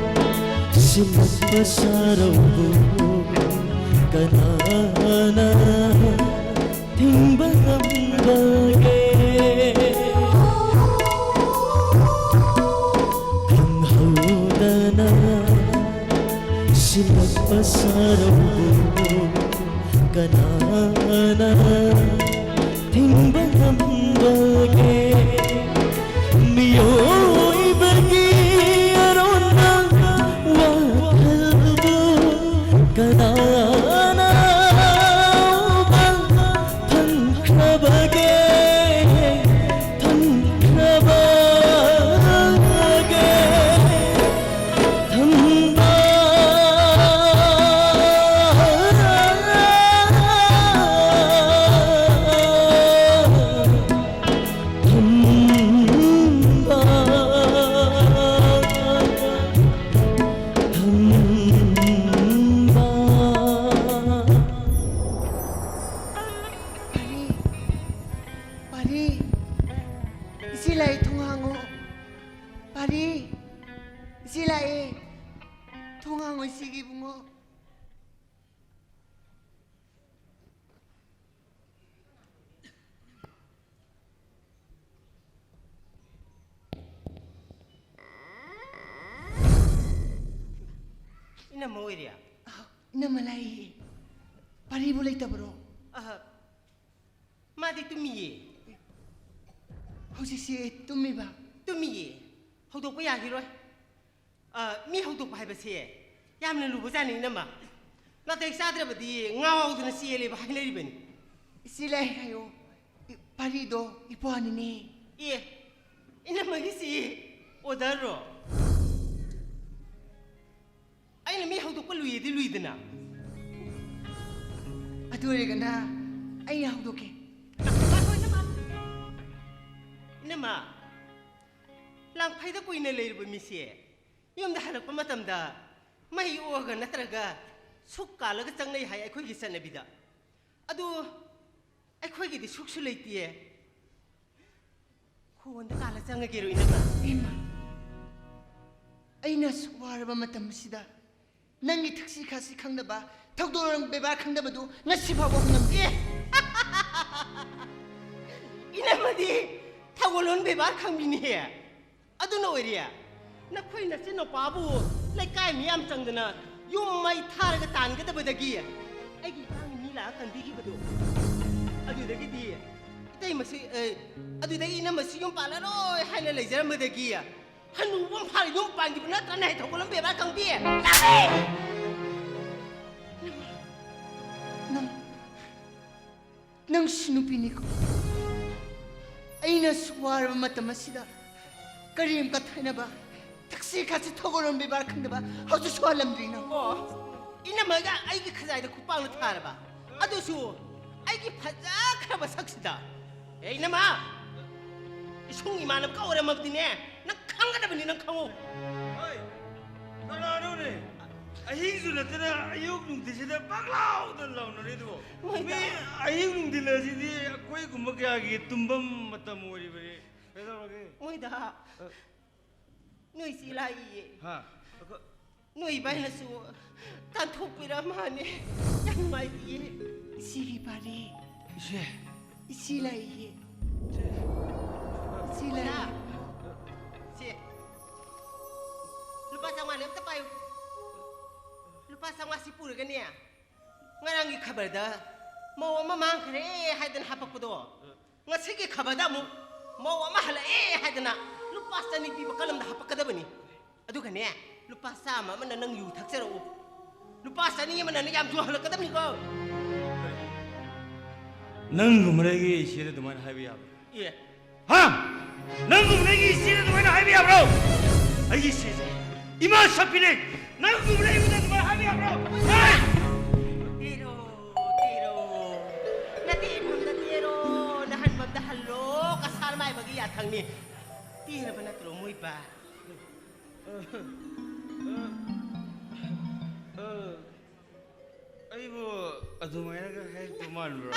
ꯁꯤꯜꯂꯛꯄ ꯁꯥꯔꯧꯕꯨ ꯀꯅꯥꯅ ꯊꯤꯡꯕ ꯉꯝꯕꯒꯦ? ꯈꯪꯍꯧꯗꯅ ꯁꯤꯜꯂꯛꯄ ꯁꯥꯔꯧꯕꯨ ꯀꯅꯥꯅ ꯊꯤꯡꯕ ꯉꯝꯕꯒꯦ? ꯃꯤꯑꯣꯏꯕꯒꯤ ꯑꯔꯣꯟꯕ ꯋꯥꯈꯜꯕꯨ ꯀꯅꯥꯅ ꯎꯕ ꯐꯪꯈ꯭ꯔꯕꯒꯦ? ꯐꯪꯈ꯭ꯔꯕꯒꯦ? ꯊꯝꯕꯥꯜ, ꯊꯝꯕꯥꯜ, ꯊꯝꯕꯥꯜ꯫ ꯄꯥꯔꯤ, ꯄꯥꯔꯤ, ꯏꯆꯦ ꯂꯥꯛꯑꯦ, ꯊꯣꯡ ꯍꯥꯡꯉꯣ꯫ ꯄꯥꯔꯤ, ꯏꯆꯦ ꯂꯥꯛꯑꯦ꯫ ꯊꯣꯡ ꯍꯥꯡꯉꯣ ꯏꯆꯦꯒꯤ ꯏꯕꯨꯡꯉꯣ꯫ ꯏꯅꯝꯃ ꯑꯣꯏꯔꯦ? ꯑꯥ, ꯏꯅꯝꯃ ꯂꯥꯛꯏ꯫ ꯄꯥꯔꯤꯕꯨ ꯂꯩꯇꯕ꯭ꯔꯣ? ꯑꯍ, ꯃꯥꯗꯤ ꯇꯨꯝꯃꯤꯌꯦ꯫ ꯍꯧꯖꯤꯛꯁꯤ ꯇꯨꯝꯃꯤꯕ? ꯇꯨꯝꯃꯤꯌꯦ꯫ ꯍꯧꯗꯣꯛꯄ ꯌꯥꯈꯤꯔꯣꯏ꯫ ꯑ, ꯃꯤ ꯍꯧꯗꯣꯛꯄ ꯍꯥꯏꯕꯁꯦ ꯌꯥꯝꯅ ꯂꯨꯕꯖꯥꯠꯅꯤ, ꯏꯅꯝꯃ꯫ ꯅꯥꯇꯩ ꯆꯥꯗ꯭ꯔꯕꯗꯤ ꯉꯥꯎꯗꯅ ꯆꯦꯜꯂꯦꯕ ꯍꯥꯏꯅꯔꯤꯕꯅꯤ꯫ ꯏꯆꯦ ꯂꯥꯏ ꯍꯥꯏꯌꯣ꯫ ꯏ-, ꯄꯥꯔꯤꯗꯣ ꯏꯄ꯭ꯋꯥꯅꯤꯅꯦ꯫ ꯑꯦ, ꯏꯅꯝꯃꯒꯤꯁꯤ order ꯔꯣ? ꯑꯩꯅ ꯃꯤ ꯍꯧꯗꯣꯛꯄ ꯂꯨꯏꯌꯦꯗꯤ ꯂꯨꯏꯗꯅ꯫ ꯑꯗꯨ ꯑꯣꯏꯔꯒꯅ ꯑꯩꯅ ꯍꯧꯗꯣꯛꯀꯦ꯫ ꯉꯥꯏꯈꯣ, ꯏꯅꯝꯃ꯫ ꯏꯅꯝꯃ, ꯂꯥꯡꯐꯩꯗ ꯀꯨꯏꯅ ꯂꯩꯔꯨꯕ ꯃꯤꯁꯦ ꯌꯨꯝꯗ ꯍꯜꯂꯛꯄ ꯃꯇꯝꯗ ꯃꯩ ꯑꯣꯛꯑꯒ ꯅꯠꯇ꯭ꯔꯒ ꯁꯨꯛ ꯀꯥꯜꯂꯒ ꯆꯪꯅꯩ ꯍꯥꯏ ꯑꯩꯈꯣꯏꯒꯤ ꯆꯠꯅꯕꯤꯗ꯫ ꯑꯗꯨ ꯑꯩꯈꯣꯏꯒꯤꯗꯤ ꯁꯨꯛꯁꯨ ꯂꯩꯇꯤꯌꯦ꯫ ꯈꯣꯟꯗ ꯀꯥꯜꯂ ꯆꯪꯉꯒꯦꯔꯣ, ꯏꯅꯝꯃ? ꯏꯃꯥ, ꯑꯩꯅ ꯑꯁꯨꯛ ꯋꯥꯔꯕ ꯃꯇꯝ ꯑꯁꯤꯗ ꯅꯪꯒꯤ ꯊꯛꯁꯤ ꯈꯥꯁꯤ ꯈꯪꯗꯕ, ꯊꯧꯗꯣꯛ ꯕꯦꯕꯥꯔ ꯈꯪꯗꯕꯗꯨ ꯉꯁꯤ ꯐꯥꯎꯕ ꯍꯣꯡꯂꯝꯗꯦ꯫ ꯏꯅꯝꯃꯗꯤ ꯊꯧꯒꯜꯂꯣꯟ ꯕꯦꯕꯥꯔ ꯈꯪꯕꯤꯅꯤꯍꯦ꯫ ꯑꯗꯨꯅ ꯑꯣꯏꯔꯦ, ꯅꯈꯣꯏ ꯅꯆꯤꯟ ꯅꯨꯄꯥꯕꯨ ꯂꯩꯀꯥꯏ ꯃꯤꯌꯥꯝ ꯆꯪꯗꯅ ꯌꯨꯝ ꯃꯩ ꯊꯥꯔꯒ ꯇꯥꯟꯒꯗꯕꯗꯒꯤ ꯑꯩꯒꯤ ꯏꯇꯥꯒꯤ ꯃꯤ ꯂꯥꯛꯑ ꯀꯟꯕꯤꯈꯤꯕꯗꯣ꯫ ꯑꯗꯨꯗꯒꯤꯗꯤ ꯏꯇꯩꯃꯁꯤ, ꯑꯦ, ꯑꯗꯨꯗꯒꯤ ꯏꯅꯝꯃꯁꯤ ꯌꯨꯝ ꯄꯥꯜꯂꯔꯣꯏ ꯍꯥꯏꯅ ꯂꯩꯖꯔꯝꯕꯗꯒꯤ ꯍꯅꯨꯕ ꯑꯃ ꯐꯥꯔ ꯌꯨꯝ ꯄꯥꯟꯈꯤꯕ ꯅꯠꯇ꯭ꯔꯅꯦ, ꯊꯧꯒꯜꯂꯣꯟ ꯕꯦꯕꯥꯔ ꯈꯪꯕꯤ? ꯅꯪ, ꯅꯪꯁꯨ ꯅꯨꯄꯤꯅꯤꯀꯣ? ꯑꯩꯅ ꯑꯁꯨꯛ ꯋꯥꯔꯕ ꯃꯇꯝ ꯑꯁꯤꯗ ꯀꯔꯤꯝ ꯀꯠꯊꯅꯕ, ꯊꯛꯁꯤ ꯈꯥꯁꯤ ꯊꯧꯒꯜꯂꯣꯟ ꯕꯦꯕꯥꯔ ꯈꯪꯗꯕ ꯍꯧꯖꯤꯛ ꯁꯨꯍꯜꯂꯝꯗ꯭ꯔꯤ ꯅꯪ꯫ ꯑꯣ, ꯏꯅꯝꯃꯒ ꯑꯩꯒꯤ ꯈꯖꯥꯏꯗ ꯈꯨꯄꯥꯛꯅ ꯊꯥꯔꯕ? ꯑꯗꯨꯁꯨ ꯑꯩꯒꯤ ꯐꯖꯈ꯭ꯔꯕ ꯁꯛꯁꯤꯗ꯫ ꯑꯦ, ꯏꯅꯝꯃ! ꯏꯁꯨꯡ ꯏꯃꯥꯟꯅꯕꯒ ꯑꯣꯏꯔꯝꯃꯕꯗꯤꯅꯦ, ꯅꯪ ꯈꯪꯒꯗꯕꯅꯤ, ꯅꯪ ꯈꯪꯉꯨ꯫ ꯍꯣꯏ, ꯀꯅꯥꯅꯣꯅꯦ? ꯑꯍꯤꯡꯁꯨ ꯅꯠꯇꯅ ꯑꯌꯨꯛ ꯅꯨꯡꯊꯤꯜꯁꯤꯗ ꯄꯪꯂꯥꯎꯗ ꯂꯥꯎꯅꯔꯤꯗꯨꯕꯣ? ꯃꯣꯏꯗ ꯃꯤ ꯑꯍꯤꯡ ꯅꯨꯡꯊꯤꯜ ꯑꯁꯤꯗꯤ ꯑꯩꯈꯣꯏꯒꯨꯝꯕ ꯀꯌꯥꯒꯤ ꯇꯨꯝꯐꯝ ꯃꯇꯝ ꯑꯣꯏꯔꯤꯕꯅꯤ꯫ ꯀꯩꯗꯧꯔꯒꯦ? ꯃꯣꯏꯗ ꯑ꯫ ꯅꯣꯏ ꯆꯦ ꯂꯥꯛꯏꯌꯦ꯫ ꯍꯥ? ꯑꯩꯈꯣꯏ ꯅꯣꯏ ꯏꯕꯥꯏꯅꯁꯨ ꯇꯥꯟꯊꯣꯛꯄꯤꯔ ꯃꯥꯅꯦ꯫ ꯌꯥꯝ ꯅꯨꯡꯉꯥꯏꯇꯤꯌꯦ꯫ ꯏꯆꯦꯒꯤ ꯄꯥꯔꯤ꯫ ꯏꯆꯦ꯫ ꯏꯆꯦ ꯂꯥꯛꯏꯌꯦ꯫ ꯏꯆꯦ꯫ ꯏꯆꯦ ꯂꯥꯛꯏꯌꯦ꯫ ꯁꯦ꯫ ꯂꯨꯄꯥ ꯆꯥꯝꯃꯉꯥꯅꯦ, ꯑꯝꯇ ꯄꯥꯏꯌꯨ꯫ ꯂꯨꯄꯥ ꯆꯥꯝꯃꯉꯥꯁꯤ ꯄꯨꯔꯒꯅꯦ, ꯉꯔꯥꯡꯒꯤ ꯈꯕꯔꯗ ꯃꯧ ꯑꯃ ꯃꯥꯡꯈ꯭ꯔꯦ ꯍꯥꯏꯗꯅ ꯍꯥꯄꯛꯄꯗꯣ, ꯉꯁꯤꯒꯤ ꯈꯕꯔꯗ ꯑꯃꯨꯛ ꯃꯧ ꯑꯃ ꯍꯜꯂꯛꯑꯦ ꯍꯥꯏꯗꯅ ꯂꯨꯄꯥ ꯆꯅꯤ ꯄꯤꯕ ꯀꯂꯝꯗ ꯍꯥꯄꯛꯀꯗꯕꯅꯤ꯫ ꯑꯗꯨꯒꯅꯦ, ꯂꯨꯄꯥ ꯆꯥꯝꯃ ꯑꯃꯅ ꯅꯪ ꯌꯨ ꯊꯛꯆꯔꯛꯎ, ꯂꯨꯄꯥ ꯆꯅꯤ ꯑꯃꯅ ꯅꯪ ꯌꯥꯝ ꯌꯣꯜꯍꯜꯂꯛꯀꯗꯕꯅꯤꯀꯣ꯫ ꯅꯪꯒꯨꯝꯕꯅ ꯑꯩꯒꯤ ꯏꯆꯦꯗ ꯑꯗꯨꯃꯥꯏꯅ ꯍꯥꯏꯕ ꯌꯥꯕ꯭ꯔꯥ? ꯑꯦ꯫ ꯍꯥ? ꯅꯪꯒꯨꯝꯕꯅ ꯑꯩꯒꯤ ꯏꯆꯦꯗ ꯑꯗꯨꯃꯥꯏꯅ ꯍꯥꯏꯕ ꯌꯥꯕ꯭ꯔꯣ? ꯑꯩꯒꯤ ꯏꯆꯦꯁꯦ ꯏꯃꯥ ꯁꯛꯄꯤꯅꯦ꯫ ꯅꯪꯒꯨꯝꯕꯅ ꯑꯩꯉꯣꯟꯗ ꯑꯗꯨꯃꯥꯏꯅ ꯍꯥꯏꯕ ꯌꯥꯕ꯭ꯔꯣ? ꯍꯥ? ꯇꯦꯔꯣ, ꯇꯦꯔꯣ꯫ ꯅꯇꯦ ꯐꯝꯗ ꯇꯦꯔꯣ, ꯅꯍꯟ ꯐꯝꯗ ꯍꯜꯂꯣ, ꯀꯁꯥꯔ ꯃꯥꯏꯕꯒꯤ ꯌꯥꯊꯪꯅꯤ꯫ ꯇꯦꯔꯕ ꯅꯠꯇ꯭ꯔꯣ ꯃꯣꯏꯕ? ꯑꯩꯕꯨ ꯑꯗꯨꯃꯥꯏꯅꯒ ꯍꯥꯏꯔꯛꯇꯧ ꯃꯥꯟꯕ꯭ꯔꯣ?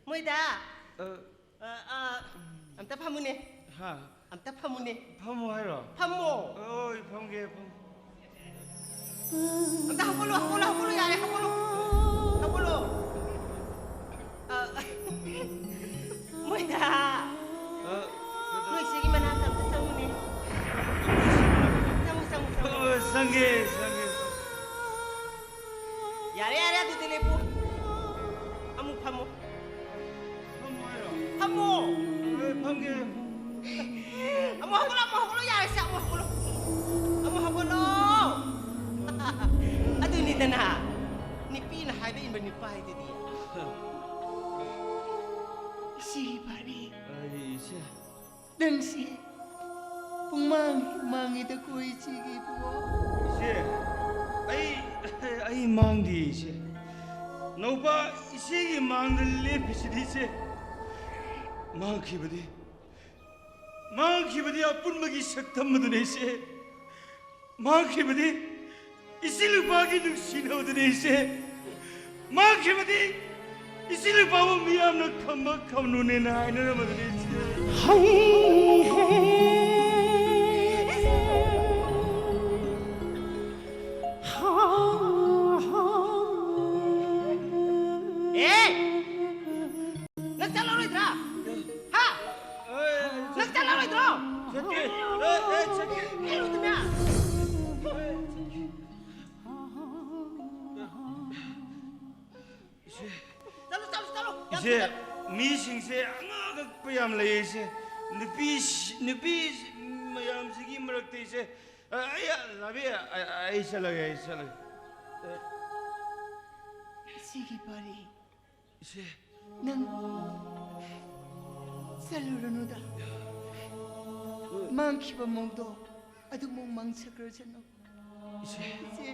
ꯃꯣꯏꯗ꯫ ꯑ, ꯑ, ꯑ, ꯑꯝꯇ ꯐꯝꯃꯨꯅꯦ꯫ ꯍꯥ? ꯑꯝꯇ ꯐꯝꯃꯨꯅꯦ꯫ ꯐꯝꯃꯣ ꯍꯥꯏꯔꯣ? ꯐꯝꯃꯣ꯫ ꯍꯣꯏ, ꯐꯝꯒꯦ, ꯐꯝ-, ꯑꯝꯇ ꯍꯧꯒꯠꯂꯣ, ꯍꯧꯒꯠꯂꯣ, ꯍꯧꯒꯠꯂꯣ, ꯌꯥꯔꯦ, ꯍꯧꯒꯠꯂꯣ꯫ ꯍꯧꯒꯠꯂꯣ꯫ ꯑ, ꯃꯣꯏꯗ꯫ ꯑ, ꯅꯣꯏ ꯏꯆꯦꯒꯤ ꯃꯅꯥꯛꯇ ꯑꯝꯇ ꯆꯪꯉꯨꯅꯦ꯫ ꯆꯪꯉꯨ, ꯆꯪꯉꯨ, ꯆꯪꯉꯨ꯫ ꯑ, ꯆꯪꯒꯦ, ꯆꯪꯒꯦ꯫ ꯌꯥꯔꯦ, ꯌꯥꯔꯦ, ꯑꯗꯨꯗꯤ ꯂꯦꯞꯄꯨ꯫ ꯑꯃꯨꯛ ꯐꯝꯃꯨ꯫ ꯐꯝꯃꯣ ꯍꯥꯏꯔꯣ? ꯐꯝꯃꯣ꯫ ꯑ, ꯐꯝꯒꯦ꯫ ꯑꯃꯨꯛ ꯍꯧꯒꯠꯂꯣ, ꯑꯃꯨꯛ ꯍꯧꯒꯠꯂꯣ, ꯌꯥꯔꯦꯁꯦ, ꯑꯃꯨꯛ ꯍꯧꯒꯠꯂꯣ꯫ ꯑꯃꯨꯛ ꯍꯧꯒꯠꯂꯣ꯫ ꯑꯗꯨꯅꯤꯗꯅ, ꯅꯨꯄꯤꯅ ꯍꯥꯏꯕ ꯏꯟꯕ ꯅꯨꯄꯥ ꯍꯥꯏꯗꯨꯗꯤ꯫ ꯏꯆꯦꯒꯤ ꯄꯥꯔꯤ꯫ ꯑꯩ ꯏꯆꯦ꯫ ꯅꯪꯁꯤ ꯄꯨꯡꯃꯥꯡ ꯃꯥꯡꯉꯤꯗꯀꯣ, ꯏꯆꯦꯒꯤ ꯏꯕꯨꯡꯉꯣ꯫ ꯏꯆꯦ, ꯑꯩ, ꯑꯩ ꯃꯥꯡꯗꯦ, ꯏꯆꯦ꯫ ꯅꯧꯄꯥ, ꯏꯆꯦꯒꯤ ꯃꯥꯡꯗ ꯂꯦꯞꯄꯤꯁꯤꯗꯤ, ꯏꯆꯦ꯫ ꯃꯥꯡꯈꯤꯕꯗꯤ, ꯃꯥꯡꯈꯤꯕꯗꯤ ꯑꯄꯨꯟꯕꯒꯤ ꯁꯛꯇꯝ ꯑꯗꯨꯅꯤ, ꯏꯆꯦ꯫ ꯃꯥꯡꯈꯤꯕꯗꯤ ꯏꯆꯤꯜ ꯏꯅꯥꯎꯒꯤ ꯅꯨꯡꯁꯤꯅꯕꯗꯨꯅꯤ, ꯏꯆꯦ꯫ ꯃꯥꯡꯈꯤꯕꯗꯤ ꯏꯆꯤꯜ ꯏꯅꯥꯎꯕꯨ ꯃꯤꯌꯥꯝꯅ ꯈꯝꯕ ꯈꯝꯅꯨꯅꯦꯅ ꯍꯥꯏꯅꯔꯝꯕꯗꯨꯅꯤ, ꯏꯆꯦ꯫ ꯍꯩ ꯍꯦ꯫ ꯍꯥ ꯍꯥ꯫ ꯑꯦ! ꯅꯪ ꯆꯠꯂꯔꯣꯏꯗ꯭ꯔꯥ? ꯍꯥ? ꯑꯦ, ꯅꯪ ꯆꯠꯂꯔꯣꯏꯗ꯭ꯔꯣ? ꯆꯠꯀꯦ꯫ ꯑꯦ, ꯑꯦ, ꯆꯠꯀꯦ꯫ ꯆꯠꯂꯣ, ꯆꯠꯂꯣ, ꯆꯠꯂꯣ꯫ ꯌꯥꯝ ꯏꯆꯦ, ꯊꯨꯅ꯫ ꯃꯤꯁꯤꯡꯁꯦ ꯑꯉꯛ ꯑꯉꯛꯄ ꯌꯥꯝ ꯂꯩꯌꯦ ꯏꯆꯦ꯫ ꯅꯨꯄꯤ ꯅꯨꯄꯤ ꯃꯌꯥꯝꯁꯤꯒꯤ ꯃꯔꯛꯇ ꯏꯆꯦ, ꯑ, ꯑꯩ, ꯂꯥꯕꯤ, ꯑ, ꯑꯩ ꯆꯠꯂꯒꯦ, ꯑꯩ ꯆꯠꯂꯒꯦ꯫ ꯏꯆꯦꯒꯤ ꯄꯥꯔꯤ꯫ ꯏꯆꯦ꯫ ꯅꯪ ꯆꯠꯂꯨꯔꯅꯨꯗ꯫ ꯃꯥꯡꯈꯤꯕ ꯃꯪꯗꯣ ꯑꯗꯨꯃꯨꯛ ꯃꯪꯁꯈ꯭ꯔꯁꯅꯨ꯫ ꯏꯆꯦ꯫ ꯏꯆꯦ꯫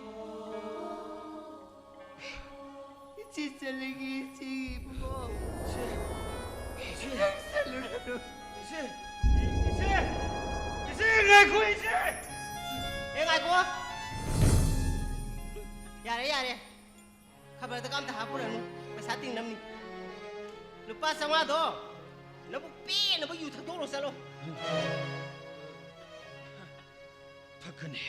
ꯏꯆꯦ ꯆꯠꯂꯒꯦ, ꯏꯆꯦꯒꯤ ꯏꯕꯨꯡꯉꯣ꯫ ꯏꯆꯦ꯫ ꯏꯆꯦ꯫ ꯅꯪ ꯆꯠꯂꯨꯔꯅꯨ꯫ ꯏꯆꯦ꯫ ꯏꯆꯦ꯫ ꯏꯆꯦ ꯉꯥꯏꯈꯣ ꯏꯆꯦ꯫ ꯑꯦ ꯉꯥꯏꯈꯣ꯫ ꯌꯥꯔꯦ ꯌꯥꯔꯦ꯫ ꯈꯕꯔꯗꯒ ꯑꯝꯇ ꯍꯥꯞꯄꯨꯔꯅꯨ꯫ ꯄꯩꯁꯥ ꯇꯤꯡꯅꯕꯅꯤ꯫ ꯂꯨꯄꯥ ꯆꯥꯝꯃꯉꯥꯗꯣ ꯅꯕꯨꯛ ꯄꯦꯟꯅꯕ ꯌꯨ ꯊꯛꯇꯣꯛꯎꯔꯣ ꯆꯠꯂꯣ꯫ ꯊꯛꯀꯅꯤ꯫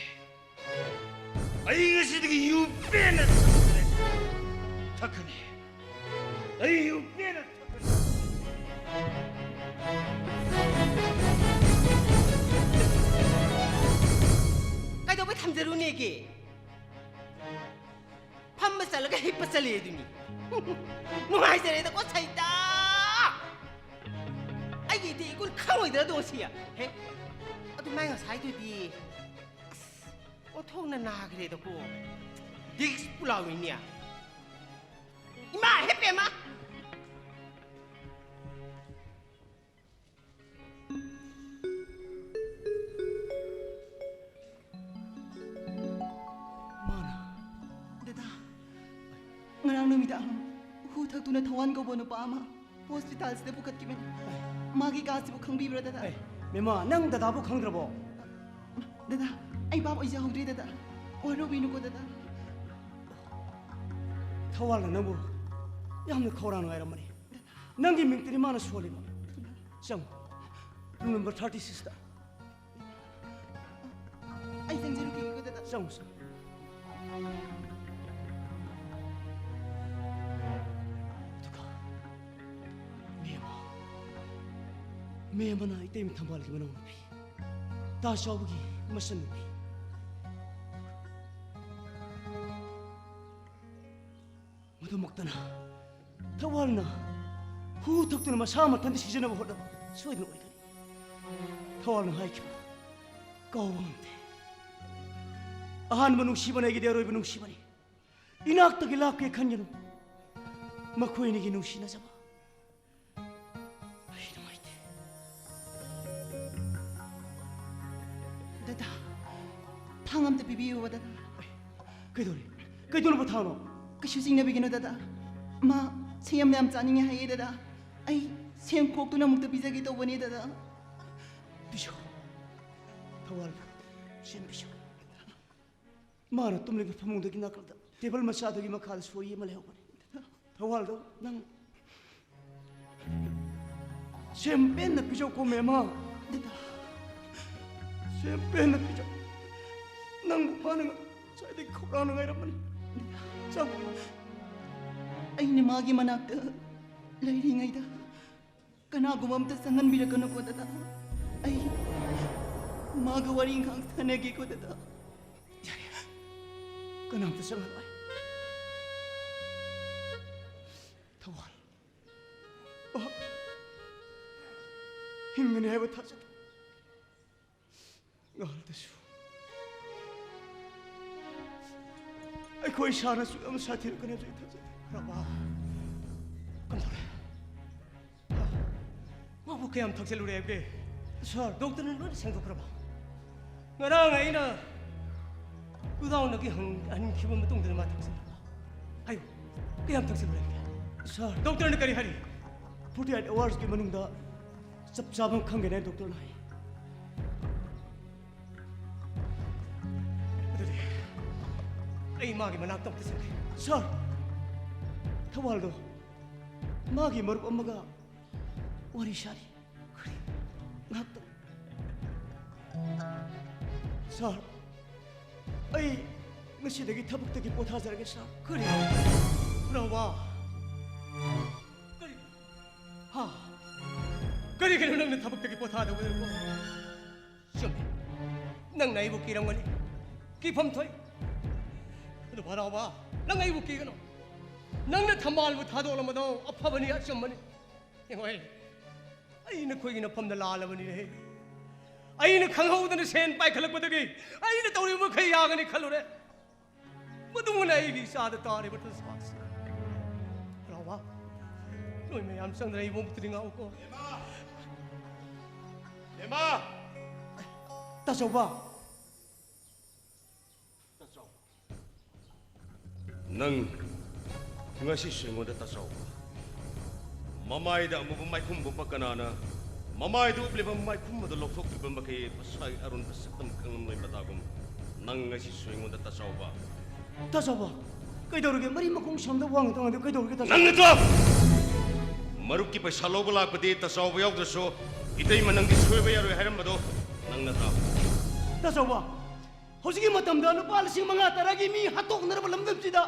ꯑꯩ ꯉꯁꯤꯗꯒꯤ ꯌꯨ ꯄꯦꯟꯅ ꯊꯛꯀꯅꯤ꯫ ꯊꯛꯀꯅꯤ꯫ ꯑꯩ ꯌꯨ ꯄꯦꯟꯅ ꯊꯛꯀꯅꯤ꯫ ꯀꯩꯗꯧꯕꯩ ꯊꯝꯖꯔꯨꯅꯦꯒꯦ? ꯐꯝꯕ ꯆꯠꯂꯒ ꯍꯤꯞꯄ ꯆꯠꯂꯦ ꯑꯗꯨꯅꯤ꯫ ꯅꯨꯡꯉꯥꯏꯖꯔꯦꯗꯀꯣ ꯁꯩꯇ꯫ ꯑꯩꯒꯤ ꯏꯊꯤ ꯏꯒꯨꯟ ꯈꯪꯉꯣꯏꯗ꯭ꯔꯗꯣ ꯁꯤ꯫ ꯍꯦ, ꯑꯗꯨ ꯃꯥꯏ ꯉꯁꯥꯏꯗꯨꯗꯤ ꯑꯁ, ꯑꯣꯟꯊꯣꯛꯅ ꯅꯥꯈ꯭ꯔꯦꯗꯀꯣ꯫ ꯗꯤꯛꯁ ꯄꯨꯂꯥꯎꯏꯅꯦ꯫ ꯏꯃꯥ ꯍꯦ ꯄꯦꯃ꯫ ꯃꯥꯅ꯫ ꯗꯗꯥ, ꯉꯔꯥꯡ ꯅꯨꯃꯤꯗꯥꯡ ꯍꯨ ꯊꯛꯇꯨꯅ ꯊꯋꯥꯟ ꯀꯧꯕ ꯅꯨꯄꯥ ꯑꯃ ꯍꯣꯁꯄꯤꯇꯥꯜꯁꯤꯗ ꯄꯨꯈꯠꯈꯤꯕꯅꯤ꯫ ꯃꯥꯒꯤ ꯀꯥꯁꯤꯕꯨ ꯈꯪꯕꯤꯕ꯭ꯔꯥ, ꯗꯗꯥ? ꯑꯦ, ꯃꯦꯃꯥ, ꯅꯪ ꯗꯗꯥꯕꯨ ꯈꯪꯗ꯭ꯔꯕꯣ? ꯗꯗꯥ, ꯑꯩ ꯚꯥꯞ ꯑꯣꯏꯖꯍꯧꯗ꯭ꯔꯦ, ꯗꯗꯥ꯫ ꯋꯥꯔꯧꯕꯤꯅꯨꯀꯣ, ꯗꯗꯥ꯫ ꯊꯋꯥꯜꯅ ꯅꯪꯕꯨ ꯌꯥꯝꯅ ꯈꯧꯔꯥꯡꯅ ꯉꯥꯏꯔꯝꯕꯅꯤ꯫ ꯅꯪꯒꯤ ꯃꯤꯡꯇꯅꯤ ꯃꯥꯅ ꯁꯣꯜꯂꯤꯕ꯫ ꯆꯪꯉꯨ꯫ ꯔꯨꯝ ꯅꯝꯕꯔ ꯊꯥꯔꯇꯤ ꯁꯤꯛꯁꯇ꯫ ꯑꯩ ꯆꯪꯖꯔꯨꯈꯤꯒꯦꯀꯣ, ꯗꯗꯥ꯫ ꯆꯪꯉꯨ, ꯆꯪꯉꯨ꯫ ꯑꯗꯨꯒ ꯃꯦꯝ, ꯃꯦꯝ ꯑꯃꯅ ꯏꯇꯩꯃ ꯊꯝꯕꯥꯜꯒꯤ ꯃꯅꯥꯎꯅꯨꯄꯤ, ꯇꯥ ꯆꯥꯎꯕꯒꯤ ꯃꯆꯟꯅꯨꯄꯤ꯫ ꯃꯗꯨꯃꯛꯇꯅ ꯊꯧꯕꯥꯜꯅ ꯌꯨ ꯊꯛꯇꯨꯅ ꯃꯁꯥ ꯃꯊꯟꯇ ꯁꯤꯖꯤꯟꯅꯕ ꯍꯣꯠꯅꯕ ꯁꯣꯏꯗꯅ ꯑꯣꯏꯒꯅꯤ꯫ ꯊꯋꯥꯜꯅ ꯍꯥꯏꯈꯤꯕ ꯀꯥꯎꯕ ꯉꯝꯗꯦ꯫ ꯑꯍꯥꯟꯕ ꯅꯨꯡꯁꯤꯕꯅ ꯑꯩꯒꯤꯗꯤ ꯑꯔꯣꯏꯕ ꯅꯨꯡꯁꯤꯕꯅꯤ꯫ ꯏꯅꯥꯛꯇꯒꯤ ꯂꯥꯞꯀꯦ ꯈꯟꯒꯅꯨ꯫ ꯃꯈꯣꯏ ꯑꯅꯤꯒꯤ ꯅꯨꯡꯁꯤꯅꯖꯕ ꯑꯩ ꯅꯨꯡꯉꯥꯏꯇꯦ꯫ ꯗꯗꯥ, ꯊꯥꯡ ꯑꯝꯇ ꯄꯤꯕꯤꯌꯨꯕ, ꯗꯗꯥ꯫ ꯀꯩꯗꯧꯔꯦ? ꯀꯩꯗꯧꯔꯕ ꯊꯥꯡꯅꯣ? ꯀꯩꯁꯨ ꯆꯤꯡꯅꯕꯤꯒꯅꯨ, ꯗꯗꯥ꯫ ꯃꯥ ꯁꯦꯝ ꯌꯥꯝ ꯆꯥꯅꯤꯡꯉꯦ ꯍꯥꯏꯌꯦ, ꯗꯗꯥ꯫ ꯑꯩ ꯁꯦꯝ ꯈꯣꯛꯇꯨꯅ ꯑꯃꯨꯛꯇ ꯄꯤꯖꯒꯦ ꯇꯧꯕꯅꯦ, ꯗꯗꯥ꯫ ꯄꯤꯖꯧ꯫ ꯊꯋꯥꯜ, ꯁꯦꯝ ꯄꯤꯖꯧ꯫ ꯃꯥꯅ ꯇꯨꯝꯂꯤꯕ ꯐꯃꯨꯡꯗꯒꯤ ꯅꯥꯀꯜꯗ ꯇꯦꯕꯜ ꯃꯆꯥꯗꯨꯒꯤ ꯃꯈꯥꯗ ꯁꯣꯏ ꯑꯃ ꯂꯩꯍꯧꯕꯅꯤ꯫ ꯊꯋꯥꯜꯗꯣ, ꯅꯪ ꯁꯦꯝ ꯄꯦꯟꯅ ꯄꯤꯖꯧꯀꯣ, ꯃꯦꯃꯥ꯫ ꯗꯗꯥ꯫ ꯁꯦꯝ ꯄꯦꯟꯅ ꯄꯤꯖꯧ꯫ ꯅꯪꯕꯨ ꯃꯥꯅ ꯉꯁꯥꯏꯗꯒꯤ ꯈꯧꯔꯥꯡꯅ ꯉꯥꯏꯔꯝꯕꯅꯤ꯫ ꯆꯪꯉꯨ꯫ ꯑꯩꯅ ꯃꯥꯒꯤ ꯃꯅꯥꯛꯇ ꯂꯩꯔꯤꯉꯩꯗ ꯀꯅꯥꯒꯨꯝꯕ ꯑꯝꯇ ꯆꯪꯍꯟꯕꯤꯔꯛꯀꯅꯨꯀꯣ, ꯗꯗꯥ꯫ ꯑꯩ ꯃꯥꯒ ꯋꯥꯔꯤ ꯉꯥꯏꯍꯥꯛ ꯁꯥꯟꯅꯒꯦꯀꯣ, ꯗꯗꯥ꯫ ꯌꯥꯔꯦ, ꯌꯥꯔꯦ꯫ ꯀꯅꯥꯝꯇ ꯆꯪꯍꯜꯂꯣꯏ꯫ ꯊꯋꯥꯜ꯫ ꯃꯍꯥꯛ ꯍꯤꯡꯒꯅꯤ ꯍꯥꯏꯕ ꯊꯥꯖꯗꯦ꯫ ꯉꯥꯜꯗꯁꯨ ꯑꯩꯈꯣꯏ ꯁꯥꯔꯅꯁꯨ ꯌꯥꯝ ꯁꯥꯊꯤꯔꯛꯀꯅꯤ ꯍꯥꯏꯕꯁꯨ ꯑꯩ ꯊꯥꯖꯗꯦ꯫ ꯔꯃꯥ, ꯀꯝꯗꯧꯔꯦ? ꯃꯥꯕꯨ ꯀꯌꯥꯝ ꯊꯛꯆꯜꯂꯨꯔꯦ ꯍꯥꯏꯕꯒꯦ? ꯁꯥꯔ, ꯗꯣꯛꯇꯔꯅ ꯂꯣꯏꯅ ꯁꯦꯡꯗꯣꯛꯈ꯭ꯔꯕ? ꯉꯔꯥꯡ ꯑꯩꯅ ꯒꯨꯗꯥꯎꯟꯗꯒꯤ ꯍꯪ-, ꯍꯟꯈꯤꯕ ꯃꯇꯨꯡꯗ ꯃꯥ ꯊꯛꯆꯜꯂꯕ? ꯍꯥꯏꯌꯨ, ꯀꯌꯥꯝ ꯊꯛꯆꯜꯂꯨꯔꯦ ꯍꯥꯏꯕꯒꯦ? ꯁꯥꯔ, ꯗꯣꯛꯇꯔꯅ ꯀꯔꯤ ꯍꯥꯏꯔꯤ? ꯐꯣꯔꯇꯤ ꯑꯩꯠ ꯑꯋꯥꯔꯁꯀꯤ ꯃꯅꯨꯡꯗ ꯆꯞ ꯆꯥꯕ ꯑꯃ ꯈꯪꯒꯅꯤ ꯍꯥꯏꯅ ꯗꯣꯛꯇꯔꯅ ꯍꯥꯏ꯫ ꯑꯗꯨꯗꯤ ꯑꯩ ꯃꯥꯒꯤ ꯃꯅꯥꯛꯇ ꯑꯃꯨꯛꯇ ꯆꯠꯀꯦ꯫ ꯁꯥꯔ, ꯊꯧꯕꯥꯜꯗꯣ ꯃꯥꯒꯤ ꯃꯔꯨꯞ ꯑꯃꯒ ꯋꯥꯔꯤ ꯁꯥꯔꯤ꯫ ꯀꯔꯤ? ꯉꯥꯏꯍꯥꯛꯇꯪ꯫ ꯁꯥꯔ, ꯑꯩ ꯉꯁꯤꯗꯒꯤ ꯊꯕꯛꯇꯒꯤ ꯄꯣꯊꯥꯖꯔꯒꯦ, ꯁꯥꯔ꯫ ꯀꯔꯤ? ꯔꯣꯕꯥ! ꯀꯔꯤ? ꯍꯥ? ꯀꯔꯤꯒꯤꯅꯣ ꯅꯪꯅ ꯊꯕꯛꯇꯒꯤ ꯄꯣꯊꯥꯗꯧꯕꯗꯨꯕꯣ? ꯆꯨꯝꯃꯤ꯫ ꯅꯪꯅ ꯑꯩꯕꯨ ꯀꯤꯔꯝꯒꯅꯤ꯫ ꯀꯤꯐꯝ ꯊꯣꯛꯏ꯫ ꯑꯗꯨꯕꯨ ꯍꯔꯥꯎꯕ, ꯅꯪ ꯑꯩꯕꯨ ꯀꯤꯒꯅꯨ꯫ ꯅꯪꯅ ꯊꯝꯕꯥꯜꯕꯨ ꯊꯥꯗꯣꯛꯂꯝꯕꯗꯣ ꯑꯐꯕꯅꯤ, ꯑꯆꯨꯝꯕꯅꯤ꯫ ꯍꯣꯏ, ꯑꯩ ꯅꯈꯣꯏꯒꯤ ꯅꯐꯝꯗ ꯂꯥꯜꯂꯕꯅꯤꯅꯦ꯫ ꯑꯩꯅ ꯈꯪꯍꯧꯗꯅ ꯁꯦꯟ ꯄꯥꯏꯈꯠꯂꯛꯄꯗꯒꯤ ꯑꯩꯅ ꯇꯧꯔꯤꯕ ꯃꯈꯩ ꯌꯥꯒꯅꯤ ꯈꯜꯂꯨꯔꯦ꯫ ꯃꯗꯨꯅ ꯑꯩꯒꯤ ꯏꯆꯥꯗ ꯇꯥꯔꯤꯕ ꯇꯟꯖꯥꯁꯤ꯫ ꯍꯔꯥꯎꯕ, ꯅꯣꯏ ꯃꯌꯥꯝ ꯆꯪꯗꯅ ꯑꯩ ꯏꯕꯣꯛꯇꯗꯤ ꯉꯥꯎꯀꯣ꯫ ꯕꯦꯝꯃ! ꯕꯦꯝꯃ! ꯇꯥꯆꯧꯕ! ꯇꯥꯆꯧ꯫ ꯅꯪ ꯉꯁꯤꯁꯨ ꯑꯩꯉꯣꯟꯗ ꯇꯥꯆꯧꯕ꯫ ꯃꯃꯥꯏꯗ ꯑꯃꯨꯕ ꯃꯥꯏꯈꯨꯝ ꯎꯞꯄ ꯀꯅꯥꯅ ꯃꯃꯥꯏꯗ ꯎꯞꯂꯤꯕ ꯃꯥꯏꯈꯨꯝ ꯑꯗꯨ ꯂꯧꯊꯣꯛꯇ꯭ꯔꯤꯕ ꯃꯈꯩ ꯃꯁꯥꯒꯤ ꯑꯔꯣꯟꯕ ꯁꯛꯇꯝ ꯈꯪꯂꯝꯂꯣꯏ ꯃꯇꯥꯒꯨꯝ꯫ ꯅꯪ ꯉꯁꯤꯁꯨ ꯑꯩꯉꯣꯟꯗ ꯇꯥꯆꯧꯕ꯫ ꯇꯥꯆꯧꯕ, ꯀꯩꯗꯧꯔꯒꯦ? ꯃꯔꯤ ꯃꯈꯣꯡ ꯁꯝꯗ ꯋꯥ ꯉꯥꯛꯇ ꯉꯥꯡꯗꯦ, ꯀꯩꯗꯧꯔꯒꯦ ꯇꯥꯆꯧꯕ? ꯅꯪ ꯅꯠꯇ꯭ꯔꯣ? ꯃꯔꯨꯞꯀꯤ ꯄꯩꯁꯥ ꯂꯧꯕ ꯂꯥꯛꯄꯗꯤ ꯇꯥꯆꯧꯕ ꯌꯥꯎꯗ꯭ꯔꯁꯨ ꯏꯇꯩꯃ ꯅꯪꯗꯤ ꯁꯣꯏꯕ ꯌꯥꯔꯣꯏ ꯍꯥꯏꯔꯝꯕꯗꯣ ꯅꯪ ꯅꯠꯇ꯭ꯔꯥ? ꯇꯥꯆꯧꯕ, ꯍꯧꯖꯤꯛꯀꯤ ꯃꯇꯝꯗ ꯂꯨꯄꯥ ꯂꯤꯁꯤꯡ ꯃꯉꯥ ꯇꯔꯥꯒꯤ ꯃꯤ ꯍꯥꯠꯇꯣꯛꯅꯔꯕ ꯂꯝꯗꯝꯁꯤꯗ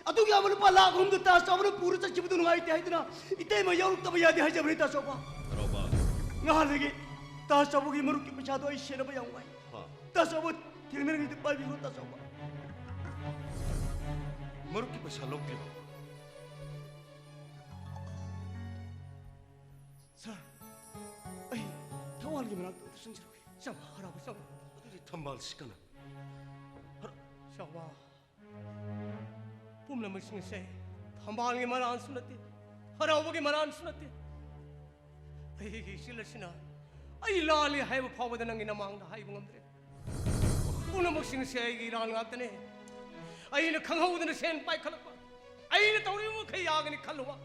ꯑꯗꯨꯛ ꯌꯥꯝꯕ ꯂꯨꯄꯥ ꯂꯥꯈ ꯑꯍꯨꯝꯗꯨ ꯇꯥꯆꯧꯕꯅ ꯄꯨꯔ ꯆꯠꯈꯤꯕꯗꯨ ꯅꯨꯡꯉꯥꯏꯇꯦ ꯍꯥꯏꯗꯨꯅ ꯏꯇꯩꯃ ꯌꯥꯎꯔꯛꯇꯕ ꯌꯥꯗꯦ ꯍꯥꯏꯖꯕꯅꯤ ꯇꯥꯆꯧꯕ꯫ ꯍꯔꯥꯎꯕ꯫ ꯉꯍꯥꯟꯗꯒꯤ ꯇꯥꯆꯧꯕꯒꯤ ꯃꯔꯨꯞꯀꯤ ꯄꯩꯁꯥꯗꯣ ꯑꯩ ꯁꯦꯟꯅꯕ ꯌꯥꯝ ꯋꯥꯏ꯫ ꯍꯥ? ꯇꯥꯆꯧꯕ ꯊꯦꯡꯅꯔꯤꯉꯩꯗ ꯄꯥꯏꯕꯤꯈ꯭ꯔꯣ ꯇꯥꯆꯧꯕ꯫ ꯃꯔꯨꯞꯀꯤ ꯄꯩꯁꯥ ꯂꯧꯗ꯭ꯔꯤꯕꯣ? ꯁꯥꯔ, ꯑꯩ ꯊꯧꯋꯥꯜꯒꯤ ꯃꯅꯥꯛꯇ ꯑꯝꯇ ꯆꯪꯖꯔꯨꯒꯦ꯫ ꯆꯪꯉꯣ, ꯍꯔꯥꯎꯕ, ꯆꯪꯉꯣ꯫ ꯑꯗꯨꯗꯤ ꯊꯝꯕꯥꯜꯁꯤ ꯀꯅꯥ? ꯍꯔ- ꯆꯥꯎꯕ, ꯄꯨꯝꯅꯃꯛꯁꯤꯡ ꯑꯁꯦ ꯊꯝꯕꯥꯜꯒꯤ ꯃꯔꯥꯜꯁꯨ ꯅꯠꯇꯦ, ꯍꯔꯥꯎꯕꯒꯤ ꯃꯔꯥꯜꯁꯨ ꯅꯠꯇꯦ꯫ ꯑꯩꯒꯤ ꯏꯆꯤꯜ ꯑꯁꯤꯅ ꯑꯩ ꯂꯥꯜꯂꯤ ꯍꯥꯏꯕ ꯐꯥꯎꯕꯗ ꯅꯪꯒꯤ ꯅꯃꯥꯡꯗ ꯍꯥꯏꯕ ꯉꯝꯗ꯭ꯔꯦ꯫ ꯄꯨꯝꯅꯃꯛꯁꯤꯡ ꯑꯁꯦ ꯑꯩꯒꯤ ꯏꯔꯥꯜ ꯉꯥꯛꯇꯅꯦ꯫ ꯑꯩꯅ ꯈꯪꯍꯧꯗꯅ ꯁꯦꯟ ꯄꯥꯏꯈꯠꯂꯛꯄ, ꯑꯩꯅ ꯇꯧꯔꯤꯕ ꯃꯈꯩ ꯌꯥꯒꯅꯤ ꯈꯜꯂꯨꯕ,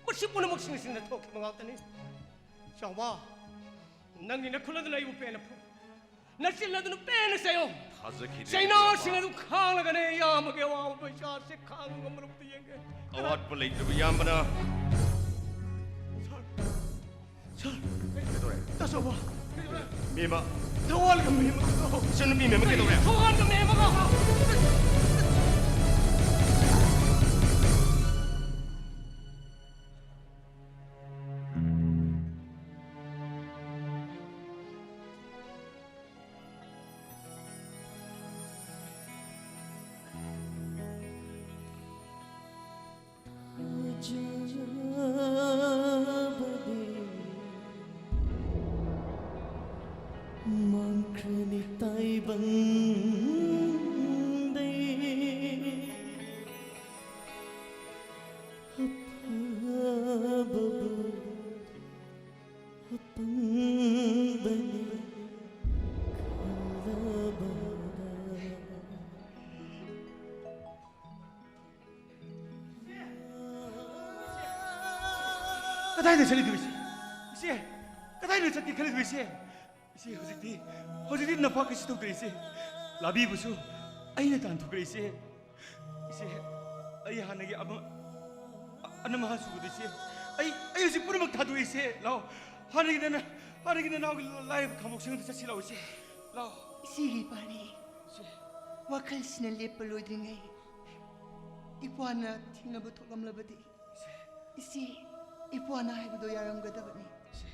ꯃꯁꯤ ꯄꯨꯝꯅꯃꯛꯁꯤꯡ ꯑꯁꯤꯅ ꯊꯣꯛꯈꯤꯕ ꯉꯥꯛꯇꯅꯤ꯫ ꯆꯥꯎꯕ, ꯅꯪꯒꯤ ꯅꯈꯨꯠ ꯑꯗꯨꯅ ꯑꯩꯕꯨ ꯄꯦꯟꯅ ꯐꯨ꯫ ꯅꯆꯤꯟ ꯑꯗꯨꯅ ꯄꯦꯟꯅ ꯆꯩꯌꯣ꯫ ꯊꯥꯖꯈꯤꯗꯦ, ꯆꯩꯅꯥꯁꯤꯡ ꯏꯕꯦꯝꯃ꯫ ꯑꯗꯨ ꯈꯥꯡꯂꯒꯅꯦ ꯏꯌꯥꯝꯕꯒꯤ ꯑꯋꯥꯕ ꯄꯩꯁꯥꯁꯦ ꯈꯥꯡꯕ ꯉꯝꯂꯕꯗꯤ ꯌꯦꯡꯒꯦ꯫ ꯑꯋꯥꯠꯄ ꯂꯩꯇ꯭ꯔꯕ ꯏꯌꯥꯝꯕꯅ꯫ ꯁꯥꯔ, ꯁꯥꯔ꯫ ꯀꯩꯗꯧꯔꯦ? ꯇꯥꯆꯧꯕ꯫ ꯀꯩꯗꯧꯔꯦ? ꯃꯦꯝꯃ꯫ ꯊꯧꯋꯥꯜꯒ ꯃꯦꯝꯃꯒ꯫ ꯏꯆꯟꯅꯨꯄꯤ ꯃꯦꯝꯃ ꯀꯩꯗꯧꯔꯦ? ꯊꯧꯋꯥꯜꯒ ꯃꯦꯝꯃꯒ꯫ ꯄꯪꯗꯦ ꯑꯐꯕꯕꯨ ꯑꯄꯪꯕꯅꯤ ꯈꯜꯂꯕꯗ꯫ ꯀꯗꯥꯏꯗ ꯆꯠꯂꯤꯅꯣ ꯏꯆꯦ? ꯏꯆꯦ, ꯀꯗꯥꯏꯗ ꯆꯠꯀꯦ ꯈꯜꯂꯤꯅꯣ ꯏꯆꯦ? ꯏꯆꯦ, ꯍꯧꯖꯤꯛꯇꯤ, ꯍꯧꯖꯤꯛꯇꯤ ꯅꯄꯥ ꯀꯩꯁꯨ ꯇꯧꯗ꯭ꯔꯦ ꯏꯆꯦ꯫ ꯂꯥꯕꯤꯕꯨꯁꯨ ꯑꯩꯅ ꯇꯥꯟꯊꯣꯛꯈ꯭ꯔꯦ ꯏꯆꯦ꯫ ꯏꯆꯦ, ꯑꯩ ꯍꯥꯟꯅꯒꯤ ꯑꯃ, ꯑ-, ꯑꯅꯝ ꯑꯍꯥ ꯁꯨꯕꯗ ꯏꯆꯦ꯫ ꯑꯩ, ꯑꯩ ꯍꯧꯖꯤꯛ ꯄꯨꯝꯅꯃꯛ ꯊꯥꯗꯣꯛꯑꯦ ꯏꯆꯦ꯫ ꯂꯥꯛꯑꯣ꯫ ꯍꯥꯟꯅꯒꯤ ꯅꯅꯥ-, ꯍꯥꯟꯅꯒꯤ ꯅꯅꯥꯎꯒꯤ ꯂꯥꯏꯔꯕ ꯈꯥꯃꯣꯛꯁꯪꯗ ꯆꯠꯁꯤ ꯂꯥꯛꯑꯣ ꯏꯆꯦ꯫ ꯂꯥꯛꯑꯣ꯫ ꯏꯆꯦꯒꯤ ꯄꯥꯔꯤ꯫ ꯏꯆꯦ꯫ ꯋꯥꯈꯜꯁꯤꯅ ꯂꯦꯞꯄ ꯂꯣꯏꯗ꯭ꯔꯤꯉꯩ ꯏꯄ꯭ꯋꯥꯅ ꯊꯦꯡꯅꯕ ꯊꯣꯛꯂꯝꯂꯕꯗꯤ ꯏꯆꯦ, ꯏꯄ꯭ꯋꯥꯅ ꯍꯥꯏꯕꯗꯣ ꯌꯥꯔꯝꯒꯗꯕꯅꯤ꯫ ꯏꯆꯦ꯫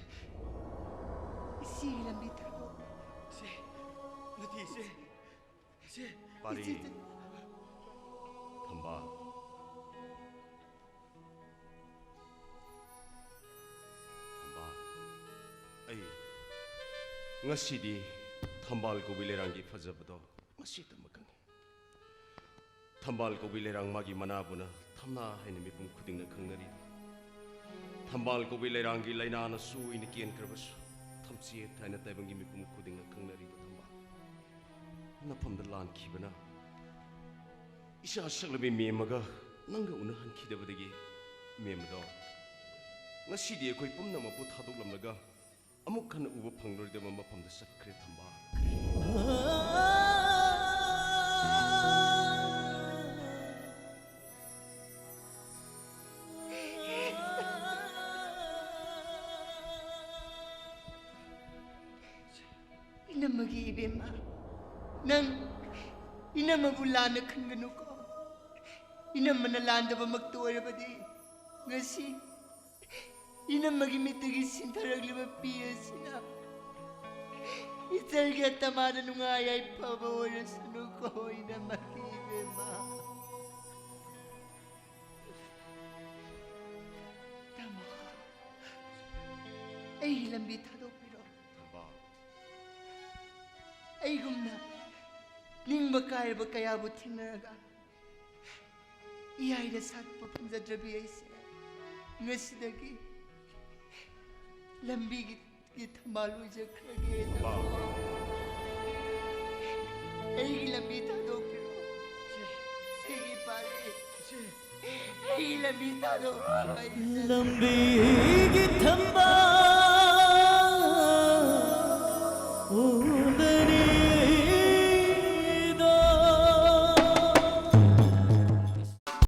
ꯏꯆꯦꯒꯤ ꯂꯝꯕꯤ ꯊꯥꯗꯣꯛ꯫ ꯏꯆꯦ꯫ ꯅꯠꯇꯦ ꯏꯆꯦ꯫ ꯏꯆꯦ꯫ ꯄꯥꯔꯤ꯫ ꯏꯆꯦ, ꯏꯆꯦ꯫ ꯊꯝꯕꯥꯜ꯫ ꯊꯝꯕꯥꯜ꯫ ꯑꯩ ꯉꯁꯤꯗꯤ ꯊꯝꯕꯥꯜ ꯀꯧꯕꯤ ꯂꯩꯔꯥꯡꯒꯤ ꯐꯖꯕꯗꯣ ꯉꯁꯤꯇꯃꯛ ꯈꯪꯉꯤ꯫ ꯊꯝꯕꯥꯜ ꯀꯧꯕꯤ ꯂꯩꯔꯥꯡ ꯃꯥꯒꯤ ꯃꯅꯥꯕꯨꯅ ꯊꯝꯅꯥ ꯍꯥꯏꯅ ꯃꯤꯄꯨꯝ ꯈꯨꯗꯤꯡꯅ ꯈꯪꯅꯔꯤ꯫ ꯊꯝꯕꯥꯜ ꯀꯧꯕꯤ ꯂꯩꯔꯥꯡꯒꯤ ꯂꯥꯏꯅꯥꯅ ꯁꯣꯏꯅ ꯀꯦꯟꯈ꯭ꯔꯕꯁꯨ ꯊꯝꯆꯦꯠ ꯍꯥꯏꯅ ꯇꯥꯏꯕꯪꯒꯤ ꯃꯤꯄꯨꯝ ꯈꯨꯗꯤꯡꯅ ꯈꯪꯅꯔꯤꯕ ꯊꯝꯕꯥꯜ꯫ ꯅꯐꯝꯗ ꯂꯥꯟꯈꯤꯕꯅ ꯏꯆꯥ ꯁꯛꯂꯕꯤ ꯃꯦꯝꯃꯒ ꯅꯪꯒ ꯎꯅꯍꯟꯈꯤꯗꯕꯗꯒꯤ, ꯃꯦꯝꯃꯗꯣ ꯉꯁꯤꯗꯤ ꯑꯩꯈꯣꯏ ꯄꯨꯝꯅꯃꯛꯄꯨ ꯊꯥꯗꯣꯛꯂꯝꯂꯒ ꯑꯃꯨꯛ ꯍꯟꯅ ꯎꯕ ꯐꯪꯂꯣꯏꯗꯕ ꯃꯐꯝꯗ ꯆꯠꯈ꯭ꯔꯦ ꯊꯝꯕꯥꯜ꯫ ꯏꯅꯝꯃꯒꯤ ꯏꯕꯦꯝꯃ, ꯅꯪ ꯏꯅꯝꯃꯕꯨ ꯂꯥꯟꯅ ꯈꯟꯒꯅꯨꯀꯣ꯫ ꯏꯅꯝꯃꯅ ꯂꯥꯟꯗꯕꯃꯛꯇ ꯑꯣꯏꯔꯕꯗꯤ ꯉꯁꯤ ꯏꯅꯝꯃꯒꯤ ꯃꯤꯠꯇꯒꯤ ꯁꯤꯟꯊꯔꯛꯂꯤꯕ ꯄꯤ ꯑꯁꯤꯅ ꯏꯆꯜꯒꯤ ꯑꯇꯃꯥꯗ ꯅꯨꯡꯉꯥꯏ ꯌꯥꯏꯐꯕ ꯑꯣꯏꯔꯁꯅꯨꯀꯣ, ꯏꯅꯝꯃꯒꯤ ꯏꯕꯦꯝꯃ꯫ ꯇꯥꯃꯣ, ꯑꯩꯒꯤ ꯂꯝꯕꯤ ꯊꯥꯗꯣꯛꯄꯤꯔꯣ꯫ ꯊꯝꯕꯥꯜ꯫ ꯑꯩꯒꯨꯝꯅ ꯀꯥꯏꯔꯕ ꯀꯌꯥꯕꯨ ꯊꯦꯡꯅꯔꯒ ꯏꯌꯥꯏꯗ ꯁꯥꯠꯄ ꯐꯪꯖꯗ꯭ꯔꯕꯤ ꯑꯩꯁꯦ ꯉꯁꯤꯗꯒꯤ ꯂꯝꯕꯤꯒꯤ ꯊꯝꯕꯥꯜ ꯑꯣꯏꯖꯈ꯭ꯔꯒꯦ꯫ ꯑꯩꯒꯤ ꯂꯝꯕꯤ ꯊꯥꯗꯣꯛꯄꯤꯔꯣ꯫ ꯁꯤꯒꯤ ꯄꯥꯜꯂꯤ꯫ ꯑꯩꯒꯤ ꯂꯝꯕꯤ ꯊꯥꯗꯣꯛꯄꯤꯔꯣ꯫ ꯑꯩ ꯂꯝꯕꯤꯒꯤ ꯊꯝꯕꯥꯜ